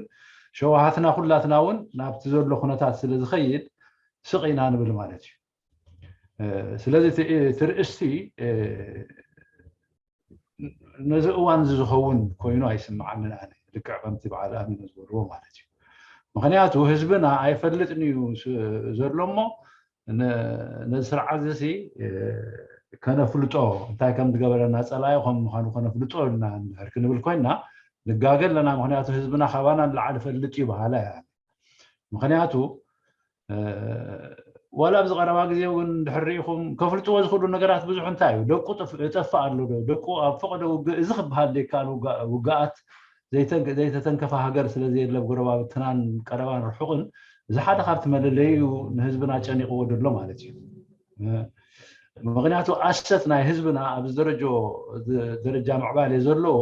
ሸዋሃትና ኩላትና እውን ናብቲ ዘሎ ኩነታት ስለ ዝኸይድ ስቕ ኢና ንብል ማለት እዩ። ስለዚ እቲ ርእስቲ ነዚ እዋን እዚ ዝኸውን ኮይኑ ኣይስምዓንን ኣነ፣ ልክዕ ከምቲ በዓል ኣሚኖ ዝበልዎ ማለት እዩ። ምክንያቱ ህዝብና ኣይፈልጥን እዩ ዘሎ እሞ ነዚ ስርዓት እዚ ከነፍልጦ፣ እንታይ ከም ዝገበረና፣ ፀላኢ ከም ምዃኑ ከነፍልጦ ኢልና እንድሕር ክንብል ኮይና ንጋገ ኣለና። ምክንያቱ ህዝብና ካባና ንላዕሊ ፈልጥ እዩ በሃላ እያ። ምክንያቱ ዋላ ኣብዚ ቀረባ ግዜ እውን ድሕር ርኢኹም ከፍልጥዎ ዝኽእሉ ነገራት ብዙሕ እንታይ እዩ? ደቁ እጠፍእ ኣሎ ዶ? ደቁ ኣብ ፈቐዶ ውግእ፣ እዚ ክበሃል ዘይከኣል ውግኣት ዘይተተንከፈ ሃገር ስለ ዘየለ፣ ጎረባብትናን ቀረባን ርሑቕን፣ እዚ ሓደ ካብቲ መለለይኡ ንህዝብና ጨኒቕዎ ደሎ ማለት እዩ። ምክንያቱ ኣሰት ናይ ህዝብና ኣብዚ ደረጃ ምዕባለ ዘለዎ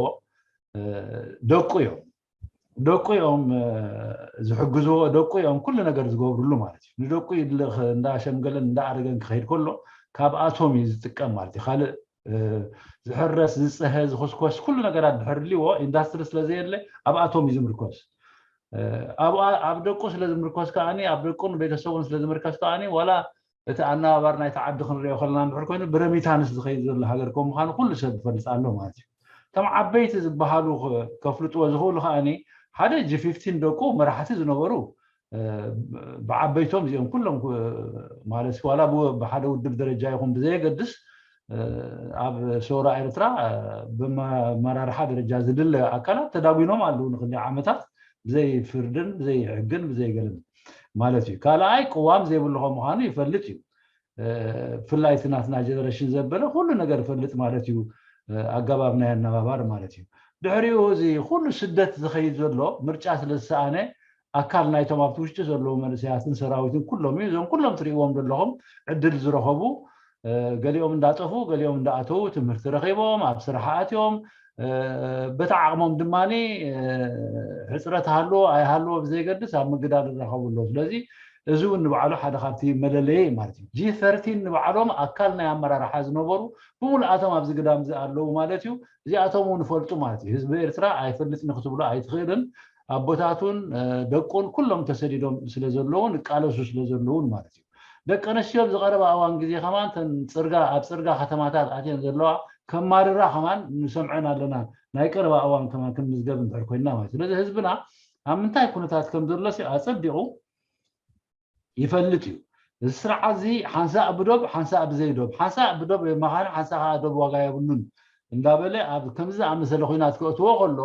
ደቁ እዮም። ደቁ እዮም ዝሕግዝዎ፣ ደቁ እዮም ኩሉ ነገር ዝገብርሉ ማለት እዩ። ንደቁ እንዳሸምገለን እንዳኣረገን ክኸይድ ከሎ ካብኣቶም እዩ ዝጥቀም ማለት እዩ። ካልእ ዝሕረስ ዝፀሀ ዝኮስኮስ ኩሉ ነገራት ድሕር ልዎ ኢንዳስትሪ ስለዘየለ ኣብኣቶም እዩ ዝምርኮስ። ኣብ ደቁ ስለ ዝምርኮስ ከዓኒ፣ ኣብ ደቁን ቤተሰቡን ስለ ዝምርኮስ ከዓኒ ዋላ እቲ ኣነባባር ናይቲ ዓዲ ክንሪኦ ከለና እንድሕር ኮይኑ ብረሚታንስ ዝኸይድ ዘሎ ሃገር ከም ምዃኑ ኩሉ ሰብ ይፈልጥ ኣሎ ማለት እዩ። እቶም ዓበይቲ ዝበሃሉ ከፍልጥዎ ዝኽእሉ ከዓኒ ሓደ ጂ ፊፍቲን ደቁ መራሕቲ ዝነበሩ ብዓበይቶም እዚኦም ኩሎም ማለት ዋላ ብሓደ ውድብ ደረጃ ይኹን ብዘየገድስ ኣብ ሰውራ ኤርትራ ብመራርሓ ደረጃ ዝድለ ኣካላት ተዳጒኖም ኣለዉ ንክልተ ዓመታት ብዘይ ፍርድን ብዘይ ሕግን ብዘይ ገለን ማለት እዩ። ካልኣይ ቅዋም ዘይብሉ ከም ምዃኑ ይፈልጥ እዩ። ብፍላይ እቲ ናትና ጀነሬሽን ዘበለ ኩሉ ነገር ይፈልጥ ማለት እዩ። ኣገባብ ናይ ኣነባባር ማለት እዩ። ድሕሪኡ እዚ ኩሉ ስደት ዝኸይድ ዘሎ ምርጫ ስለ ዝሰኣነ ኣካል ናይቶም ኣብቲ ውሽጢ ዘለዉ መንእሰያትን ሰራዊትን ኩሎም እዩ። እዞም ኩሎም ትርእይዎም ዘለኹም ዕድል ዝረኸቡ ገሊኦም እንዳጠፉ ገሊኦም እንዳኣተዉ ትምህርቲ ረኺቦም ኣብ ስራሕ ኣትዮም በቲ ዓቕሞም ድማ ሕፅረት ሃለዎ ኣይሃለዎ ብዘይገድስ ኣብ ምግዳል ይራኸቡ ኣለዉ። ስለዚ እዚ እውን ንባዕሉ ሓደ ካብቲ መለለየ ማለት እዩ። ጂ ተርቲን ንባዕሎም ኣካል ናይ ኣመራርሓ ዝነበሩ ብምሉኣቶም ኣብዚ ግዳም እዚ ኣለዉ ማለት እዩ። እዚኣቶም እውን ይፈልጡ ማለት እዩ። ህዝቢ ኤርትራ ኣይፈልጥን ክትብሎ ኣይትኽእልን። ኣቦታቱን ደቁን ኩሎም ተሰዲዶም ስለ ዘለውን ይቃለሱ ስለ ዘለውን ማለት እዩ። ደቂ ኣንስትዮ ኣብዚ ቀረባ እዋን ግዜ ከማን ተን ፅርጋ ኣብ ፅርጋ ከተማታት ኣትየን ዘለዋ ከማርራ ከማን ንሰምዐን ኣለና። ናይ ቀረባ እዋን ከማን ክንምዝገብ እንድሕር ኮይንና ማለት እዩ። ስለዚ ህዝብና ኣብ ምንታይ ኩነታት ከም ዘሎ ኣፀቢቑ ይፈልጥ እዩ። እዚ ስርዓት እዚ ሓንሳእ ብዶብ ሓንሳእ ብዘይዶብ፣ ሓንሳእ ብዶብ የመኻኒ ሓንሳእ ከዓ ዶብ ዋጋ የብሉን እንዳበለ ኣብ ከምዚ ዝኣመሰለ ኩናት ክእትዎ ከሎ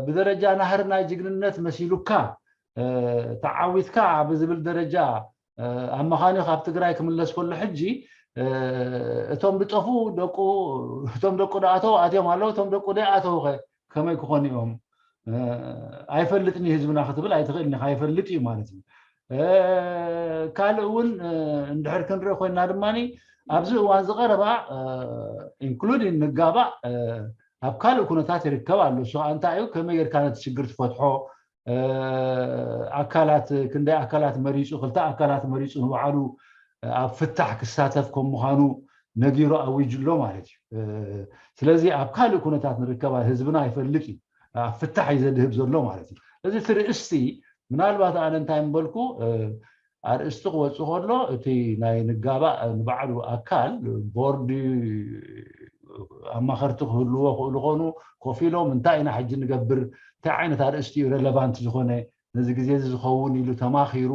ብደረጃ ናህሪ ናይ ጅግንነት መሲሉካ ተዓዊትካ ኣብ ዝብል ደረጃ ኣመኻንዩ ካብ ትግራይ ክምለስ ከሎ ሕጂ እቶም ዝጠፉ ደቁ እቶም ደቁ ደኣተው ኣትዮም ኣለዉ እቶም ደቁ ደይ ኣተው ከ ከመይ ክኾኑ እዮም? ኣይፈልጥን እዩ ህዝብና ክትብል ኣይትኽእልን ኢኻ። ይፈልጥ እዩ ማለት እዩ። ካልእ እውን እንድሕር ክንርኢ ኮይንና ድማ ኣብዚ እዋን ዝቀረባ ኢንክሉዲን ንጋባእ ኣብ ካልእ ኩነታት ይርከብ ኣሎ። እሱ ከዓ እንታይ እዩ? ከመይ ጌርካ ነቲ ሽግር ትፈትሖ? ኣካላት ክንደይ ኣካላት መሪፁ ክልተ ኣካላት መሪፁ ንባዕሉ ኣብ ፍታሕ ክሳተፍ ከም ምዃኑ ነጊሩ ኣዊጁ ኣሎ ማለት እዩ። ስለዚ ኣብ ካልእ ኩነታት ንርከባ ህዝብና ይፈልጥ እዩ ኣብ ፍታሕ እዩ ዘድህብ ዘሎ ማለት እዩ። እዚ እቲ ርእስቲ ምናልባት ኣነ እንታይ ምበልኩ ኣርእስቲ ክወፅእ ከሎ እቲ ናይ ንጋባእ ንባዕሉ ኣካል ቦርድ ኣማኸርቲ ክህልዎ ክእሉ ኮኑ ኮፍ ኢሎም እንታይ ኢና ሕጂ ንገብር እንታይ ዓይነት ኣርእስቲ እዩ ረለቫንት ዝኾነ ነዚ ግዜ እዚ ዝኸውን ኢሉ ተማኺሩ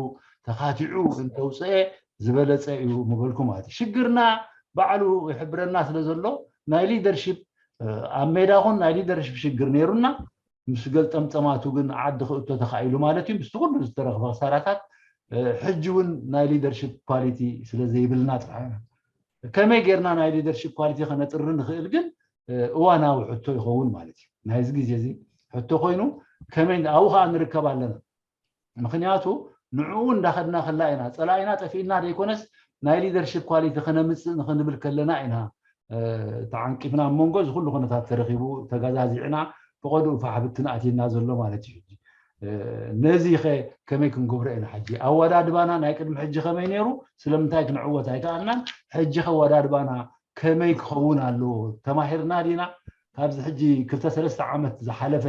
ተኻቲዑ እንተውፅአ ዝበለፀ እዩ ምበልኩ ማለት እዩ። ሽግርና ባዕሉ ይሕብረና ስለ ዘሎ ናይ ሊደርሽፕ ኣብ ሜዳ ኹን ናይ ሊደርሽፕ ሽግር ነይሩና ምስ ገልጠምጠማቱ ግን ዓዲ ክእቶ ተኻኢሉ ማለት እዩ። ምስቲ ኩሉ ዝተረኽበ ክሳራታት ሕጂ እውን ናይ leadership quality ስለ ዘይብልና ጥራሕ ኢና። ከመይ ጌርና ናይ leadership quality ከነጥሪ ንኽእል ግን እዋናዊ ሕቶ ይኸውን ማለት እዩ። ናይዚ ግዜ እዚ ሕቶ ኮይኑ ከመይ ኣብኡ ከዓ ንርከብ ኣለና። ምክንያቱ ንዕኡ እንዳኸድና ከላ ኢና ጸላኢና ጠፊእና ዘይኮነስ ናይ leadership quality ከነምፅእ ንክንብል ከለና ኢና ተዓንቂፍና ኣብ መንጎ እዚ ኩሉ ኩነታት ተረኪቡ ተጋዛዚዕና ብቐድኡ ፋሕብትን ኣትየና ዘሎ ማለት እዩ። ነዚ ከ ከመይ ክንገብሮ ኢና? ሕጂ ኣወዳድባና ናይ ቅድሚ ሕጂ ከመይ ነይሩ? ስለምንታይ ክንዕወት ኣይከኣልናን? ሕጂ ከ ኣወዳድባና ከመይ ክኸውን ኣለዎ? ተማሂርና ዲና? ካብዚ ሕጂ ክልተ ሰለስተ ዓመት ዝሓለፈ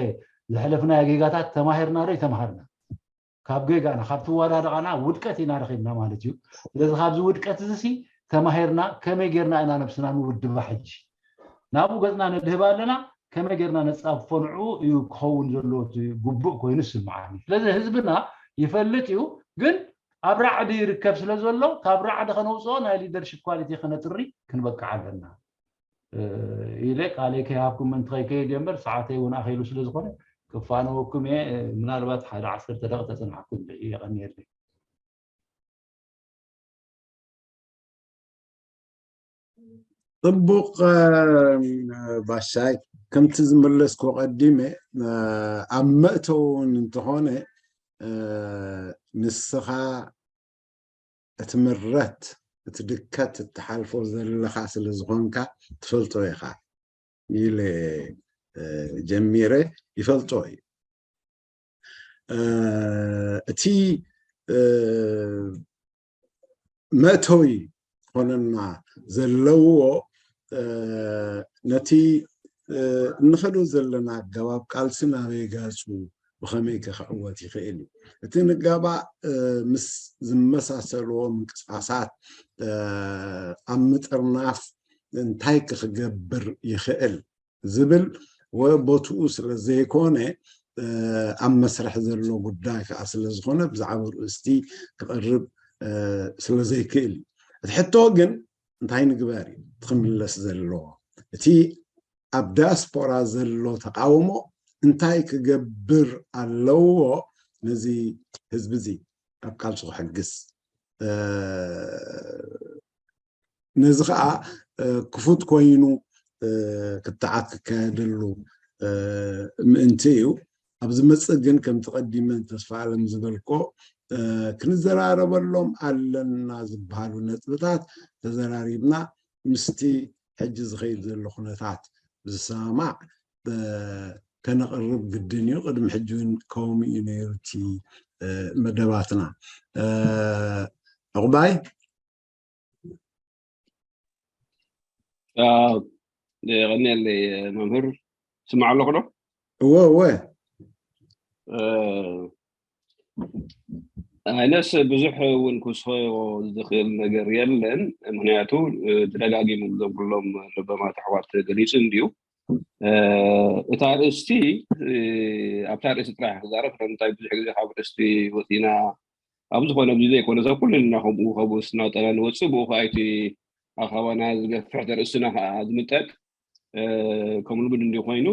ዘሕለፍናዮ ጌጋታት ተማሂርና ዶ ይተማሃርና? ካብ ጌጋና ካብ ትወዳደቓና ውድቀት ኢና ረኺብና ማለት እዩ። ስለዚ ካብዚ ውድቀት እዚ ሲ ተማሂርና ከመይ ጌርና ኢና ነብስና ንውድባ? ሕጂ ናብኡ ገፅና ነድህብ ኣለና። ከመይ ጌርና ነፃፍፎ ንዕኡ እዩ ክኸውን ዘለዎ እቲ ግቡእ ኮይኑ ይስምዓኒ። ስለዚ ህዝብና ይፈልጥ እዩ፣ ግን ኣብ ራዕዲ ይርከብ ስለ ዘሎ ካብ ራዕዲ ከነውፅኦ ናይ leadership quality ከነጥሪ ክንበቅዕ ኣለና ኢለ ቃለይ ከይሃብኩም ምእንቲ ከይከይድ እየ እምበር ሰዓተይ እውን ኣኺሉ ስለ ዝኾነ ክፋነወኩም እየ። ምናልባት ሓደ ዓሰርተ ደቂቕ ተፅናሕኩም የቐንየለይ። ፅቡቕ ባሻይ፣ ከምቲ ዝመለስኩ ቀዲመ ኣብ መእተዊ እውን እንተኾነ ንስኻ እቲ ምረት እቲ ድከት እትሓልፎ ዘለኻ ስለ ዝኾንካ ትፈልጦ ኢኻ ኢለ ጀሚረ ይፈልጦ እዩ። እቲ መእተዊ ክኾነና ዘለዎ ነቲ እንኸዶ ዘለና ኣገባብ ቃልሲ ናበይ ገፁ ብኸመይ ከ ክዕወት ይኽእል እዩ? እቲ ንጋባእ ምስ ዝመሳሰልዎ ምንቅስቃሳት ኣብ ምጥርናፍ እንታይ ክገብር ይኽእል ዝብል ወቦትኡ ስለ ዘይኮነ ኣብ መስርሕ ዘሎ ጉዳይ ከዓ ስለ ዝኾነ ብዛዕባ ርእስቲ ክቐርብ ስለ ዘይክእል እዩ። እቲ ሕቶ ግን እንታይ ንግበር እዩ ክምለስ ዘለዎ። እቲ ኣብ ዳያስፖራ ዘሎ ተቃውሞ እንታይ ክገብር ኣለዎ ነዚ ህዝቢ እዚ ኣብ ቃልሱ ክሕግዝ? ነዚ ከዓ ክፉት ኮይኑ ክትዓት ክካየደሉ ምእንቲ እዩ። ኣብ ዝመፅእ ግን ከምቲ ቀዲመ ተስፋ ኣለም ዝበልኮ ክንዘራረበሎም ኣለና ዝበሃሉ ነጥብታት ተዘራሪብና ምስቲ ሕጂ ዝኸይድ ዘሎ ኩነታት ዝሰማማዕ ከነቕርብ ግድን እዩ። ቅድሚ ሕጂ እውን ከምኡ እዩ ነይሩ እቲ መደባትና። ዕቑባይ የቐንየለይ መምህር። ስማዕ ኣለኹ ዶ? እወ እወ። ኣይነስ ብዙሕ እውን ክስሆዮ ዝኽእል ነገር የለን። ምክንያቱ ተደጋጊሙ እዞም ኩሎም ለበማት ኣሕዋት ገሊፁ እንድዩ። እታ ርእስቲ ኣብታ ርእስቲ ጥራሕ ክዛረብ ስለምንታይ ብዙሕ ግዜ ካብ ርእስቲ ወፂና ኣብ ዝኾነ ብዙ ዘይኮነ ሰብ ኩልና ከምኡ ከምኡ ስናጠና ንወፅእ ብኡ ከዓ እቲ ኣኻባና ዝገፍሕ ተርእስና ከዓ ዝምጠጥ ከም ልሙድ እንዲ ኮይኑ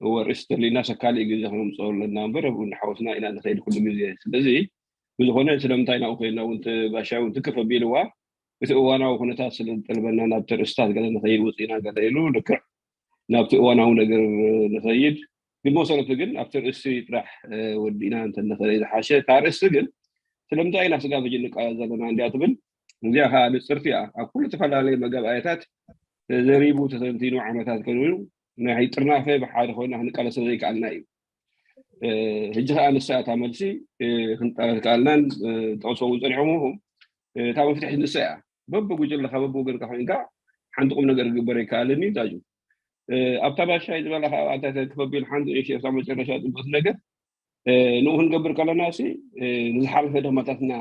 ወርእስ ተሊና ሰካሊእ ግዜ ከነምፅኦ ኣለና እምበር ኣብኡ እናሓወስና ኢና ንኸይድ ኩሉ ግዜ። ስለዚ ብዝኾነ ስለምንታይ ናብኡ ከይድና እውን ባሻ እውን ትክፍ ኣቢልዋ እቲ እዋናዊ ኩነታት ስለ ዝጠልበና ናብ ተርእስታት ገለ ንኸይድ ውፅኢና ገለ ኢሉ ልክዕ ናብቲ እዋናዊ ነገር ንኸይድ ብመሰረቱ ግን ኣብቲ ርእሲ ጥራሕ ወዲእና እንተንኽእል ዝሓሸ። እታ ርእሲ ግን ስለምንታይ ኢና ስጋብ ሕጂ ንቃለስ ዘለና እንድያ ትብል። እዚኣ ከዓ ንፅርቲ እያ። ኣብ ኩሉ ዝተፈላለዩ መጋባእያታት ተዘሪቡ ተተንቲኑ ዓመታት ኮይኑ ናይ ጥርናፈ ብሓደ ኮይና ክንቃለስ ዘይከኣልና እዩ። ሕጂ ከዓ ንሳ እታ መልሲ ክንጣለት ከኣልናን ጠቕሶ እውን ፀኒሖም እኹም እታ መፍትሒ ንሳ እያ። በብጉጅለኻ በብወገንካ ኮይንካ ሓንቲ ቁም ነገር ክግበር ኣይከኣልን እዩ ዳጁ። ኣብታ ባሻይ ዝበላ ከዓ ኣንታ ክፈቢል ሓንቲ እሺ ኣብታ መጨረሻ ፅቡቅ ነገር ንኡ ክንገብር ከለና ሲ ንዝሓለፈ ደኽመታትና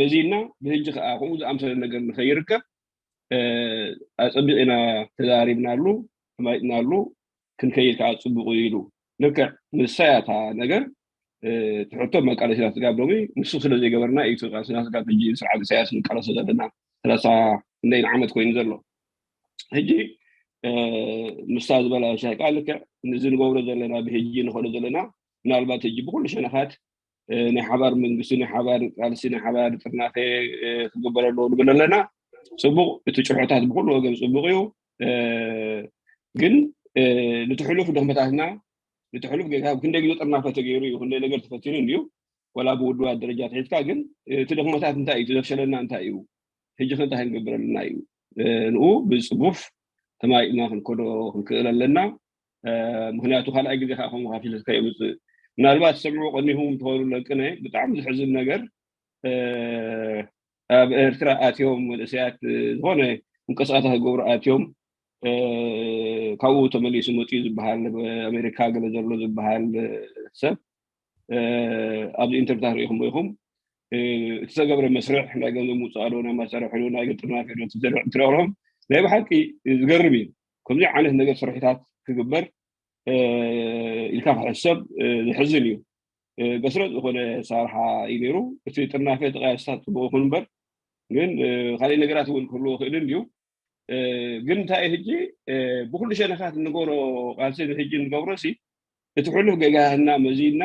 መዚና ብህጂ ከዓ ከምኡ ዝኣምሰለ ነገር ንኸይርከብ ኣፀቢቕ ኢና ተዛሪብናሉ ተማይጥናሉ ክንከይድ ከዓ ፅቡቅ እዩ ኢሉ። ልክዕ ንሳ እያ እታ ነገር ትሕቶ መቃለሲና ስጋብ ሎሚ ንሱ ስለ ዘይገበርና እዩ ቃልስና ስጋብ ሕጂ ስርዓት ኢሳያስ ንቃለሶ ዘለና ሰላሳ እንደይን ዓመት ኮይኑ ዘሎ። ሕጂ ንሳ ዝበላ ሻይ ቃል ልክዕ እዚ ንገብሮ ዘለና ብሕጂ ንኸዶ ዘለና ምናልባት ሕጂ ብኩሉ ሸነኻት ናይ ሓባር መንግስቲ፣ ናይ ሓባር ቃልሲ፣ ናይ ሓባር ጥርናፈ ክግበር ኣለዎ ንብል ኣለና። ፅቡቕ፣ እቲ ጭርሖታት ብኩሉ ወገን ፅቡቕ እዩ። ግን ንትሕሉፍ ድኽመታትና፣ ንትሕሉፍ ጌጋ ክንደይ ግዜ ጥርናፈ ተገይሩ እዩ፣ ክንደይ ነገር ተፈቲኑ እዩ። ወላ ብውድባት ደረጃ ትሒዝካ ግን እቲ ድኽመታት እንታይ እዩ፣ እቲ ዘፍሸለና እንታይ እዩ፣ ሕጂ ከ እንታይ ክንገብር ኣለና እዩ። ንኡ ብፅፉፍ ተማይጥና ክንከዶ ክንክእል ኣለና። ምክንያቱ ካልኣይ ግዜ ከዓ ከምኡ ካፊለትካ የምፅእ። ምናልባት ሰምዑ ቀኒኹም ትኾኑ ለቅነ ብጣዕሚ ዝሕዝን ነገር ኣብ ኤርትራ ኣትዮም መንእሰያት ዝኾነ ምንቅስቃሳት ክገብሩ ኣትዮም ካብኡ ተመሊሱ መፅኡ ዝበሃል ኣሜሪካ ገለ ዘሎ ዝበሃል ሰብ ኣብዚ ኢንተርታት ርኢኹም ኢኹም። እቲ ዝተገብረ መስርሕ ናይ ገንዘብ ምውፃእ ዶ ናይ መሳርሒ ዶ ናይ ገጥና ዶ ትረኦም ናይ ብሓቂ ዝገርም እዩ። ከምዚ ዓይነት ነገር ስርሒታት ክግበር ኢልካ ክሕሰብ ዝሕዝን እዩ። ገስረጥ ዝኾነ ኣሰራርሓ እዩ ነይሩ። እቲ ጥርናፈ ተቃየስታት ፅቡቅ ይኹን እምበር ግን ካልእ ነገራት እውን ክህልዎ ክእልን እዩ። ግን እንታይ ሕጂ ብኩሉ ሸነኻት እንገብሮ ቃልሲ ሕጂ እንገብሮ ሲ እቲ ሕሉፍ ገጋህና መዚና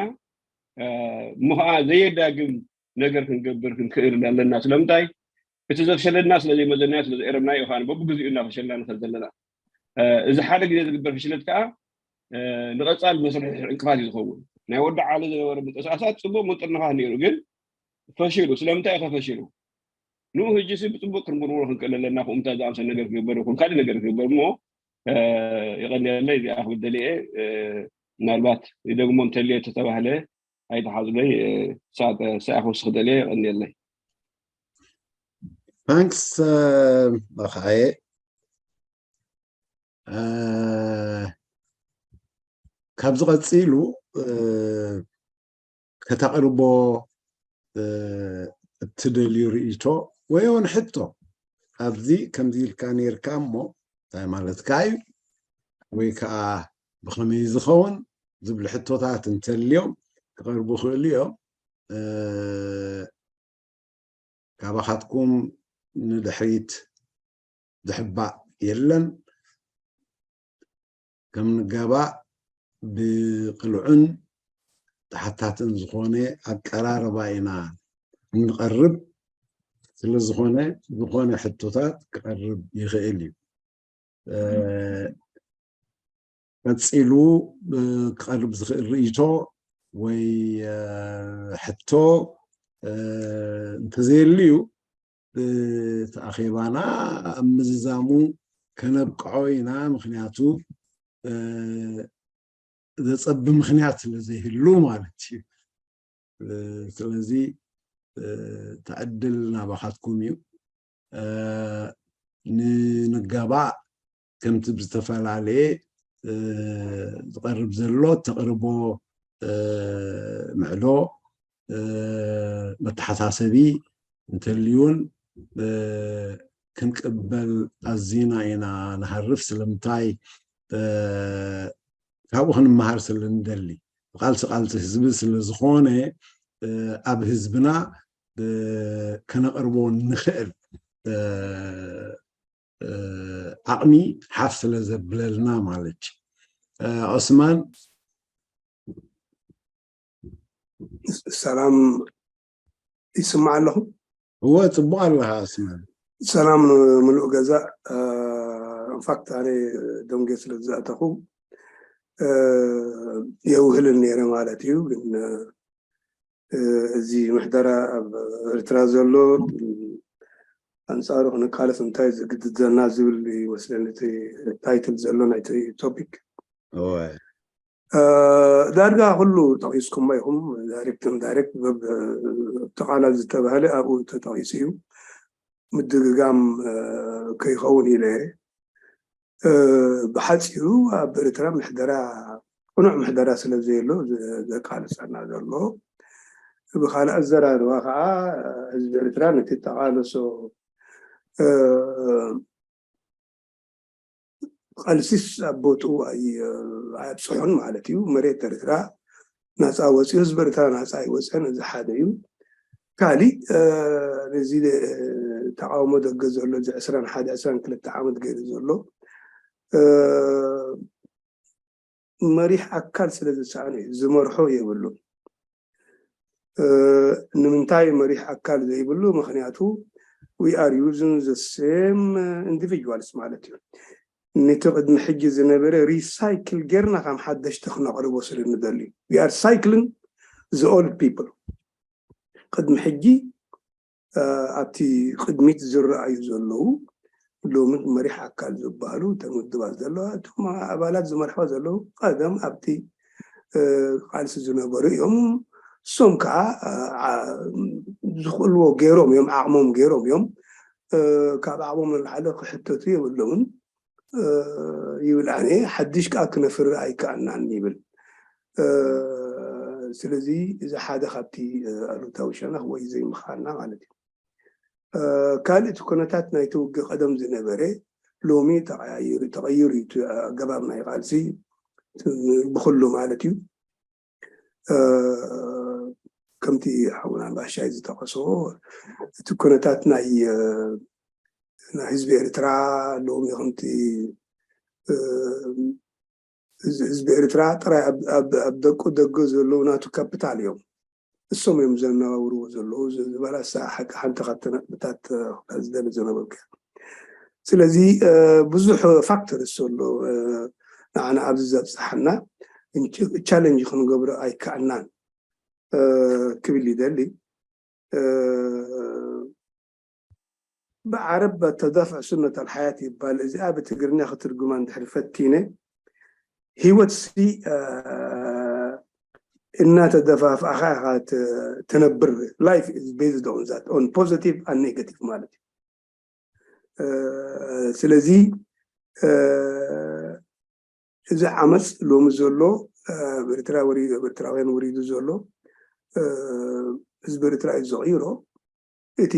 እሞ ከዓ ዘየዳግም ነገር ክንገብር ክንክእል ኣለና። ስለምንታይ እቲ ዘፍሸለና ስለዘይመዘናዮ ስለዘኤረምናዮ ከዓ በብግዚኡ እናፈሸልና ንኸድ ዘለና። እዚ ሓደ ግዜ ዝግበር ፍሽለት ከዓ ንቐፃል መስርሕ ዕንቅፋት እዩ ዝኸውን። ናይ ወዲ ዓሊ ዝነበረ ምንቅስቃሳት ፅቡቅ ምጥርንፋት ነይሩ ግን ፈሽሉ። ስለምንታይ ከ ፈሽሉ? ንኡ ህጂ ሲ ብፅቡቅ ክንምርምሮ ክንክእል ኣለና። ከምኡምታ ዝኣምሰል ነገር ክግበር ይኹን ካልእ ነገር ክግበር እሞ የቐንየለይ። እዚኣ ክብል ደልየ ምናልባት ይደግሞ እንተልየ ተተባህለ ኣይተሓዙለይ። ሰኣ ክወስኽ ደልየ። የቐንየለይ። Thanks መኻየ። ካብዚ ቀፂሉ ከተቕርቦ እትደልዩ ርእይቶ ወይ እውን ሕቶ ኣብዚ ከምዚ ኢልካ ነይርካ እሞ እንታይ ማለትካ እዩ ወይ ከዓ ብኸመይ ዝኸውን ዝብሉ ሕቶታት እንተልዮም ክቐርቡ ይኽእሉ እዮም። ካባኻትኩም ንድሕሪት ዝሕባእ የለን። ከም ንጋባእ ብቅልዑን ተሓታትን ዝኾነ ኣቀራርባ ኢና እንቐርብ። ስለዝኾነ ዝኾነ ሕቶታት ክቐርብ ይኽእል እዩ። ቀፂሉ ክቐርብ ዝኽእል ርእይቶ ወይ ሕቶ እንተዘየልዩ እቲ ኣኼባና ኣብ ምዝዛሙ ከነብቅዖ ኢና። ምክንያቱ ዘፀቢ ምክንያት ስለዘይህሉ ማለት እዩ። ስለዚ እቲ ዕድል ናባኻትኩም እዩ። ንንጋባእ ከምቲ ብዝተፈላለየ ዝቐርብ ዘሎ ተቕርቦ ምዕዶ መተሓሳሰቢ እንተልዩን ክንቅበል ኣዚና ኢና ንሃርፍ። ስለምንታይ ካብኡ ክንመሃር ስለ ንደሊ ቃልሲ ቃልሲ ህዝቢ ስለ ዝኾነ ኣብ ህዝብና ከነቕርቦ ንኽእል ዓቕሚ ሓፍ ስለ ዘብለልና ማለት እዩ። ዑስማን ሰላም ይስማዕ ኣለኹ። እወ ፅቡቅ ኣለኻ ዑስማን። ሰላም ንምሉእ ገዛ። ኢንፋክት ኣነ ደንጎየ ስለ ዝኣተኹ የውህልን ነይረ ማለት እዩ። ግን እዚ ምሕደራ ኣብ ኤርትራ ዘሎ ኣንፃሩ ክንቃለስ እንታይ ዝግድደና ዝብል ይመስለኒ እቲ ታይትል ዘሎ ናይቲ ቶፒክ። ዳርጋ ኩሉ ጠቒስኩሞ ኢኹም፣ ዳይሬክት ኢንዳይሬክት። በብ እቲ ቃላት ዝተባህለ ኣብኡ ተጠቒሱ እዩ። ምድግጋም ከይኸውን ኢለ እየ። ብሓፂሩ ኣብ ኤርትራ ምሕደራ፣ ቅኑዕ ምሕደራ ስለ ዘየሎ ዘቃልሰና ዘሎ፣ ብካልእ ኣዘራርባ ከዓ ህዝቢ ኤርትራ ነቲ ተቃለሶ ቃልሲስ ኣብ ቦትኡ ኣየብፅሑን ማለት እዩ። መሬት ኤርትራ ናፃ ወፂኡ፣ ህዝቢ ኤርትራ ናፃ ኣይወፀን። እዚ ሓደ እዩ። ካሊእ ነዚ ተቃውሞ ደገ ዘሎ እዚ ዕስራን ሓደ ዕስራን ክልተ ዓመት ገይሩ ዘሎ መሪሕ ኣካል ስለ ዝሰኣነ እዩ፣ ዝመርሖ የብሉን። ንምንታይ መሪሕ ኣካል ዘይብሉ? ምክንያቱ we are using the same individuals ማለት እዩ። ነቲ ቅድሚ ሕጂ ዝነበረ recycle ጌርና ከም ሓደሽቲ ክነቕርቦ ስለ ንደሊ we are cycling the old people። ቅድሚ ሕጂ ኣብቲ ቅድሚት ዝረኣዩ ዘለዉ ሎሚ መሪሕ ኣካል ዝበሃሉ እተን ውድባት ዘለዋ እቶም ኣባላት ዝመርሕዋ ዘለዉ ቀደም ኣብቲ ቃልሲ ዝነበሩ እዮም። እሶም ከዓ ዝኽእልዎ ገይሮም እዮም፣ ዓቕሞም ገይሮም እዮም። ካብ ዓቕሞም ንላዕሊ ክሕተቱ የብሎምን ይብል። ኣነ ሓድሽ ከዓ ክነፍሪ ኣይከኣናን ይብል። ስለዚ እዚ ሓደ ካብቲ ኣሉታዊ ሸነኽ ወይ ዘይምኽኣልና ማለት እዩ። ካልእ እቲ ኩነታት ናይቲ ውግእ ቀደም ዝነበረ ሎሚ ተቐያይሩ ተቐይሩ እዩ እቲ ኣገባብ ናይ ቃልሲ ብኩሉ ማለት እዩ። ከምቲ ሓውና ባሻይ ዝጠቐሶ እቲ ኩነታት ናይ ናይ ህዝቢ ኤርትራ ሎሚ ከምቲ ህዝቢ ኤርትራ ጥራይ ኣብ ደቁ ደገ ዘለዉ ናቱ ካፒታል እዮም። እሶም እዮም ዘነባብርዎ ዘለዉ ዝበላ ሓቂ ሓንቲ ካብቲ ነጥብታት ዝደሊ ዝነበርኩ። ስለዚ ብዙሕ ፋክተር እሱ ኣሎ ንዓና ኣብዚ ዘብፅሓና ቻለንጅ ክንገብሮ ኣይከኣልናን ክብል ይደሊ። ብዓረብ ተዳፍዕ ሱነት ኣልሓያት ይባል። እዚኣ ብትግርኛ ክትርጉማ እንድሕር ፈቲነ ህይወት ሲ እናተደፋፍኣኻ ኢኻ ትነብር። Life is based on that, on positive and negative ማለት እዩ። ስለዚ እዚ ዓመፅ ሎሚ ዘሎ ኤርትራ ኤርትራውያን ወሪዱ ዘሎ ህዝቢ ኤርትራ እዩ ዘቕይሮ። እቲ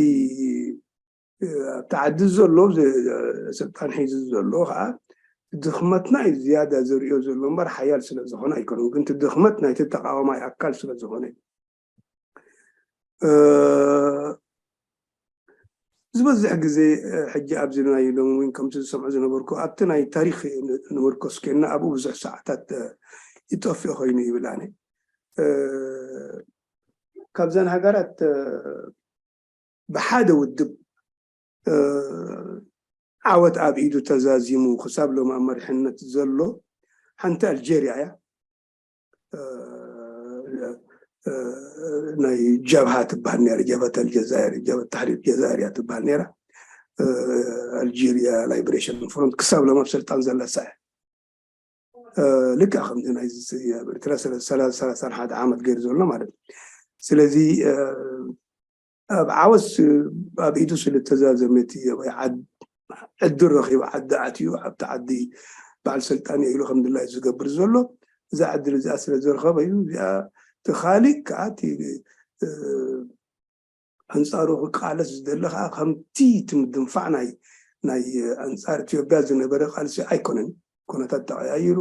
ኣብቲ ዓዲ ዘሎ ስልጣን ሒዙ ዘሎ ከዓ ድኽመትና እዩ ዝያዳ ዘርእዮ ዘሎ እምበር ሓያል ስለ ዝኾነ ኣይኮነን። ግን እቲ ድኽመት ናይቲ ተቃዋማይ ኣካል ስለ ዝኾነ ዝበዝሕ ግዜ ሕጂ ኣብዚ ናይ ሎሚ እውን ከምቲ ዝሰምዖ ዝነበርኩ ኣብቲ ናይ ታሪክ ንምርኮስ ኮይንና ኣብኡ ብዙሕ ሰዓታት ይጠፍእ ኮይኑ ይብል ኣነ። ካብዘን ሃገራት ብሓደ ውድብ ዓወት ኣብ ኢዱ ተዛዚሙ ክሳብ ሎም ኣብ መሪሕነት ዘሎ ሓንቲ ኣልጀርያ እያ። ናይ ጀብሃ ትበሃል ነራ፣ ጀብሃት ኣልጀዛይር፣ ጀብሃት ታሕሪር ጀዛይር እያ ትበሃል ነራ። ኣልጀርያ ላይብሬሽን ፍሮንት ክሳብ ሎም ኣብ ስልጣን ዘለሳ እያ። ልክዕ ከምዚ ናይ ኣብ ኤርትራ ሰላሳን ሓደ ዓመት ገይሩ ዘሎ ማለት እዩ። ስለዚ ኣብ ዓወት ኣብ ኢዱ ስለ ተዛዘመ እቲ ኣባይ ዓድ ዕድል ረኺቡ ዓዲ ኣትዩ ኣብቲ ዓዲ በዓል ስልጣን እየ ኢሉ ከም ድላዩ ዝገብር ዘሎ እዛ ዕድል እዚኣ ስለ ዝረኸበ እዩ። እዚኣ እቲ ካሊእ ከዓ እቲ ኣንፃሩ ክቃለስ ዝደሊ ከዓ ከምቲ እቲ ምድንፋዕ ናይ ናይ ኣንፃር ኢትዮጵያ ዝነበረ ቃልሲ ኣይኮነን። ኩነታት ተቐያይሩ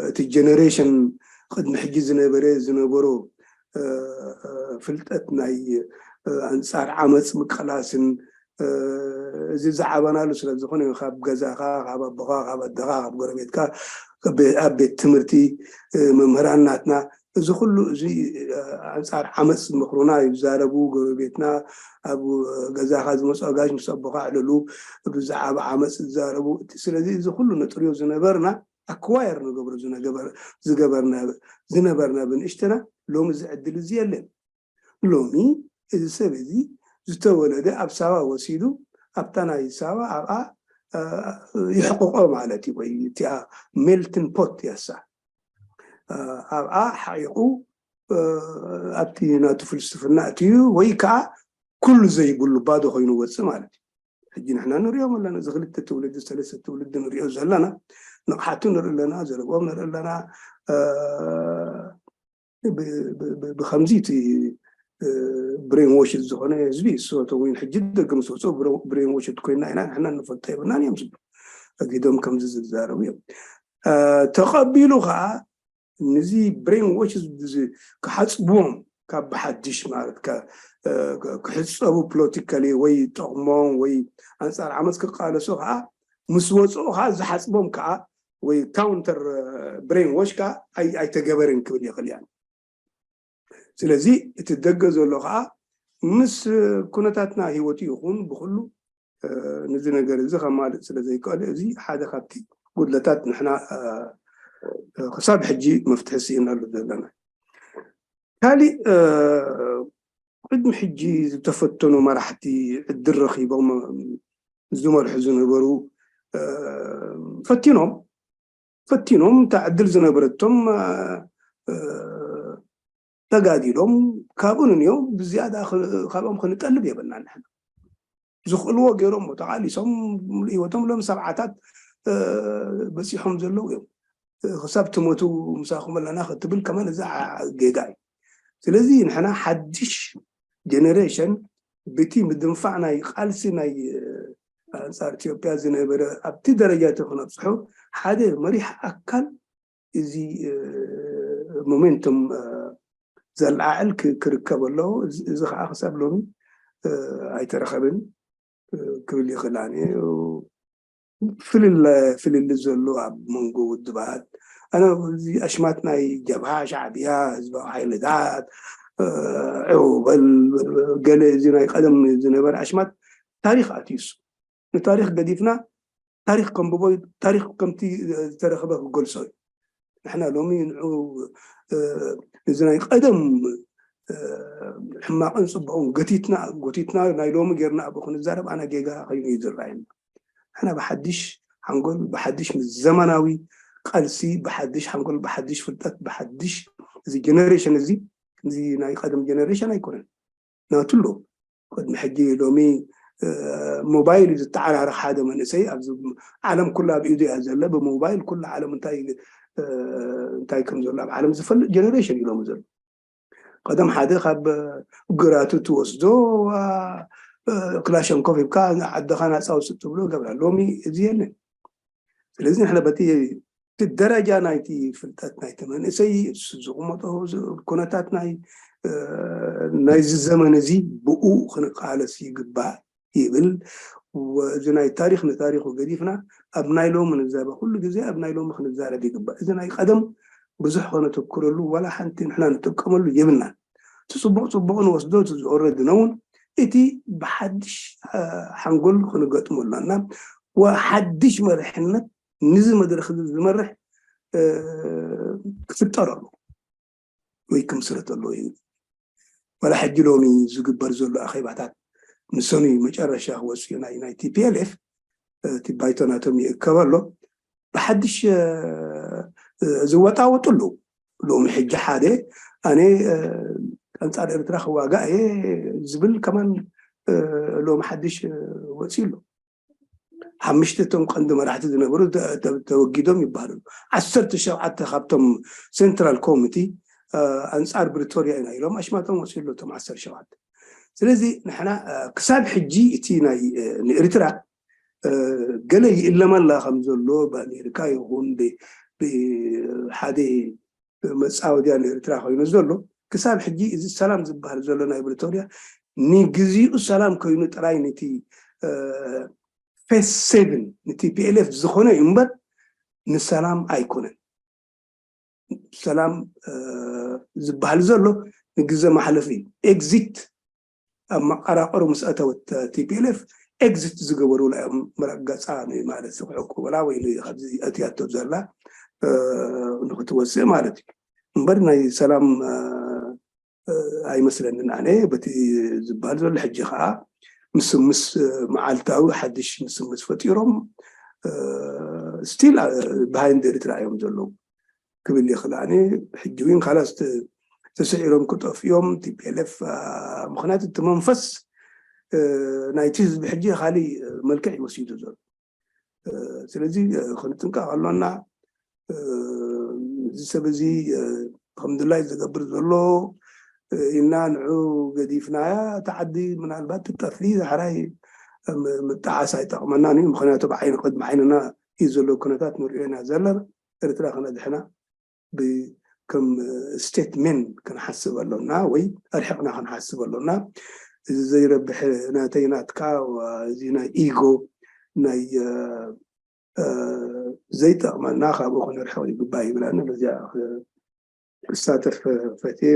እቲ ጀነሬሽን ቅድሚ ሕጂ ዝነበረ ዝነበሮ ፍልጠት ናይ ኣንፃር ዓመፅ ምቅላስን እዚ ዝዓበናሉ ስለ ዝኾነ ካብ ገዛኻ ካብ ኣቦኻ ካብ ኣደኻ ካብ ጎረቤትካ ኣብ ቤት ትምህርቲ መምህራን ናትና እዚ ኩሉ እዚ ኣንፃር ዓመፅ ዝመኽሩና ይዛረቡ። ጎረቤትና ኣብ ገዛኻ ዝመፁ ኣጋይሽ ምስ ኣቦኻ ኣዕልሉ ብዛዕባ ዓመፅ ዝዛረቡ። ስለዚ እዚ ኩሉ ነጥርዮ ዝነበርና ኣክዋየር ንገብሮ ዝነበርና ብንእሽተና ሎሚ እዚ ዕድል እዚ የለን። ሎሚ እዚ ሰብ እዚ ዝተወለደ ኣብ ሳባ ወሲዱ ኣብታ ናይ ሳባ ኣብኣ ይሕቅቆ ማለት እዩ። ወይ እቲኣ ሜልትን ፖት ያሳ ኣብኣ ሓቂቁ ኣብቲ ናቱ ፍልስፍና እትዩ ወይ ከዓ ኩሉ ዘይብሉ ባዶ ኮይኑ ወፅእ ማለት እዩ። ሕጂ ንሕና ንሪኦም ኣለና። እዚ ክልተ ትውልዲ ሰለስተ ትውልዲ ንሪኦ ዘለና ንቕሓቱ ንርኢ ኣለና፣ ዘረብኦም ንርኢ ኣለና። ብከምዚ እቲ ብሬን ዎሽድ ዝኾነ ህዝቢ እሱ ተወይን ሕጂ ደገ ምስ ወፅኡ ብሬን ዎሽድ ኮይና ኢና ንሕና ንፈልጦ የብልናን እዮም ዝብሉ። ኣጊዶም ከምዚ ዝዛረቡ እዮም። ተቐቢሉ ከዓ ንዚ ብሬን ዎሽ ክሓፅብዎም ካብ ብሓድሽ ማለት ክሕፀቡ ፖለቲካሊ ወይ ጠቕሞም ወይ ኣንፃር ዓመፅ ክቃለሱ ከዓ ምስ ወፅኡ ከዓ ዝሓፅቦም ከዓ ወይ ካውንተር ብሬን ዎሽ ከዓ ኣይተገበርን ክብል ይኽእል እያ። ስለዚ እቲ ደገ ዘሎ ከዓ ምስ ኩነታትና ህይወቱ ይኹን ብኩሉ ነዚ ነገር እዚ ከማልእ ስለ ዘይከኣለ፣ እዚ ሓደ ካብቲ ጉድለታት ንሕና ክሳብ ሕጂ መፍትሒ ስኢናሉ ዘለና። ካሊእ ቅድሚ ሕጂ ዝተፈተኑ መራሕቲ ዕድል ረኺቦም ዝመርሑ ዝነበሩ ፈቲኖም ፈቲኖም እታ ዕድል ዝነበረቶም ተጋዲሎም ካብኡ ንንዮም ብዝያዳ ካብኦም ክንጠልብ የብልና። ንሕና ዝኽእልዎ ገይሮም ተቓሊሶም ሙሉእ ህይወቶም ሎም ሰብዓታት በፂሖም ዘለዉ እዮም። ክሳብ ትሞቱ ምሳኹም ኣለና ክትብል ከማን እዛ ጌጋ እዩ። ስለዚ ንሕና ሓድሽ ጀነሬሽን ብቲ ምድንፋዕ ናይ ቃልሲ ናይ ኣንፃር ኢትዮጵያ ዝነበረ ኣብቲ ደረጃ እቲ ክነብፅሑ ሓደ መሪሕ ኣካል እዚ ሞሜንቱም ዘለዓዕል ክርከብ ኣለዎ። እዚ ከዓ ክሳብ ሎሚ ኣይተረኸብን ክብል ይኽእል። ፍልል ፍልል ዘሎ ኣብ መንጎ ውድባት ኣነ እዚ ኣሽማት ናይ ጀብሃ፣ ሻዕብያ፣ ህዝባዊ ሓይልታት ዕውበል ገለ እዚ ናይ ቀደም ዝነበረ ኣሽማት ታሪኽ ኣትዩሱ ንታሪኽ ገዲፍና ታሪኽ ከንብቦ ታሪኽ ከምቲ ዝተረኽበ ክገልጾ እዩ። ንሕና ሎሚ ንዑ እዚ ናይ ቀደም ሕማቕን ፅቡቕን ገቲትና ጎቲትና ናይ ሎሚ ጌርና ኣብኡ ክንዛረብ ኣነ ጌጋ ኮይኑ እዩ ዝረኣየኒ። ንሕና ብሓድሽ ሓንጎል ብሓድሽ ምስ ዘመናዊ ቃልሲ ብሓድሽ ሓንጎል ብሓድሽ ፍልጠት ብሓድሽ እዚ ጀነሬሽን እዚ እዚ ናይ ቀደም ጀነሬሽን ኣይኮነን። ናቱ ኣሎ። ቅድሚ ሕጂ ሎሚ ሞባይል እዩ ዝተዓራርኽ ሓደ መንእሰይ ኣብዚ ዓለም ኩላ ኣብ ኢዱ እያ ዘለ። ብሞባይል ኩላ ዓለም እንታይ እንታይ ከም ዘሎ ኣብ ዓለም ዝፈልጥ ጀነሬሽን እዩ ሎሚ ዘሎ። ቀደም ሓደ ካብ ግራቱ ትወስዶ ክላሸንኮፍ ሂብካ ዓድኻ ናፃ ውፅእ ትብሎ ገብራ። ሎሚ እዚ የለን። ስለዚ ንሕና በቲ እቲ ደረጃ ናይቲ ፍልጠት ናይቲ መንእሰይ እሱ ዝቕመጦ ኩነታት ናይ ናይዚ ዘመን እዚ ብኡ ክንቃለስ ይግባእ ይብል። እዚ ናይ ታሪኽ ንታሪኹ ገዲፍና ኣብ ናይ ሎሚ ንዛረብ፣ ኩሉ ግዜ ኣብ ናይ ሎሚ ክንዛረብ ይግባእ። እዚ ናይ ቀደም ብዙሕ ከነተኩረሉ ዋላ ሓንቲ ንሕና ንጥቀመሉ የብልናን። እቲ ፅቡቕ ፅቡቕ ንወስዶ፣ እቲ ዝኦረድ ነውን፣ እቲ ብሓድሽ ሓንጎል ክንገጥሞ ኣለና። ሓድሽ መሪሕነት ንዚ መድረኽ እዚ ዝመርሕ ክፍጠር ኣሎ ወይ ክምስረት ኣሎ እዩ። ዋላ ሕጂ ሎሚ ዝግበር ዘሎ ኣኼባታት ንሰኑይ መጨረሻ ክወፅኡ ናይ ናይ ቲፒኤልኤፍ እቲ ባይቶ ናቶም ይእከብ ኣሎ። ብሓድሽ ዝወጣወጡ ኣለዉ። ሎሚ ሕጂ ሓደ ኣነ ኣንፃር ኤርትራ ክዋጋእ እየ ዝብል ከማን ሎሚ ሓድሽ ወፂኡ ኣሎ። ሓሙሽተ እቶም ቀንዲ መራሕቲ ዝነበሩ ተወጊዶም ይበሃሉ። ዓሰርተ ሸውዓተ ካብቶም ሴንትራል ኮሚቲ ኣንፃር ፕሪቶርያ ኢና ኢሎም ኣሽማቶም ወፂኡ ኣሎ እቶም ዓሰርተ ሸውዓተ። ስለዚ ንሕና ክሳብ ሕጂ እቲ ናይ ንኤርትራ ገለ ይእለመላ ከም ዘሎ ብኣሜሪካ ይኹን ብሓደ መፃወድያ ንኤርትራ ኮይኑ ዘሎ ክሳብ ሕጂ እዚ ሰላም ዝበሃል ዘሎ ናይ ፕሪቶርያ ንግዚኡ ሰላም ኮይኑ ጥራይ ነቲ ፌስ ሴቭን ንቲፒኤልኤፍ ዝኾነ እዩ እምበር ንሰላም ኣይኮነን። ሰላም ዝበሃል ዘሎ ንግዘ ማሕለፊ እዩ። ኤግዚት ኣብ መቀራቀሩ ምስ ኣተወት ቲፒኤልኤፍ ኤግዚት ዝገበሩላ እዮም። ምራቅ ገፃ ማለት ክዕቁበላ ወይ ካብዚ ኣትያቶ ዘላ ንክትወፅእ ማለት እዩ እምበር ናይ ሰላም ኣይመስለንን ኣነ። በቲ ዝበሃል ዘሎ ሕጂ ከዓ ምስምስ መዓልታዊ ሓድሽ ምስምስ ፈጢሮም ስቲል ብሃይንድ ኤርትራ እዮም ዘለዉ ክብል ይኽእል። ኣነ ሕጂ እውን ካላስ ተስዒሮም ክጠፍኡ እዮም ቲፒኤልኤፍ። ምክንያቱ እቲ መንፈስ ናይቲ ህዝቢ ሕጂ ካሊእ መልክዕ ይወስዱ ዘሎ። ስለዚ ክንጥንቀቕ ኣሎና። እዚ ሰብ እዚ ከም ድላይ ዝገብር ዘሎ ኢልና ንዑ ገዲፍናያ እታ ዓዲ ምናልባት ትጠፊ ዳሕራይ ምጣዓስ ኣይጠቕመናን እዩ። ምክንያቱ ብዓይኒ ቅድሚ ዓይንና እዩ ዘሎ ኩነታት ንሪኦ ኢና ዘለና። ኤርትራ ክነድሕና ከም ስቴትሜን ክንሓስብ ኣሎና ወይ ኣርሒቕና ክንሓስብ ኣሎና። እዚ ዘይረብሕ ናተይ ናትካ እዚ ናይ ኢጎ ናይ ዘይጠቕመና ካብኡ ክንርሕቕ ይግባእ ይብላኒ። በዚያ ክሳተፍ ፈትየ።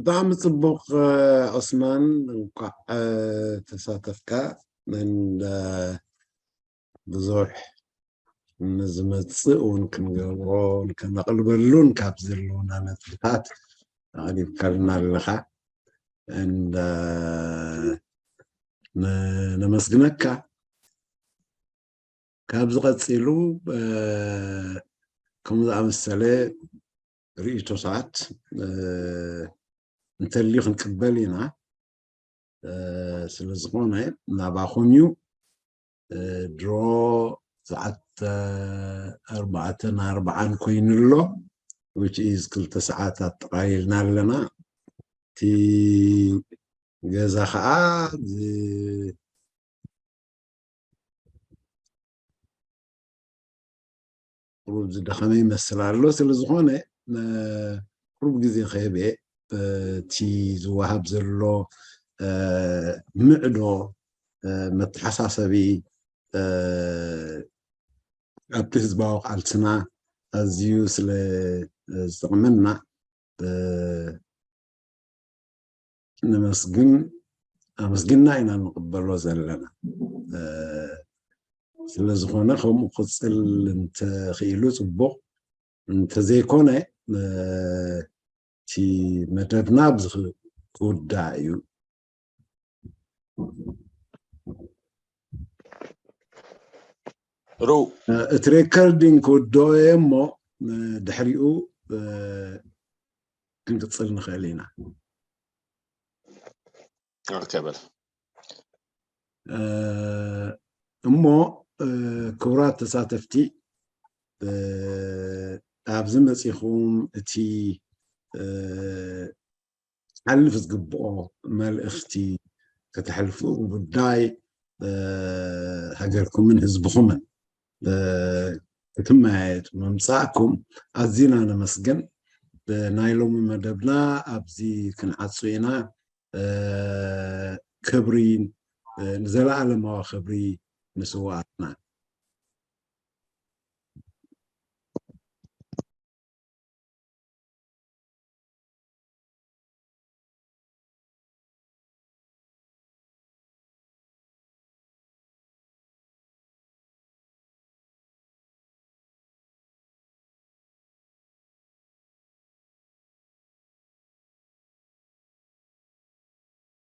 ብጣዕሚ ጽቡቕ። ዑስማን፣ እንኳዕ ተሳተፍካ። እንዳ ብዙሕ ንዝመጽእ እውን ክንገብሮ፣ ከነቕልበሉን ካብ ዘለውና ነጥብታት ኣቕሪብካልና ኣለኻ። እንዳ ነመስግነካ። ካብዚ ቀጺሉ ከምኡ ዝኣመሰለ ርእይቶታት እንተልዩ ክንቅበል ኢና። ስለ ዝኾነ ናባኹም እዩ። ድሮ ሰዓት ኣርባዕተን ኣርባዓን ኮይኑ ኣሎ፣ which is ክልተ ሰዓት ኣጠቓሊልና ኣለና። እቲ ገዛ ከዓ ቁሩብ ዝደኸመ ይመስል ኣሎ። ስለ ዝኾነ ቁሩብ ግዜ ክህብ እየ። እቲ ዝወሃብ ዘሎ ምዕዶ፣ መተሓሳሰቢ ኣብቲ ህዝባዊ ቃልስና ኣዝዩ ስለ ዝጠቕመና፣ ነመስግን ኣመስግና ኢና ንቕበሎ ዘለና። ስለ ዝኾነ ከምኡ ክቕፅል እንተኽኢሉ ፅቡቕ፣ እንተዘይኮነ እቲ መደብና ኣብዚ ክውዳእ እዩ። ሩ እቲ ሬከርዲንግ ክውድኦ እየ እሞ ድሕሪኡ ክንቅፅል ንኽእል ኢና። ኦኬ በል። እሞ ክቡራት ተሳተፍቲ፣ ኣብዚ መፂኹም እቲ ክሓልፍ ዝግብኦ መልእኽቲ ከተሕልፉ፣ ጉዳይ ሃገርኩምን ህዝብኹምን ክትመያየጡ ምምፃእኩም ኣዚና ነመስግን። ናይ ሎሚ መደብና ኣብዚ ክንዓጹ ኢና። ክብሪ፣ ንዘለኣለማዊ ክብሪ ንስውኣትና።